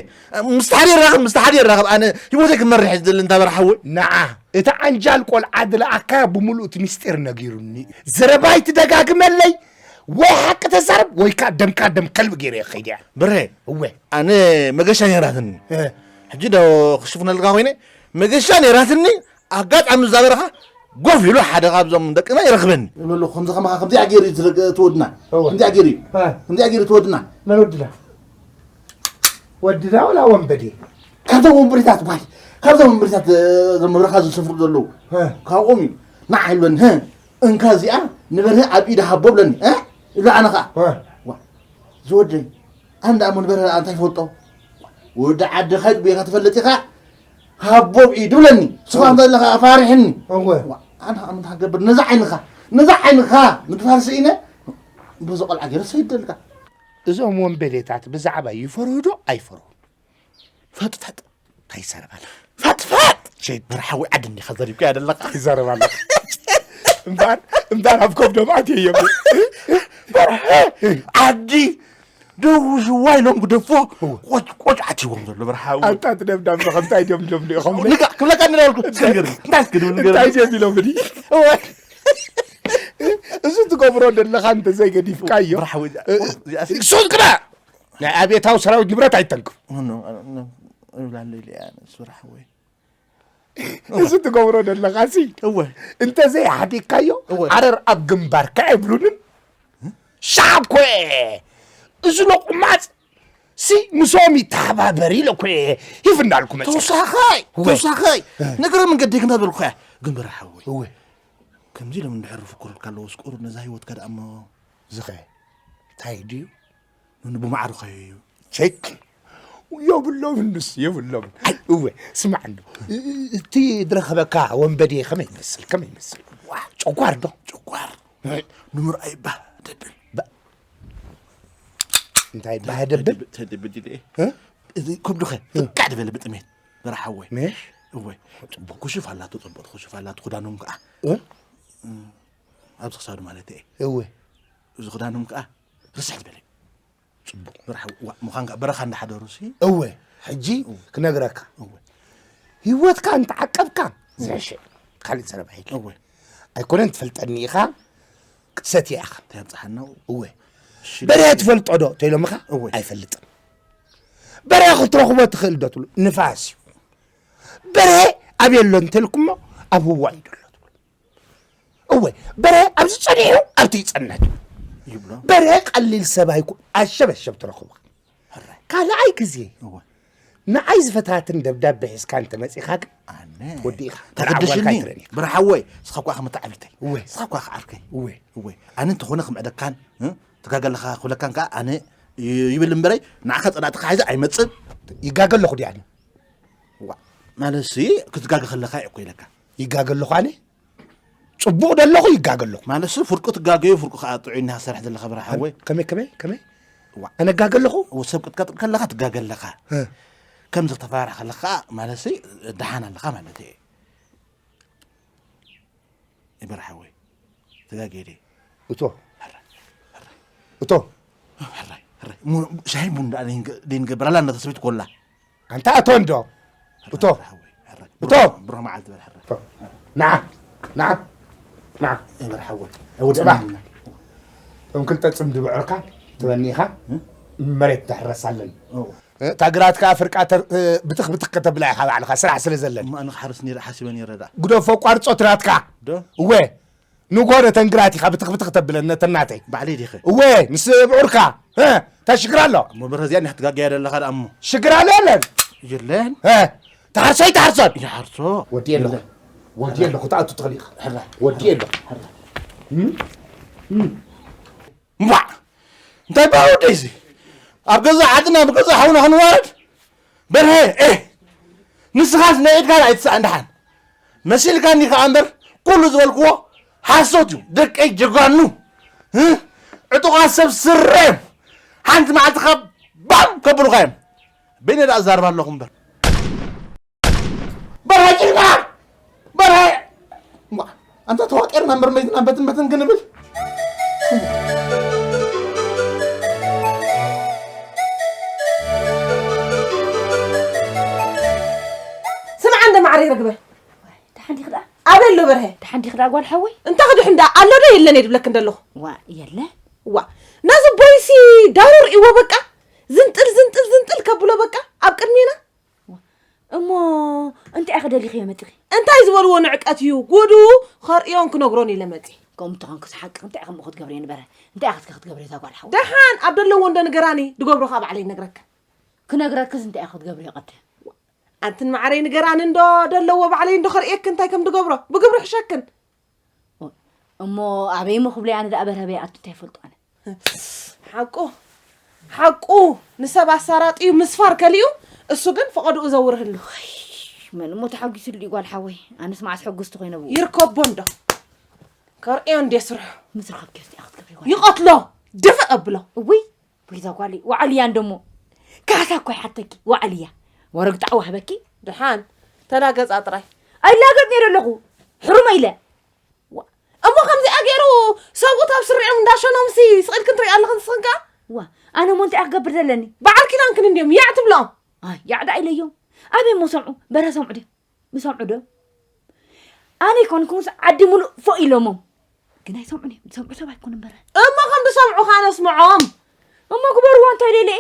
ምስቲ ሓደ ይራኸብ፣ ምስቲ ሓደ ይራኸብ፣ ኣነ ህይወተይ ክመርሕ እየ ዝደሊ፣ እንታ በርሀ ሓወይ። ንዓ፣ እቲ ዓንጃል ቆልዓ ዝለኣካ ብምሉእ እቲ ምስጢር ነጊሩኒ እዩ። ዘረባይ ትደጋግመለይ፣ ወይ ሓቂ ተዛረብ ወይ ከዓ ደምካ ደም ከልቢ ገይረ እየ ክኸይድ እያ። ብርሄ፣ እወ። ኣነ መገሻ ነይራትኒ። እ። ሕጂ ዶ ክሽፍነልካ ኮይነ፣ መገሻ ነይራትኒ፣ ኣጋጣሚ እዛ በረኻ ጎፍ ኢሉ ሓደ ካብዞም ደቅና ይረኽበኒ። ይብለሉ፣ ከምዚ ከማኻ ከምዚኣ ገይሩ እዩ ዝረግ-፣ ትወድና። እወ። ከምዚኣ ገይሩ እዩ። እ። ከምዚኣ ገይሩ ትወድና። መን ወድና? ወድና ወላ ወንበዴ? ካብዞም ወንበዴታት ባይ፣ ካብዞም ወንበዴታት፣ እ፣ እዞም በረኻ ዝሰፍሩ ዘለዉ። እ። ካብኦም እዩ። ንዓ ኢልበኒ፣ ህ፣ እንካ እዚኣ ንበርሀ ኣብ ኢዳ ሃቦ ብለኒ፣ እ? ኢሉ ኣነ ኸዓ፣ እ። ዋ፣ ዝወደይ፣ ኣነ ደኣ እሞ ንበርሀ ደኣ እንታይ ይፈልጦ? ወዲ ዓድኻ እዩ፣ ብኻ ትፈልጥ ኢኻ፣ ሃቦ ብኢዱ ብለኒ። ስኻ እ። እንተ ኣለኻ ኣፋሪሕኒ። እወ። ዋ፣ ኣነ ኸዓ እንታይ ክገብር? ነዛ ዓይንኻ፣ ነዛ ዓይንኻ ንክፋል ስኢነ፣ በዚ ቆልዓ ገይረ ሰይደልካ። እዞም ወንበዴታት ብዛዕባ ይፈርሁ ዶ ኣይፈርሁን? ፈጥፈጥ። እንታይ ይዛረብ ኣሎ? ፈጥፈጥ! ሸይጥ። በርሓዊ ዓዲ እንዲኻ ዘሪብካያ ዘለኻ። ይዛረብ ኣሎ። እምበኣር፣ እምበኣር ኣብ ከብዶም ኣትየዮም። በርሐ! ዓዲ! ደው ሽዋ ኢሎም ግደፎ። እወ። ቆጭ፣ ቆጭ ኣትይዎም ዘሎ በርሓዊ። ኣንታ እቲ ደብዳብ ከምታይ ድዮም፣ ድዮም፣ ድዮም፣ ድዮም? ንጋ-፣ ክብለካ እንዳ በልኩ፣ እንታይ? እስኪ ንገርኒ። እንታይ እስኪ ንገርኒ? እንታይ ድዮም ኢሎም ድዩ? እወ። እዚ ትገብሮ ዘለኻ እንተዘይገዲፍካዮ። በርሓዊ፣ እ-፣ እዚኣሲ ሱስ ግዳ! ናይ ኣብዮታዊ ሰራዊት ንብረት ኣይተንክፍ። ኖ፣ ኖ፣ ኖ፣ እብላለይ ኢለ እያ፣ ንሱ ርሓወይ። እዚ ትገብሮ ዘለኻሲ፣ እወ። እንተዘይሓዲግካዮ፣ እወ። ዓረር ኣብ ግንባርካ ኣይብሉንን። ሻብ ኮ እየ። እዚ ለቑማጽ ሲ ምስኦም ይተሓባበር ኢለ ኮ እየ ሂፍ እንዳልኩ መጽእ። ተውሳኻይ፣ እወ። ተውሳኻይ። እ። ነገረ መንገዲ ክንዳ በልኩ እያ። ግንባር ሓወይ። እወ። ከምዚ ኢሎም እንድሕር ዝፍክሩልካ ኣለዉ፣ ስቁሩ ነዛ ህይወትካ ደኣ እሞ። ዝኸ እንታይ ድዩ? ንኑ ብማዕርካዮ እዩ። ቸክ። የብሎምን ንሱ፣ የብሎምን። ኣይ፣ እወ፣ ስማዕ እንዶ። እ-፣ እ-፣ እቲ ዝረኸበካ ወንበዴ ከመይ ይመስል? ከመይ ይመስል? ዋ፣ ጨጓር ዶ? ጨጓር። እ። ንምርኣይ ባህ ደብል። ባ-፣ እንታይ ባህ ደብል? ተደብ-፣ ተደብል ድለ። እ? እዚ ከብዱኸ እ። ፍቃድ በለ ብጥሜት። በረሓወይ። ምሽ? እወ። ጽቡቕ። ኩሽፍ ኣላቶ፣ ጽቡቕ ኩሽፍ ኣላቶ፣ ክዳኖም ከኣ። እ? እም፣ ኣብዚ ክሳዱ ማለት እየ። እወ። እዚ ክዳኖም ከኣ ርስሕ ዝበለ። ጽቡቕ። በረኻ፣ ዋ፣ ምዃን ከኣ በረኻ እንዳሓደሩ ሲ። እወ፣ ሕጂ እወ። ክነግረካ። እወ። ህይወትካ እንተዓቀብካ እወ። ዝሕሸ። ካልእ ዘረባ የለን። እወ። ኣይኮነን ትፈልጠኒ ኢኻ፣ ክትሰትያ ኢኻ። እንታይ ኣብጽሓና? እወ። እሺ፣ በርሀ እሺ። ትፈልጦ ዶ? ተኢሎምኻ? እወ። ኣይፈልጥን። በርሀ ክትረኽቦ ትኽእል ዶ ትብሉ? ንፋስ እዩ። በርሀ ኣብ የሎ እንተልኩሞ ኣብ ህዋ እዩ ደሎ ትብሉ። እወ፣ በርሀ ኣብዚ ጸኒሑ ኣብቲ ይጸንሕ። ይብሎ። በርሀ ቀሊል ሰብ ኣይኮ-፣ ኣሸበሸብ ትረኽቦ። ሕራይ። ካልኣይ ግዜ እወ። ንዓይ ዝፈታትን ደብዳቤ ሒዝካ እንተ መጺኻ ግን ኣነ። ወዲእኻ። ተገደሽኒ። ተዓዋልካ ኣይትረን ኢኻ። በርሓወይ፣ ንስኻ እኳ ከም ተዓቢተይ። እወ። ንስኻ እኳ ከዓርከይ። እወ። እወ። ኣነ እንተኾነ ክምዕደካን፣ እ? ትጋገ ኣለኻ ክብለካን ከኣ ኣነ ይ-፣ ይብል እምበረይ፣ ንዓኻ ጸላእትኻ ሒዘ ኣይመጽን። ይጋገ ኣለኹ ድየ ኣነ? ዋ፣ ማለትሲ ክትጋገ ከለኻ እየ እኮ ኢለካ። ይጋገ ኣለኹ ኣነ? ጽቡቕ ዶ ኣለኹ ይጋገ ኣለኹ? ማለትሲ ፍርቁ ትጋገዩ፣ ፍርቁ ከኣ ጥዑይ እንዲኻ ትሰርሕ ዘለኻ በርሓወይ። ከመይ፣ ከመይ፣ ከመይ? ዋ። ኣነ እጋገ ኣለኹ? እወ፣ ሰብ ክትቀጥቅጥ ከለኻ ትጋገ ኣለኻ። እ። ከምዚ ክተፈራርሕ ከለኻ ከኣ ማለትሲ ደሓን ኣለኻ ማለት እየ። በርሓወይ። ተጋጌ ድየ? እቶ ሕራይ፣ ሕራይ፣ እቶ ሕራይ፣ ሕራይ። እሞ ሻሂ ቡን ደኣ ደይንገ-፣ ደይንገብር ኣላ እንዳ ተሰበይት ኮላ። ኣንታ እቶ እንዶ እቶ ሕራይ፣ ሕራይ። እቶ ብሩህ መዓልቲ በል ሕራይ። ንዓ ንዓ ንዓ እበር ሓወይ። ወደ ጽባሕ። እቶም ክልተ ጽምዲ ብዕርካ ትበኒኻ መሬት ትሕረስ ኣለኒ። እታ ግራት ከኣ ፍርቃ ተር-፣ ብትኽ ብትኽ ከተብላ ኢኻ ባዕልኻ ስራሕ ስለ ዘለኒ። እሞ ኣነ ክሓርስ ነይረ ሓሲበ ነይረ ደኣ። ግደፎ ቋርጾ ትራትካ ዶ? እወ ንጎ ነተን ግራት ኢኻ ብትኽ ብትኽ ተብለን ነተን ናተይ። ባዕለይ ዲኸ? እወ ምስ ብዑርካ እ፣ እንታይ ሽግር ኣሎ? እሞ በርሀ እዚኣ እንዲኻ ትጋገያ ዘለኻ ደኣ እሞ። ሽግር ኣሎ የለን። የለን። እ፣ ተሓርሶ ይተሓርሶን። ይሓርሶ። ወዲ ኣለኹ። ወዲ ኣለኹ። ተኣቱ ትኽእል ኢኻ። ሕራይ። ወዲ ኣለኹ። እምባዕ! እንታይ በል ወደይ እዚ? ኣብ ገዛ ዓድና፣ ኣብ ገዛ ሓውና ክንዋረድ? በርሀ፣ ኤህ! ንስኻስ ናይ ኢድካ ኣይትስኣን ደሓን። መሲልካኒ ከኣ እምበር፣ ኩሉ ዝበልክዎ ሓሶት እዩ። ደቀይ ጀጋኑ፣ እ? ዕጡቓት ሰብ ስረ እዮም። ሓንቲ መዓልቲ ካብ ባም ከብሉኻ እዮም። በይነ ደኣ እዛረብ ኣለኹ እምበር። በርሀ ጅግና! በርሀ! እማ፣ ኣንታ ተዋጢርና እምበር መይትና በትን በትን ክንብል። ስምዓ እንደ ማዕረ ይረግበ ደሓን ዲኺ ደኣ? ኣበይ ኣሎ በርሀ? ደሓን ዲኺ ደኣ ጓል ሓወይ? እንታይ ክድሕን ደኣ ኣሎ ዶ የለን እየ ድብለክ እንደለኹ። ዋ የለ። ዋ ነዚ ቦይሲ ዳሩ ርእይዎ በቃ ዝንጥል ዝንጥል ዝንጥል ከብሎ በቃ ኣብ ቅድሜና። እሞ እንታይ ኢኺ ደሊኽዮ መጺኺ? እንታይ ዝበልዎ ንዕቀት እዩ ጉዱ። ከርእዮን ክነግሮን ኢለ መጺ። ከምኡ ተኾንክስ ሓቂ እንታይ ኢኺ እሞ ክትገብርዮ ንበረ? እንታይ ኢኺ ክትገብርዮ እዛ ጓል ሓወይ? ደሓን ኣብ ደለዎ እንዶ ንገራኒ ድገብሮ ከዓ ባዕለይ ይነግረካ። ክነግረክስ እንታይ ኢኺ ክትገብርዮ ቅድም? ኣንትን ማዕረይ ንገራኒ እንዶ ደለዎ ባዕለይ እንዶ ከርእየክ እንታይ ከም ድገብሮ ብግብሪ ሕሸክን። እሞ ኣበይ እሞ ክብለይ ኣነ ደኣ በርሀ በይ ኣቱ እንታይ ይፈልጦ ኣነ። ሓቁ ሓቁ ንሰብ ኣሳራጥዩ ምስፋር ከሊኡ እሱ ግን ፈቐድኡ ዘውርህሉ። መን እሞ ተሓጒስሉ እዩ ጓል ሓወይ? ኣነስ መዓስ ሕጉስቲ ኮይነ ብኡ። ይርከቦ እንዶ ከርእዮ እንድየ ስርሑ። ምስ ረኸብክዮ እስቲ ክትገብሪ ጓል ይቐትሎ ድፍእ ኣብሎ። እውይ ወይ እዛ ጓለይ ዋዕልያ እንደሞ ካሳ እኮ ይሓተኪ ዋዕልያ ወረግጣ ዋህበኪ። ድሓን ተላገጻ ጥራይ ኣይላገጽ ነይረ ኣለኹ ሕሩመ ኢለ። እሞ ከምዚኣ ገይሩ ሰብኡት ኣብ ስሪኦም እንዳሸኖምሲ ስቕ ኢልክን ትሪኢ ኣለኽን ንስኽን ከኣ። ዋ ኣነ እሞ እንታይ እየ ክገብር ዘለኒ? በዓል ኪዳንክን እንድዮም ያዕ ትብሎም። ኣይ ያዕ ደኣ ኢለዮም ኣበይ እሞ ሰምዑ በረ ሰምዑ ድዮም? ምሰምዑ ዶ? ኣነ ኣይኮንኩምስ ዓዲ ሙሉእ ፎእ ኢሎሞም። ግን ኣይሰምዑን እዮም ዝሰምዑ ሰብ ኣይኮኑን በረ። እሞ ከም ዝሰምዑ ከዓ ነስምዖም። እሞ ግበርዋ እንታይ ደለ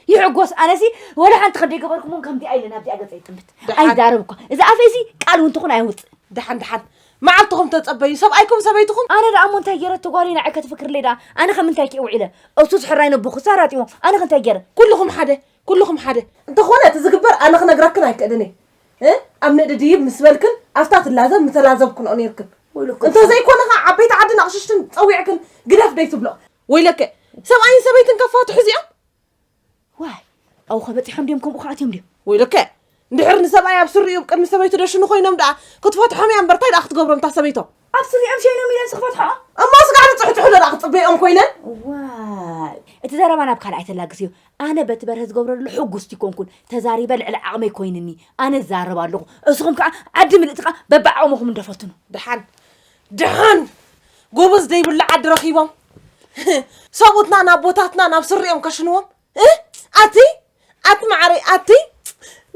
ይሕጎስ ኣነሲ ወላ ሓንቲ ከደይ ገበርኩሞም ከምዚኣ ኢለ ናብዚኣ ገፀ ይጥምት ኣይዛረብ እኳ እዚ ኣፈይሲ ቃል እውን ትኹን ኣይውፅእ። ደሓን ደሓን መዓልትኹም ተፀበዩ ሰብኣይኩም ሰበይትኹም። ኣነ ደኣ እሞ እንታይ ገይረ ተጓሊ ንዓይ ከትፍክርለይ ደኣ ኣነ ከም እንታይ ክእ ውዒለ እሱስ ሕራይ ነቦ ክሳራጢዎ ኣነ ከ እንታይ ገይረ። ኩልኹም ሓደ ኩልኹም ሓደ እንተኾነ እቲ ዝግበር ኣነ ክነግረክን ኣይክእልን እየ። እ ኣብ ንእዲ ድይብ ምስ በልክን ኣብታ ትላዘብ ምተላዘብክንኦ ነይርክን። እንተዘይኮነ ኸዓ ዓበይቲ ዓድን ኣቕሽሽትን ጸዊዕክን ግደፍ ደይትብልኦ። ወይለከ ሰብኣይን ሰበይትን ከፋትሑ እዚኦም። ዋይ ኣብኡ ከበፂሖም ድዮም ከምኡ ከኣትዮም ድዮም? ወይለከ እንድሕር ንሰብኣይ ኣብ ስሪኡ ቅድሚ ሰበይቱ ደሽኑ ኮይኖም ደኣ ክትፈትሖም እያ እምበር ታይ ደኣ ክትገብሮም እታ ሰበይቶም። ኣብ ስሪኦም ሸይኖም ኢለ ንስኽፈትሖ። እሞ ስጋዕ ንፅሕፅሑ ዶ ደኣ ክትፅበይኦም ኮይነን። ዋይ እቲ ዘረባ ናብ ካልእ ኣይተላግስዮ። ኣነ በቲ በርሀ ዝገብሮ ዘሎ ሕጉስቲ ኣይኮንኩን። ተዛሪበ ልዕሊ ዓቕመይ ኮይንኒ። ኣነ እዛረብ ኣለኹ። እስኹም ከኣ ዓዲ ምልእቲ ከኣ በብዓቕምኹም እንዶ ፈትኑ። ደሓን ደሓን ጎበዝ ደይብሉ ዓዲ ረኺቦም ሰብኡትና ናብ ቦታትና ናብ ስሪኦም ከሽንዎም። እ ኣቲ ኣቲ መዓረይ ኣቲ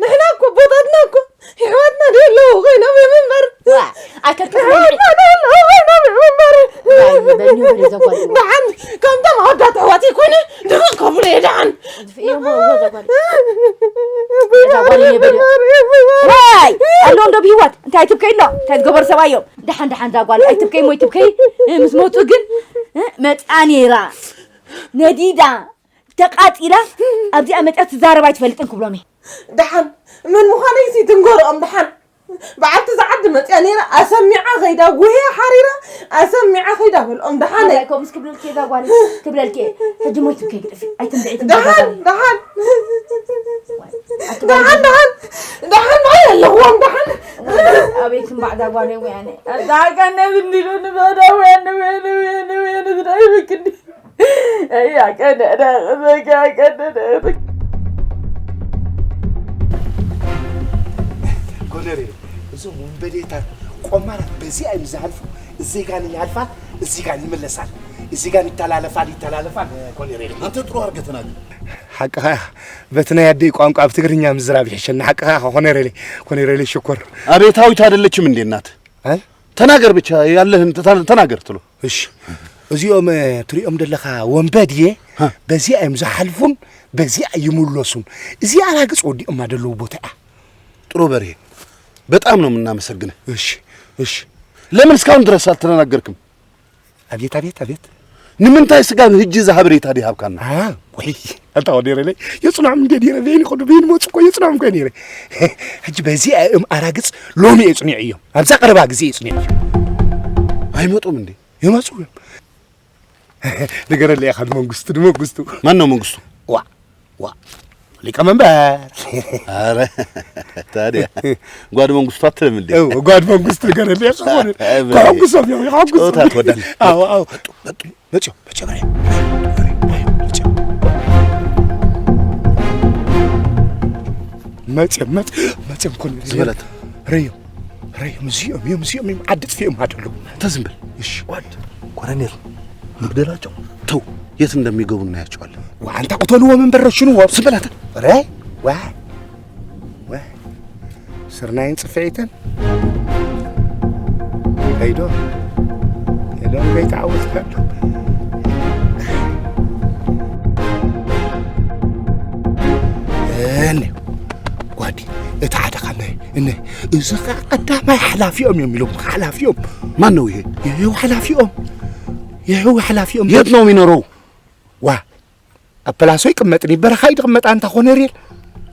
ንሕና እኮ ቦታትና እኮ ይሕዋትና ደለዉ ኮይኖም እዮም እምበር ኣይከልከልወልዒ ይሕዋትና ደለዉ ኮይኖም እዮም እምበር በልኒ በልኒ ዘጓል ደሓን ከምቶም ኣወዳት ኣሕዋት ይኮነ ድቕቕ ከብሎ እየ ደሓን እሞ እሞ ዘጓል ዘጓል እየ በልኒ ዋይ ኣሎ እንዶ ብሂወት እንታይ ትብከይ ኣሎ እንታይ ዝገበሩ ሰብኣዮም ደሓን ደሓን ዛጓል ኣይትብከይ ሞ ይትብከይ ምስ መፁ ግን መፃ ነይራ ነዲዳ ተቓጺላ ኣብዚኣ መጺኣ ትዛረብ ኣይትፈልጥን ክብሎም እየ። ደሓን መን ምዃነይሲ ትንገርኦም ደሓን። በዓልቲ እዛ ዓዲ መጺኣ ነይራ ኣሰሚዓ ከይዳ ጉህያ ሓሪራ ኣሰሚዓ ከይዳ በልኦም ደሓነይ። ኣባይ ከምኡስ ክብለልኪ እየ እዛ ጓል ክብለልኪ እየ። ሕጂ ሞይትብኪ እየ ግደፊ ኣይትንብዒ ትንብዒ እዛ ደሓን ጓል። ደሓን ኣቲ ደሓን ጓል ደሓን ደሓን ደሓን ማይ ኣለኽዎም ደሓን። ኣበይ ትንባዕ እዛ ጓል እየ ወያነ። እዛ ቀነ ዝንዲሉ ንበዳ ወያነ ወያነ ወያነ ወያነ ዝዳይ ብክንዲ። ጎነር እዞም ወንበዴታት ቆማላት በዚኣ እዮም ዝሓልፉ። እዘይ ጋን ይሓልፋ እዚህ ጋር ይመለሳል፣ እዚህ ጋር ይተላለፋል፣ ይተላለፋል። ኮኔሬል፣ አንተ ጥሩ አድርገህ ተናገር። ሓቅኻ ኢኻ። በቲ ናይ ኣደይ ቋንቋ ኣብ ትግርኛ ምዝራብ ይሕሸኒ። ሓቅኻ ኢኻ ኮኔሬል፣ ኮኔሬል ሽኮር። አቤታዊት አይደለችም እንዴ እናት? እ? ተናገር ብቻ፣ ያለህን ተታ-፣ ተናገር ትሎ። እሺ፣ እዚኦም፣ እ፣ ትሪኦም ዘለኻ ወንበድዬ፣ ሀ። በዚኣ እዮም ዝሓልፉን በዚኣ ይምለሱን። እዚኣ ራግጽ ወዲኦማ ዘለዉ ቦታ እያ። ጥሩ በርሄ፣ በጣም ነው የምናመሰግንህ። እሺ፣ እሺ። ለምን እስካሁን ድረስ አልተናገርክም? አቤት፣ አቤት፣ አቤት። ንምንታይ ስጋብ ህጂ እዛ ሃበሬታ ዲሃብካና? አ፣ ወይ፣ ኣታ ወዲ ረለይ፣ የጽንዖም እንዴ ዲረ፣ በይን ይኸዱ፣ በይን መጹ እኮ የጽንዖም እኮ ዲረ። ሕጂ በዚ እም ኣራግጽ ሎሚ የጽንዑ እዮም። ኣብዛ ቀረባ ግዜ የጽንዑ እዮም። ኣይመጡም እንዴ? ይመጹ እዮም። ንገረለይ ኢኻ ንመንግስቱ፣ ንመንግስቱ። ማን ነው መንግስቱ? ዋ፣ ዋ፣ ሊቀመንበር። ኧረ፣ ታዲያ ጓድ መንግስቱ አትልም እንዴ? እው፣ ጓድ መንግስቱ ንገረለይ ኢኻ። ኣይ፣ በል። ከሐጉሶም እዮም፣ ይሐጉሶም። ጨዋታ ትወዳለህ። አዎ፣ አዎ። መጡ፣ መጡ። መጽዮ፣ መጽዮ፣ በሬ፣ በሬ፣ በሬ፣ መጽዮ። መጽዮ፣ መጽዮ፣ መጽዮ እኮ ነው። ዝበለት። ረዮ፣ ረዮ፣ እዚኦም እዮም፣ እዚኦም እዮም፣ ዓዲ ጥፊኦም አይደሉም። ተዝም በል። እሺ። ጓድ፣ ኮረኔል፣ ንግደላቸው። ተው፣ የት እንደሚገቡ እናያቸዋለን። ዋ፣ አንተ ቅተልዎ፣ መንበር ረሽንዎ። ዝም በል አንተ። ረ፣ ዋ፣ ዋ። ስርናይን ጽፍዒትን ከይዶ፣ ከይዶ ከይተዓወትካሉ። እኔ ጓዲ፣ እቲ ሓደ ኻብ ናይ፣ እነ፣ እዚ ኸዓ ቀዳማይ ሓላፊኦም እዮም ኢሎም፣ ሓላፊኦም። ማን ነው ይሄ? ይሄው ሓላፊኦም፣ ይሄው ሓላፊኦም። የት ነው የሚኖረው? ዋ፣ ኣብ ፕላሶ ይቅመጥ፣ እኔ በረኻ ይቅመጥ፣ አንተ ኮነሬል።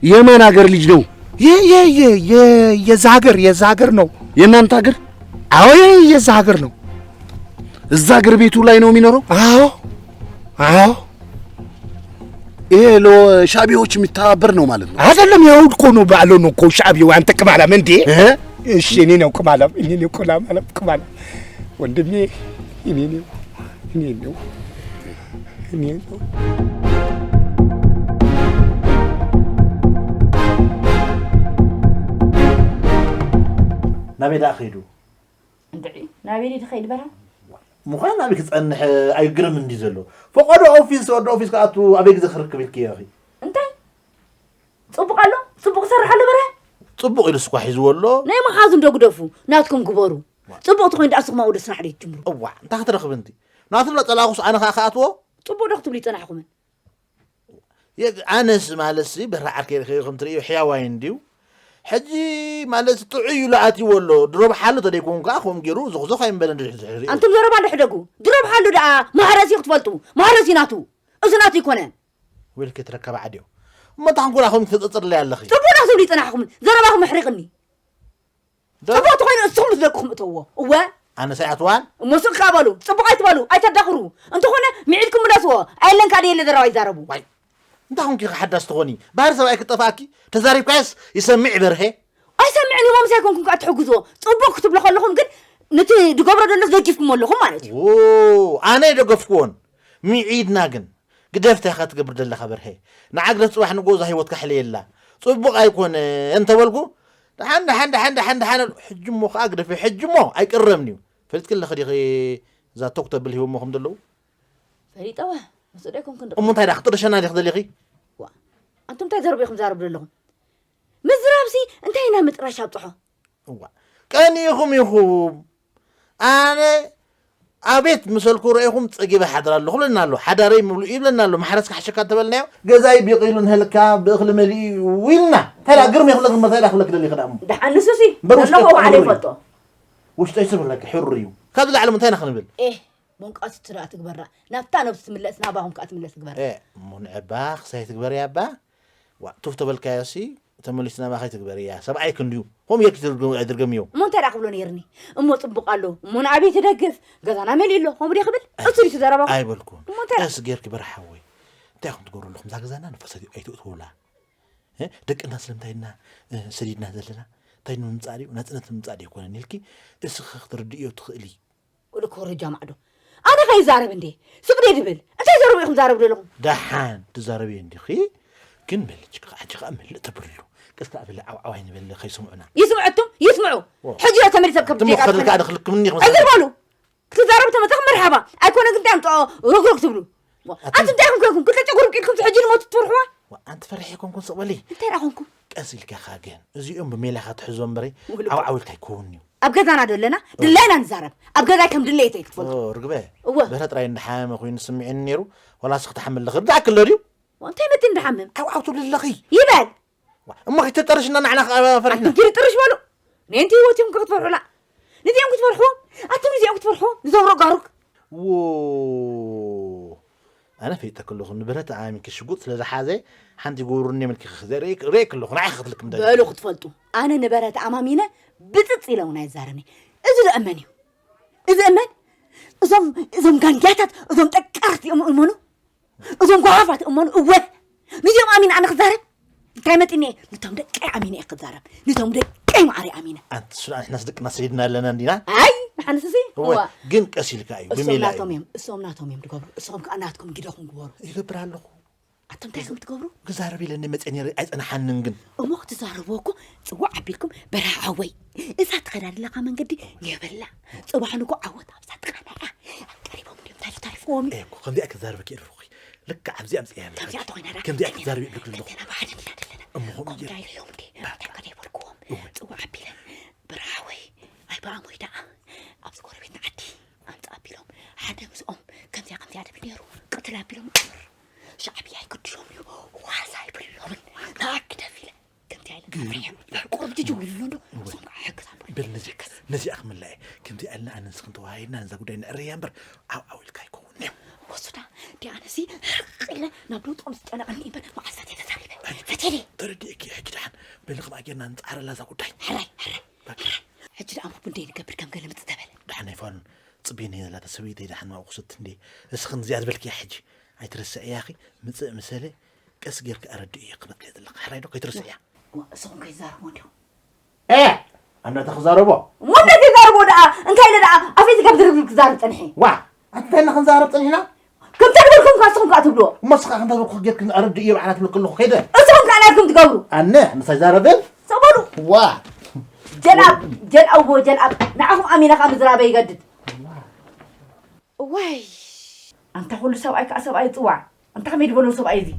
የማን ሀገር ልጅ ነው? የ-፣ የ-፣ የ-፣ የ-፣ የዛ ሀገር፣ የዛ ሀገር ነው። የእናንተ ሀገር? አዎ፣ የ-፣ የዛ ሀገር ነው። እዛ ሀገር ቤቱ ላይ ነው የሚኖረው? አዎ፣ አዎ። ይሄ ለሻቢያዎች የሚተባበር ነው ማለት ነው? አይደለም፣ ይኸው እኮ ነው ባለው ነው እኮ ሻቢያው። አንተ ቅማላም እንዴ? እህ? እሺ፣ እኔ ነው ቅማላም፣ እኔ ነው ቅማላም፣ ቅማላም። ወንድሜ፣ እኔ ነው፣ እኔ ነው፣ እኔ ነው። ናበይ ደኣ ከይዱ? እንድዒ፣ ናበይ ድዩ ዝኸይድ በራ? ምዃን ኣበይ ክጸንሕ ኣይግርም እንዲ ዘሎ። ፈቐዶ ኦፊስ፣ ወዲ ኦፊስ ክኣቱ ኣበይ ግዜ ክርክብ ኢልክዮ ኢኺ? እንታይ? ጽቡቕ ኣሎ? ጽቡቕ ይሰርሕ ኣሎ በራ? ጽቡቕ ኢሉስ እኳ ሒዝዎ ኣሎ። ናይ መሓዙ እንዶ ግደፉ፣ ናትኩም ግበሩ። ዋ። ጽቡቕ ተኾይኑ ደኣ ንስኹም ወደ ስራሕ ዶ ትጅምሩ? እዋዕ፣ እንታይ ክትረኽብ እንቲ? ናቱ እናጸላእኹስ ኣነ ከኣ ክኣትዎ? ጽቡቕ ዶ ክትብሉ ይጸናሕኩምን? የግ-፣ ኣነስ ማለትሲ በራ ዓርከይ ርኢኺ ከም ትርእዮ ሕያዋይ እንድዩ። ሕጂ ማለትሲ ጥዑይ ኢሉ ኣትይዎ ኣሎ። ድሮ ብሓሉ ተደይኮን ከኣ ከምኡ ገይሩ ዞኽዞኽ ኣይምበለን ድሕሪ ድሕሪኡ። ኣንቱም ዘረባ እንዶ ሕደጉ። ድሮ ብሓሉ ደኣ ማሕረሲ ክትፈልጡ። ማሕረሲ ናቱ። እዚ ናቱ ኣይኮነን። ወይልኪ ትረከባ ዓድዮ። እሞ እንታይ ኮንኩ ደኣ ከምኡ ትጸጽርለይ ኣለኺ? ጽቡቕ ዶ ክትብሉ ይጸናሕኩምን? ዘረባኹም ኣሕሪቕኒ። ዶ-፣ ጽቡቕ ተኾይኑ ንስኹም ምስ ደቅኹም እተውዎ። እወ። ኣነስ ኣይኣትዋን? እሞ ስቕ ከኣ በሉ። ጽቡቕ ኣይትበሉ፣ ኣይተዳኽሩ። እንተኾነ ምዒድኩም ምለስዎ። ኣየለን ካልእ የለ ዘረባ ይዛረቡ። ዋይ፣ እንታይ ኮንኪ ኢኺ ሓዳስ ትኾኒ? ባህሪ ሰብኣይ ክጠፍኣኪ? ተዛሪብካዮስ ይሰምዕ በርሄ? ኣይሰምዕን እዩ'ሞ ምሳይ ኮንኩም ከኣ ትሕግዝዎ። ጽቡቕ ክትብሉ ከለኹም ግን ነቲ ዝገብሮ ዘሎስ ደጊፍኩሞ ኣለኹም ማለት እዩ። ዎ፣ ኣነ ኣይደገፍኩዎን። ምዒድና ግን ግደፍ፣ እንታይ ኢኻ ትገብር ዘለኻ በርሄ? ንዓ ግደፍ፣ ጽባሕ ንግሆ እዛ ህይወትካ ኣሕልየላ። ጽቡቕ ኣይኮነን እንተበልኩ፣ ደሓን፣ ደሓን፣ ደሓን፣ ደሓን፣ ደሓን፣ ሕጂ እሞ ከኣ ግደፍ፣ ሕጂ እሞ ኣይቅረብን እዩ። ፈሊጥኪ ኣለኺ ዲኺ እዛ ቶክ ተብል ሂቦሞ ከም ዘለዉ? ፈሊጠወ፣ ምስኡ ዶ ኣይኮንኩን እሞ እንታይ ደኣ ክትጥርሸና ዲኺ ደሊኺ? ዋ፣ ኣንቱም እንታይ ዘረባ ኢኹም ትዛረቡ ዘለኹም? ምዝራብሲ እንታይ ኢና ምጥራሽ ኣብጽሖ? እዋ፣ ቀኒእኹም ኢኹም። ኣነ ኣቤት ምሰልኩ ረኢኹም ጸጊበ ሓድር ኣለኹ ብለና ኣሎ። ሓዳረይ ምሉእ እዩ ብለና ኣሎ። ማሕረስ ክሓሸካ እንተበልናዮ፣ ገዛይ ቢቒሉ ንህልካ ብእኽሊ መሊኡ እዩ ኢልና። እንታይ ደኣ ግርም የኽለክ እምበር እንታይ ደኣ ክብለክ ደሊኺ ደኣ እሞ? ደሓን ንሱሲ እምበር ውሽጠይ ዘለኹ ባዕለይ ሕሩር እዩ። ይፈልጦ። ውሽጠይ ስብር ለክ ሕሩር እዩ። ካብዚ ላዕሊ እንታይ ኢና ክንብል? ኤህ፣ መንቃቲቱ ደኣ ትግበራ። ናብታ ነብሱ ትምለስ፣ ናባኹም ከኣ ትምለስ ትግበራ። ኤ፣ እሞ ንዕባ ክሳይ ትግበር እያ እባ? ዋ፣ ቱፍ ተበልካዮሲ፣ ተመሊሱ ናባኻ ይትግበር እያ። ሰብኣይ ክንድዩ። ከምኡ ጌርኪ ትርግ-፣ ኣይትርገምዮ። እሞ እንታይ ደኣ ክብሎ ነይርኒ? እሞ ጽቡቕ ኣሎ። እሞ ንኣበይ ትደግፍ? ገዛና መሊኡ ኣሎ። ከምኡ ድየ ክብል? ኣይ፣ እሱ ድዩ ዘረባኹም? ኣይበልኩን። እሞ እንታይ ደኣ? ቀስ ጌርኪ በርሓወይ። እንታይ ኢኹም ትገብሩ ኣለኹም? እዛ ገዛና ንፋስ ኣይት-፣ ኣይትእትውላ። እ? ደቅና ስለምንታይ ኢና፣ እ፣ ሰዲድና ዘለና? እንታይ ንምምጻእ ድዩ? ናጽነት ንምምጻእ ድዩ ኣይኮነን ኢልኪ እስኺ ክትርድእዮ ትኽእሊ። ወዲ ኮረጃ ማዕዶ። ኣነ ከይዛረብ እንዴ? ስቕ ድየ ድብል? እንታይ ዘረቡ ኢኹም ዛረቡ ዘለኹም? ደሓን ትዛረብዮ እንዲኺ፣ ግን መልእክትኪ ከኣ፣ ሕጂ ከኣ መልእ ተብልሉ። ቀስ ከኣ በሊ፣ ዓው ዓው ኣይንበል ከይሰምዑና። ይስምዑ ኣቱም፣ ይስምዑ። ኦ። ሕጂ ዶ ተመሊሰ ከም እሞ ዜጋ ከድልካ ክትኮኑ? ኣነ ክልክምኒ ኢኹም ኣይትበሉ። ክትዛረብ ተመጻኹ መርሓባ። ኣይኮነ ግን እንታይ ኣምጽኦ ሮግሮግ ትብሉ? ኣቲ እንታይ ኢኹም ኮይንኩም? ክልተ ጨጉሪ ኣብቂልኩም ሕጂ ንሞት ትፈርሕዋ? ዋ፣ ኣንቲ ፈሪሐ ኣይኮንኩን፣ ስቕ በሊ። እንታይ ደኣ ኮንኩ? ቀስ ኢልካ ኢኻ ግን። እዚኦም ብሜላኻ ትሕዞ እምበሪ፣ ውልቁ። ዓው ዓው ኢልካ ኣይከውንን'ዩ። ኣብ ገዛና ዶ ኣለና? ድላይና ንዛረብ። ኣብ ገዛይ ከም ድሌተይ ክትፈልጡ። ኦ፣ ርግበ። እወ። ብረ ጥራይ እንዳሓመመ ኮይኑ ስምዒኒ ነይሩ፣ ዋላስ ክትሓምል ዝኽእል ዝኣክል ዶ ድዩ? እንታይ መቲ እንዳሓምም? ዓው ዓው ትብሊ ኣለኺ። ይበል። ዋ፣ እሞ ከይተጠርሽና ንዓና ከኣ ፈሪሕና። ኣቱም ኪዱ ጥርሽ በሉ። ነንቲ ህይወት እዮም ክትፈርሑላ። ነዚኦም ክትፈርሕዎም። ኣቱም ነዚኦም ክትፈርሕዎም። ንዞም ሮጋሩግ። ዎ። ኣነ ፈይጠ ከለኹ ንብረት ኣሚንኪ ሽጉጥ ስለ ዝሓዘ ሓንቲ ጉብሩ እኔ መልኪ ክዘርኢ ርእየ ከለኹ ንዓይ ክትልክም ደሊ። በሉ ክትፈልጡ። ኣነ ንበረት ኣማሚነ ብጽጽ ኢለ እውን ኣይዛረብን። እዚ ዶ እመን እዩ? እዚ እመን? እዞም፣ እዞም ጋንጃታት፣ እዞም ጠቃርት እዮም እመኑ። እዞም ጓሓፋት እመኑ። እወ። ንዚኦም ኣሚነ ኣነ ክዛረብ? እንታይ መጢኒ እየ? ንቶም ደቀይ ኣሚነ እየ ክዛረብ። ንቶም ደቀይ ማዕረ ኣሚነ። ኣንቲ ሱዳን፣ ንሕናስ ደቅና ሰዲድና ኣለና እንዲና? ኣይ፣ ንሓንስሲ? እወ፣ እዋ። ግን ቀስ ኢልካ እዩ፣ እሶም ብሜላ እዩ። ናቶም እዮም፣ እሶም ናቶም እዮም ዝገብሩ። እሶም ከኣ ናትኩም ግደኹም ግበሩ። ይገብር ኣለኹ። ኣቶም እንታይ ኢኹም ትገብሩ? ክዛረብ ኢለ እንደ መጸ ነይረ ኣይጸናሓንን ግን። እሞ ክትዛረብዎ እኮ ጽዋዕ ኣቢልኩም በረኻ ዓወይ። እዛ ትኸዳ ዘለኻ መንገዲ የብላ። ጽባሕ ንጎ ዓወት ኣብዛ ትቐንዐ። ቀሪቦም ድዮም ታሪፍ ታሪፍዎም እዩ። እኮ ከምዚኣ ክዛረበኪ እየ ደለኹ። ልክዕ ኣብዚ ኣምጽእያ እያ ከምዚኣ ተኾይና ደኣ ከምዚኣ ክዛረብ እየ ግድ ኣለኹ። እንተና ብሓደ እንዲና ዘለና። እሞ ከምኡ ከምኡ ገይረ። ዳይለዮም እንዴ? እባ። እንታይ ከደ ይበልክዎም? እዋ። ጽዋዕ ኣቢለ በረኻ ዓወይ። ኣይ ብኣሞይ ደኣ ኣብዚ ጎረቤትና ዓዲ ኣምጽእ ኣቢሎም ሓደ ምስኦም ከምዚኣ ከምዚኣ ድብል ነይሩ። ቅትል ኣቢሎም ቁር። ሻዕብያ ኣይግድሾም እዩ። ዋዛ ኣይብሎምን። ንኣክ ደፊለ። ከምቲ ኣይነት ግን መፍርሒ። ቁሩብ ጅጅው ኢሉ ኣሎ እንዶ። እወ። እዞም ከዓ ሕግዝ ኣቦይ። በል ነዚ-፣ ሕግዝ። ነዚኣ ክምላ እየ። ከምዚ ኣልና ኣነ ንስኽን ተወሃሂድና ነዛ ጉዳይ ነዕርያ እምበር ዓው ዓው ኢልካ ኣይከውን እዩ። ወሱዳ፣ ዲኣ ነዚ ሕርቕ ኢለ ናብ ለውጦም ዝጨነቐኒ እምበር መዓልታት እየ ተዛሪበ። ፈትየኒ። ተረዲእኪ ሕጂ ደሓን። በል ከምኣ ጌርና ንጻዕረላ እዛ ጉዳይ። ሕራይ፣ ሕራይ። በቃ። ሕጂ ደኣ ቡን ደይ ንገብር ከም ገለ ምጽ ተበለ። ደሓን ኣይፋሉን። ጽበይኒ ዘላ ሰበይተይ ደሓን ማብቁ ስት እንዴ። እስኽን እዚኣ ዝበልክያ ሕጂ ኣይትረስዕያ እኺ። ምጽእ ምሰለ ቀስ ጌርካ ኣረድእዮ ክመጽእ ዘለኻ። ሕራይ ዶ ከይትረስዕያ? ዋ፣ እሶም ከይዛረቡ እንዲዮም። ኤ! ኣንዳታ ክዛረቦ? እሞ እንታይ ከይዛረቦ ደኣ? እንታይ ኢለ ደኣ ኣፈይ ዝከብ ዝርግብ ክዛረብ ጸኒሐ? ዋ! ኣቲ እንታይ ኢና ክንዛረብ ጸኒሕና? ከምታ ዝበልኩም ከኣ ንስኹም ከኣ ትብልዎ። እሞ ንስኻ ከምታ ዝበልኩ ጌርክ ኣረድእዮ ባዕላ ትብለክ ኣለኹ። ከይደ። እሶም ከኣ ናትኩም ትገብሩ። ኣነ ምሳይ ዛረብን? ሰቕ በሉ። ዋ! ጀልኣብ፣ ጀልኣዎ፣ ጀልኣብ። ንዓኹም ኣሚነ ከኣ ምዝራበይ ይገድድ። እዋይ! ኣንታ ኩሉ ሰብኣይ ከኣ ሰብኣይ ይጽዋዕ። ኣንታ ከመይ ዝበሎ ሰብኣይ እዚ?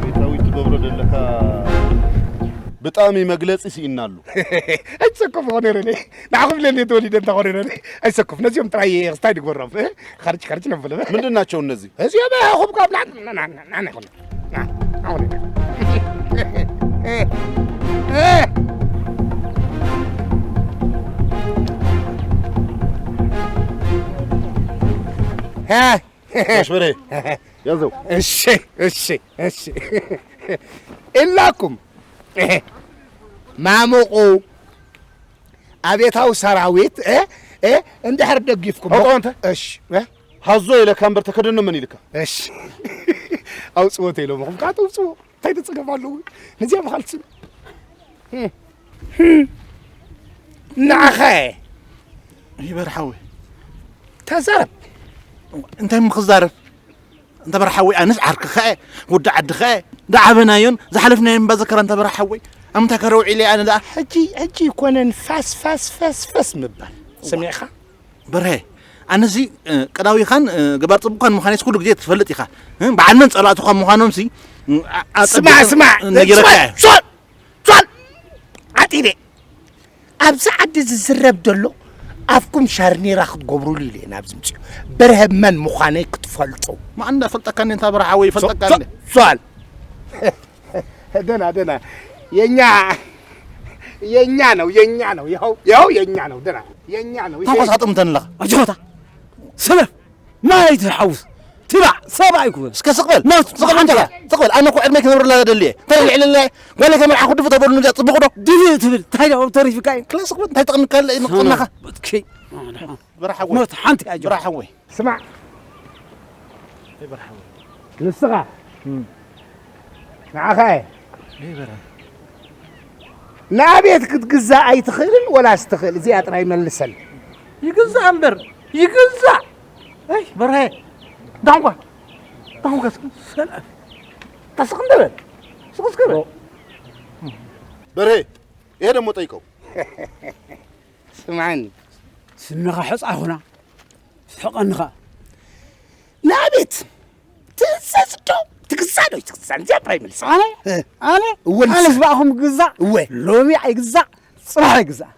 ቤታዊት ትገብሮ ዘለካ ብጣዕሚ መግለጺ ስኢንናሉ። ኣይትሰከፍ እኮ ነይረ እኔ። ንዓኹም ኢለ እንዴ ተወሊደ እንታ እኮ ነይረ እኔ። ኣይትሰከፍ። ነዚኦም ጥራይ ክስታይ ድግበሮም። እ? ካርጭ፣ ካርጭ ነብሎ። ምንድን ናቸው እነዚህ? እዚኦም፣ እ፣ ኹም ካብ ና-፣ ና-፣ ና-፣ ና-፣ ና-፣ ይኹን። ና፣ ና፣ ይኹን። እ፣ እ። እ። ጋሽ በሬ፣ ያዘው። እሺ፣ እሺ፣ እሺ። ኢላኩም ማሙቁ ኣቤታዊ ሰራዊት፣ እ፣ እ፣ እንድሕር ደጊፍኩም። ኣውጣው ኣንተ። እሺ፣ እ? ሃዞ ኢለካ እምበር ተከደኖ መን ኢልካ? እሺ። ኣውጽዎ ተይሎምኹም፣ ካት ኣውጽዎ። እንታይ ተጸገም ኣለዎ? ነዚኣ ምኻልስም። ንዓኸ ይበር ሓወይ። ተዛረብ። እንታይ ምኽዛረብ? እንተ በርሓ ሓወይ፣ ኣነስ ዓርክኻ እየ፣ ወዲ ዓድኻ እየ። ዝዓበናዮን ዝሓለፍናዮን እምባ ዘከራ እንተ በርሓ ሓወይ። ኣምታ ከረው ዒለ ኣነ ደኣ። ሕጂ፣ ሕጂ ይኮነን ፋስ፣ ፋስ፣ ፋስ፣ ፋስ ምባል። ሰሚዕኻ? በርሀ፣ ኣነሲ፣ እ፣ ቀዳዊኻን፣ እ፣ ገባር ጽቡቕካን ምዃነይስ ኩሉ ግዜ ትፈልጥ ኢኻ። እ፣ በዓል መን ጸላእትኻ ምዃኖምሲ፣ እ፣ ኣ-፣ ስማዕ፣ ኣጸቢቐ ስማዕ፣ ነጊረካ ስማዕ፣ እየ። ሶል፣ ሶል፣ ዓጢደ። ኣብዚ ዓዲ ዝዝረብ ዘሎ ኣፍኩም ሻርኔራ ክትገብሩሉ ኢለ እየ ናብዚ ምፅኡ። በርሀ መን ምዃነይ ክትፈልጡ። ማን እንዳፈልጠካ እንደ እንታ በርሃ ሓወይ ይፈልጠካ ሶ-፣ እንደ። ሶ-፣ ሶል። ደና፣ ደና። የኛ፣ የኛ ነው፣ የኛ ነው። ይኸው፣ ይኸው የኛ ነው። ደና፣ የኛ ነው። ይሄ ታኾስ ኣጥምተን ኣለኻ። ኣጆታ። ሰለፍ። ማይ ትሓውስ። እቲ ትባዕ ሰብ ኣይኩን። እስከ ስቕ በል። ሞት ስቕ በል እንተላ ሓንቲ። ስቕ በል። ኣነ እኮ ዕድመይ ክነብረላ ደልየ። እንታይ ልዕለላ? ጓለይ ከመርዓ ኩድፉ ተበሉ ንዛ ጽቡቕ ዶ? ድፍእ ትብል እንታይ ደኣ ተሪፍካ እዩ? ክላ ስቕ በል። እንታይ ጠቕምካ ኣለ ይመቕጸናኻ? ኦኬ። በረሓ ሓወይ። ሞት ሓንቲ እያ ጀምር። በረሓ ሓወይ። ስማዕ። ንስኻ ንዓኻ እየ። ናቤት ክትግዛእ ኣይትኽእልን ወላስ ትኽእል? እዚኣ ጥራይ መልሰል። ይግዛእ እምበር፣ ይግዛእ። ኣይ በርሀ፣ ዳንጓ፣ ዳንጓ እስኪ ሰላም። ተስቕ እንደ በል፣ ስቕ እስከ በል። በርሄ፣ ይሄ ደግሞ ጠይቀው። ስምዓኒ። ስምኻ ሕጻ ኹና፣ ስሕቐኒ ኸኣ። ንኣቤት ትእዘዝ ዶ ትግዛእ ዶ ኣይትግዛእን? እዚኣ ጥራይ መልስ። ኣነ? እ። ኣነ? እወ፣ ንስኻ። ኣነስ ብኣኹም ግዛእ? እወ። ሎሚ ኣይግዛእ፣ ጽባሕ ኣይግዛእ።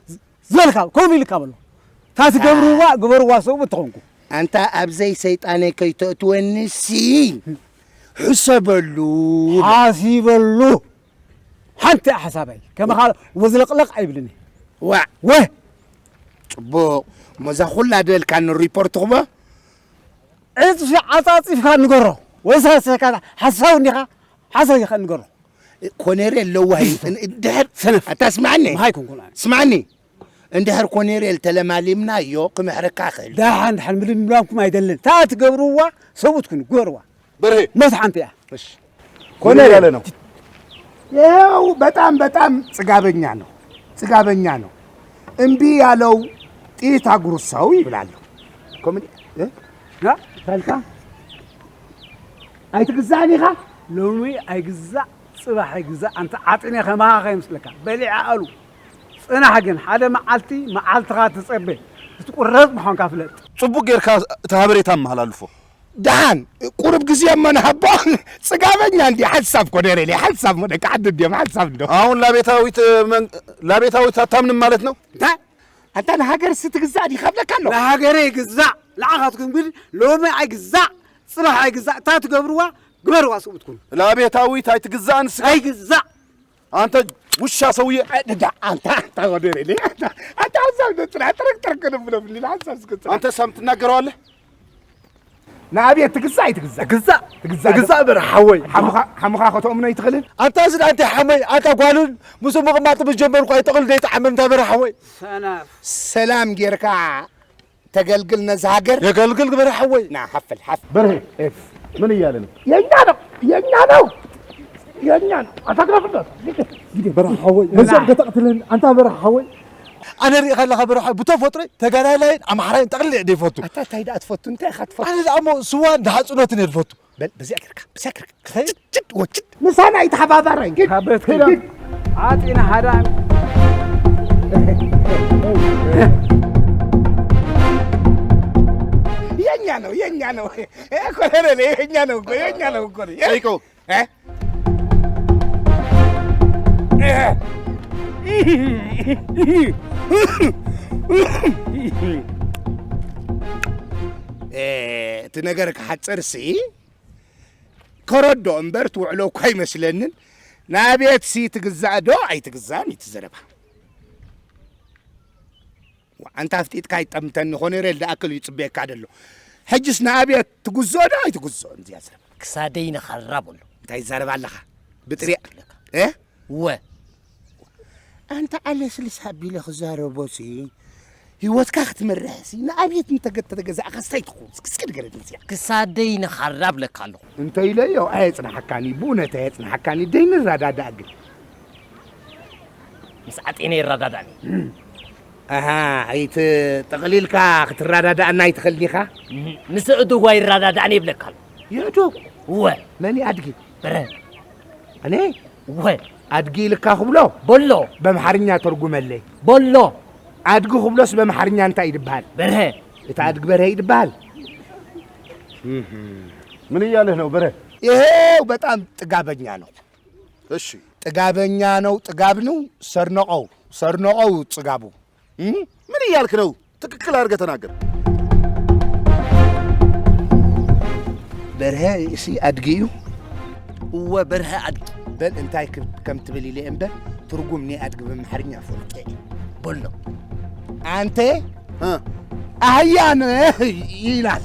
ዝበልካ፣ ከምኡ ኢልካ በሎ። እታ ትገብርዋ፣ ግበርዋ፣ ሰብኡት ተኾንኩ። ኣንታ ኣብ ዘይሰይጣነይ ከይተእትወኒሲ፣ ሕሰበሉ። ሓሲበሉ። ሓንቲ እያ ሓሳበይ። ከማኻ ወዝለቕለቕ ኣይብልን እየ። ዋዕ። ወህ! ጽቡቕ። እሞ እዛ ኩላ ደልካኒ ሪፖርት ትኽቦ? ዕጽፊ ዓጻጺፍካ ንገሮ። ወይ ሳሰካ ሓሳዊ እንዲኻ፣ ሓሳዊ ኢኻ ንገሮ። ኮነሬል ለዋህ እዩ። እንድሕር ሰነፍ። ኣታ ስማዕኒ። ምሃይ ኮንኩን ኣነ። ስማዕኒ። እንድሕር ኮነሬል ተለማሊምናዮ ክምሕረካ እኽእል። ደሓን፣ ደሓን ምልምላምኩም ኣይደልን። እታ ትገብርዋ ሰብኡት ኩኑ፣ ግበርዋ። በርሄ። ሞት ሓንቲ እያ። እሺ። ኮነሬል። ምን እያለ ነው? ይኸው በጣም፣ በጣም ጽጋበኛ ነው። ጽጋበኛ ነው። እምቢ ያለው ጥይት አጉርሰው ይብላሉ። ኮሜዲ፣ እ? እ? ታልካ? ኣይትግዛእን ኢኻ? ሎሚ ኣይግዛእ፣ ጽባሕ ኣይግዛእ። ኣንተ ዓጢነ ከማኻ ከይመስለካ። በሊዐ ኣሉ። ጽናሕ ግን፣ ሓደ መዓልቲ መዓልትኻ ትጸበ። ክትቁረጽ ምዃንካ ፍለጥ። ጽቡቕ ጌርካ እቲ ሃበሬታ ኣመሃላልፎ። ደሓን፣ ቁሩብ ግዜ እሞ ንሃቦ። ጽጋበኛ እንዲ ሓንሳብ ኮነሬል፣ ሓንሳብ እሞ ደቂ ዓዲ እንዲዮም፣ ሓንሳብ እንዶ። አሁን ላቤታዊት መን-፣ ላቤታዊት አታምንም ማለት ነው? እንታይ? ኣንታ ንሃገር ስትግዛእ ዲኻ ብለካ ኣሎ? ንሃገረ ይግዛእ፣ ንዓኻትኩም ግን ሎሚ ኣይግዛእ፣ ጽባሕ ኣይግዛእ፣ እታ ትገብርዋ ግበርዋ ስብኡትኩም። ላቤታዊት ኣይትግዛእን ስጋ። ኣይግዛእ። አንተ ውሻ ሰውዬ። ዳ፣ አንተ፣ አንተ ወደ እኔ፣ አንተ፣ አንተ ሐሳብ ነው ጥራ፣ ጥርቅ፣ ጥርቅ ነው ብሎ ምን ይላል? ሐሳብ እስከ ጥራ። አንተ ሳም ትናገረዋለህ? ንኣብየት ትግዛእ ኣይትግዛእ? ትግዛእ። ትግዛእ ዶ? ትግዛእ በረ ሓወይ። ሓሙኻ፣ ሓሙኻ ከተእምኖ ኣይትኽእልን? ኣንታ እዚ ኣንተ ሓመይ፣ ኣንታ ጓልን ምስ ምቕማጥ ምስ ጀመርኩ ኣይተቕል ደይ ተዓመምታ በረ ሓወይ። ሰናፍ። ሰላም ጌርካ ተገልግል ነዛ ሃገር። የገልግል በረ ሓወይ። ና ሓፍል፣ ሓፍል። በርሄ፣ ኤፍ፣ ምን እያለ ነው? የኛ ነው፣ የኛ ነው፣ የኛ ነው። ኣታግረፍበት። ጊዜ በረ ሓወይ። መሰብ ከተቕትልን ኣንታ በረ ሓወይ። ኣነ ሪኢኻ ኣለኻ በረ ሓወይ። ብተፈጥሮይ ተጋዳላይን ኣምሓራይን ጠቕሊለ እየ ዘይፈቱ። ኣታ እንታይ ደኣ ትፈቱ? እንታይ ኢኻ ትፈቱ? ኣነ ደኣ እሞ ስዋን ደሓጽኖትን እየ ዝፈቱ። በል፣ በዚኣ ጌርካ፣ በዚኣ ጌርካ። ክኸይድ? ችድ፣ ወችድ። ምሳና ኣይተሓባባራይ፣ ግን። ካብ ቤትኩም። ግን። ዓጢነ ሃዳን። የኛ ነው፣ የኛ ነው። እ፣ ኮሎኔል፣ የኛ ነው እኮ፣ የኛ ነው እኮ። እ? ጠይቀው። እ? እ፣ እቲ ነገር ክሓጽር ሲ፣ ከረዶ እምበር ትውዕሎ እኳ ኣይመስለንን። ንኣብየት ሲ ትግዛእ ዶ ኣይትግዛእን እዩ እቲ ዘረባ። ዋእ፣ ኣንታ ኣፍጢጥካ ኣይጠምተኒ፣ ኮነሬል ደኣክል እዩ ጽበየካ ደሎ። ሕጅስ ንኣብየት ትግዝኦ ዶ ኣይትግዝኦን እዚኣ ዘረባ? ክሳደይ ንኻራ በሎ። እንታይ ትዛረብ ኣለኻ? ብጥሪያ-፣ ዝብለካ። እ? እወ። ኣንታ ኣለስልስ ኣቢለ ክዛረቦሲ፣ ህይወትካ ክትመርሕሲ፣ ንኣብየት እንተገ-፣ ተተገዛእካስ እንታይ ትኸውን? እስኪ፣ እስኪ ንገረኒ እዚኣ። ክሳደይ ንኻራ እብለካ ኣለኹ። እንተ ኢለዮ ኣየጽንሓካን እዩ፣ ብእውነት ኣየጽንሓካን እዩ። ደይ ንረዳዳእ ግን። ምስ ዓጤነ ይረዳዳእኒ። ኣሃ፣ ኣይት-፣ ጠቕሊልካ ክትረዳዳእና ኣይትኽእልን ኢኻ? ምስ ኣእዱጓ ይረዳዳእኒ ይብለካ ኣሎ። የእዱግ? እወ። መን እዩ ኣድጊ? በረ። ኣነ? እወ። ኣድጊ ኢልካ ክብሎ? በሎ። በምሓርኛ ተርጉመለይ። በሎ። ኣድጊ ክብሎስ በምሓርኛ እንታይ ይድበሃል? በርሀ። እቲ ኣድጊ በርሀ ይድበሃል? እህ። ምን እያለህ ነው በርሀ? ይሄው በጣም ጥጋበኛ ነው። እሺ። ጥጋበኛ ነው፣ ጥጋብ ነው፣ ሰርነቀው፣ ሰርነቀው ጽጋቡ። እም? ምን እያልክ ነው? ትክክል አድርገህ ተናገር። በርሀ እሲ ኣድጊ እዩ? እወ፣ በርሀ ኣድጊ። በል እንታይ ክብ-፣ ከም ትብል ኢለ እምበር፣ ትርጉም ናይ ኣድጊ ብምሓርኛ ፈልጦ እየ። በሎ። ኣንተ እ። ኣህያ ነህ ይላል።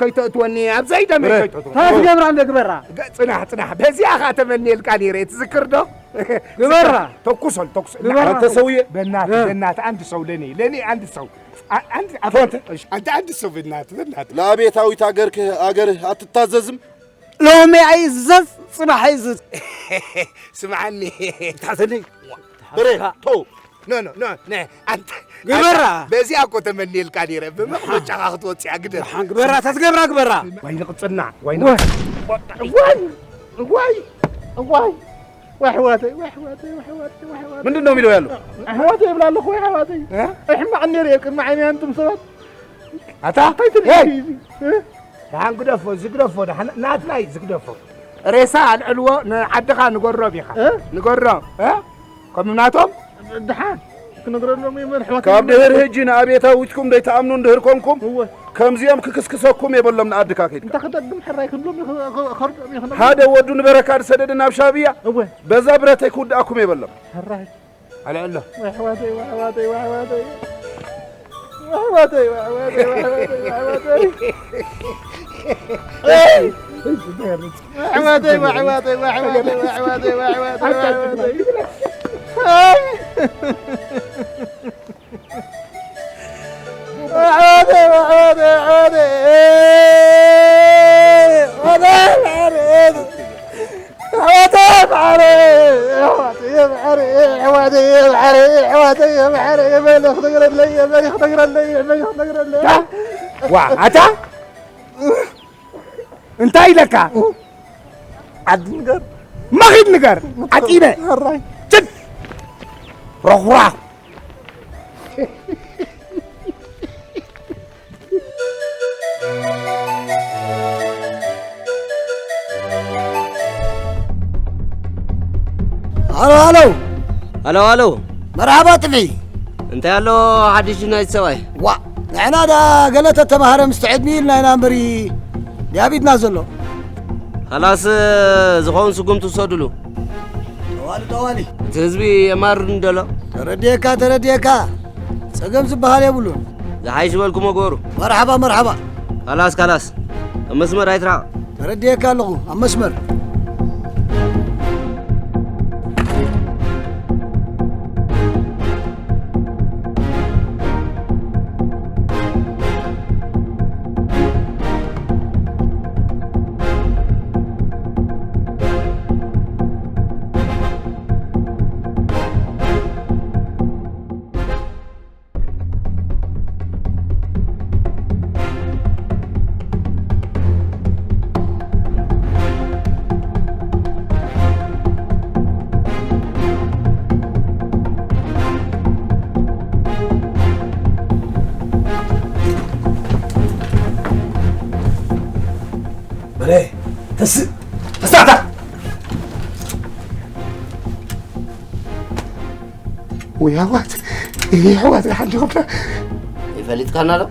ከይተእትወኒ፣ ኣብ ዘይደመይ ብረ፣ ከይተእትወኒ። እንታይ ትገብራ እንደ ግበራ? ገ-፣ ጽናሕ፣ ጽናሕ። በዚኣ ኸኣ ተመንየልካ ነይረ፣ ትዝክር ዶ? ግበራ። ተኩሰል፣ ተኩስ። ግበራ። አንተ ሰውዬ። በእናትህ፣ እ። በእናትህ፣ አንድ ሰው ለኔ፣ ለኔ አንድ ሰው። አ-፣ አንድ፣ አቶ አንተ፣ እሺ፣ አንተ አንድ ሰው በእናትህ፣ በእናትህ። ለአቤታዊት አገርህ፣ አገርህ አትታዘዝም? ሎሚ ኣይእዘዝ፣ ጽባሕ ኣይእዘዝ። ስምዓኒ። ታተኒ። ብረ፣ ተው። ኖ፣ ኖ፣ ኖ፣ ነ፣ ኣንተ፣ ግበራ። ኣንተ፣ በዚኣ እኮ ተመንየልካ ነይረ፣ ብመቕመጫኻ ክትወጽእ እያ፣ ግደፍ። ደሓን ግበራ፣ ተትገብራ ግበራ። ዋይ ንቕጽና፣ ዋይ ወ-፣ ንቕጽና። ዋይ፣ ዋይ፣ ዋይ፣ ዋይ፣ ኣሕዋተይ፣ ዋይ፣ ኣሕዋተይ፣ ዋይ፣ ኣሕዋተይ፣ ዋይ፣ ኣሕዋተይ። ምንድን ነው የሚለው ያለው? ኣሕዋተይ ይብላ ኣለኹ፣ ዋይ፣ ኣሕዋተይ። እ? ኣይሕማቕ ነይሩ እየ፣ ቅድሚ ዓይነይ ኣንቱም ሰባት። ኣታ? እንታይ ትርኢ ሄይ! እዚ? እ? ደሓን ግደፎ፣ ዝግደፎ፣ ደሓን ናትና እዩ ዝግደፎ። ሬሳ ኣልዕልዎ፣ ንዓድኻ ንገሮም ኢኻ። እ? ንገሮም፣ እ? ከምኡ ናቶም? ደሓን ክነግረሎም እየ፣ መን ኣሕዋት ካብ እዮም? ድህር ህጂ ንኣቤታዊትኩም ዘይትኣምኑ እንድህር ኮንኩም፣ እወ። ከምዚኦም ክክስክሰኩም የበሎም ንኣድካ ከይድካ። እንተ ክደግም ሕራይ ክብሎም ይኽ-፣ ኸ-፣ ኸርዶም ይኽነግሮም። ሓደ ወዱ ንበረካ ዝሰደደ ናብ ሻብያ፣ እወ። በዛ ብረተይ ክውድኣኩም የበሎም። ሕራይ። ኣልዕሎ። ወይ ኣሕዋተይ፣ ወይ ኣሕዋተይ፣ ወይ ኣሕዋተይ። ወይ ኣሕዋተይ፣ ወይ ኣሕዋተይ፣ ወይ ኣሕዋተይ፣ ወይ ኣሕዋተይ። ኣሕዋተይ፣ ወይ ኣሕዋተይ፣ ወይ ኣሕዋተይ፣ ወይ ኣሕዋተይ፣ ወይ ኣሕዋተይ፣ ወይ ኣሕዋተይ። ኣይ። ኣሕዋተይ፣ ኣሕዋተይ፣ ኣሕዋተይ። ኣሕዋተይ፣ ኣሕዋተይ፣ ኣሕዋተይ። ኣሕዋተይ፣ ኣሕዋተይ፣ ኣሕዋተይ፣ ኣሕዋተይ፣ ኣሕዋተይ፣ ኣሕዋተይ፣ መልእኽቲ ነግረለይ፣ መልእኽቲ ነግረለይ፣ መልእኽቲ ነግረለይ። ዋ፣ ኣታ? እንታይ ኢለካ? ዓዲ ንገር። መኺድ ንገር። ዓጢነ። ሕራይ። ጭድ። ሮኽራኽ። ሃሎ፣ ሃሎ። ሃሎ፣ ሃሎ። መርሓባ ጥፍዒ። እንታይ ኣሎ ሓድሽ ናይቲ ሰብኣይ? ዋ፣ ንሕና ደኣ ገለ ተተማሃረ ምስቲ ዕድሚኡ ኢልና ኢና እምበሪ ድያቢትና ዘሎ። ኸላስ፣ ዝኸውን ስጉምቲ ውሰድሉ። ጠዋሊ፣ ጠዋሊ። እቲ ህዝቢ የማርር እንዶ ኣሎ። ተረዲኤካ፣ ተረዲኤካ። ጸገም ዝበሃል የብሉን። ዝሓይሽ በልኩሞ ግበሩ። መርሓባ፣ መርሓባ። ካላስ፣ ካላስ። ኣብ መስመር ኣይትርሓቕ። ተረዲኤካ ኣለኹ፣ ኣብ መስመር። በለ፣ ተስእ፣ ተስእ ኣታ። ወይ ኣሕዋት፣ ይሄ ኣሕዋት ሓንቲ ኸብታ። ይፈሊጥካና ዶ?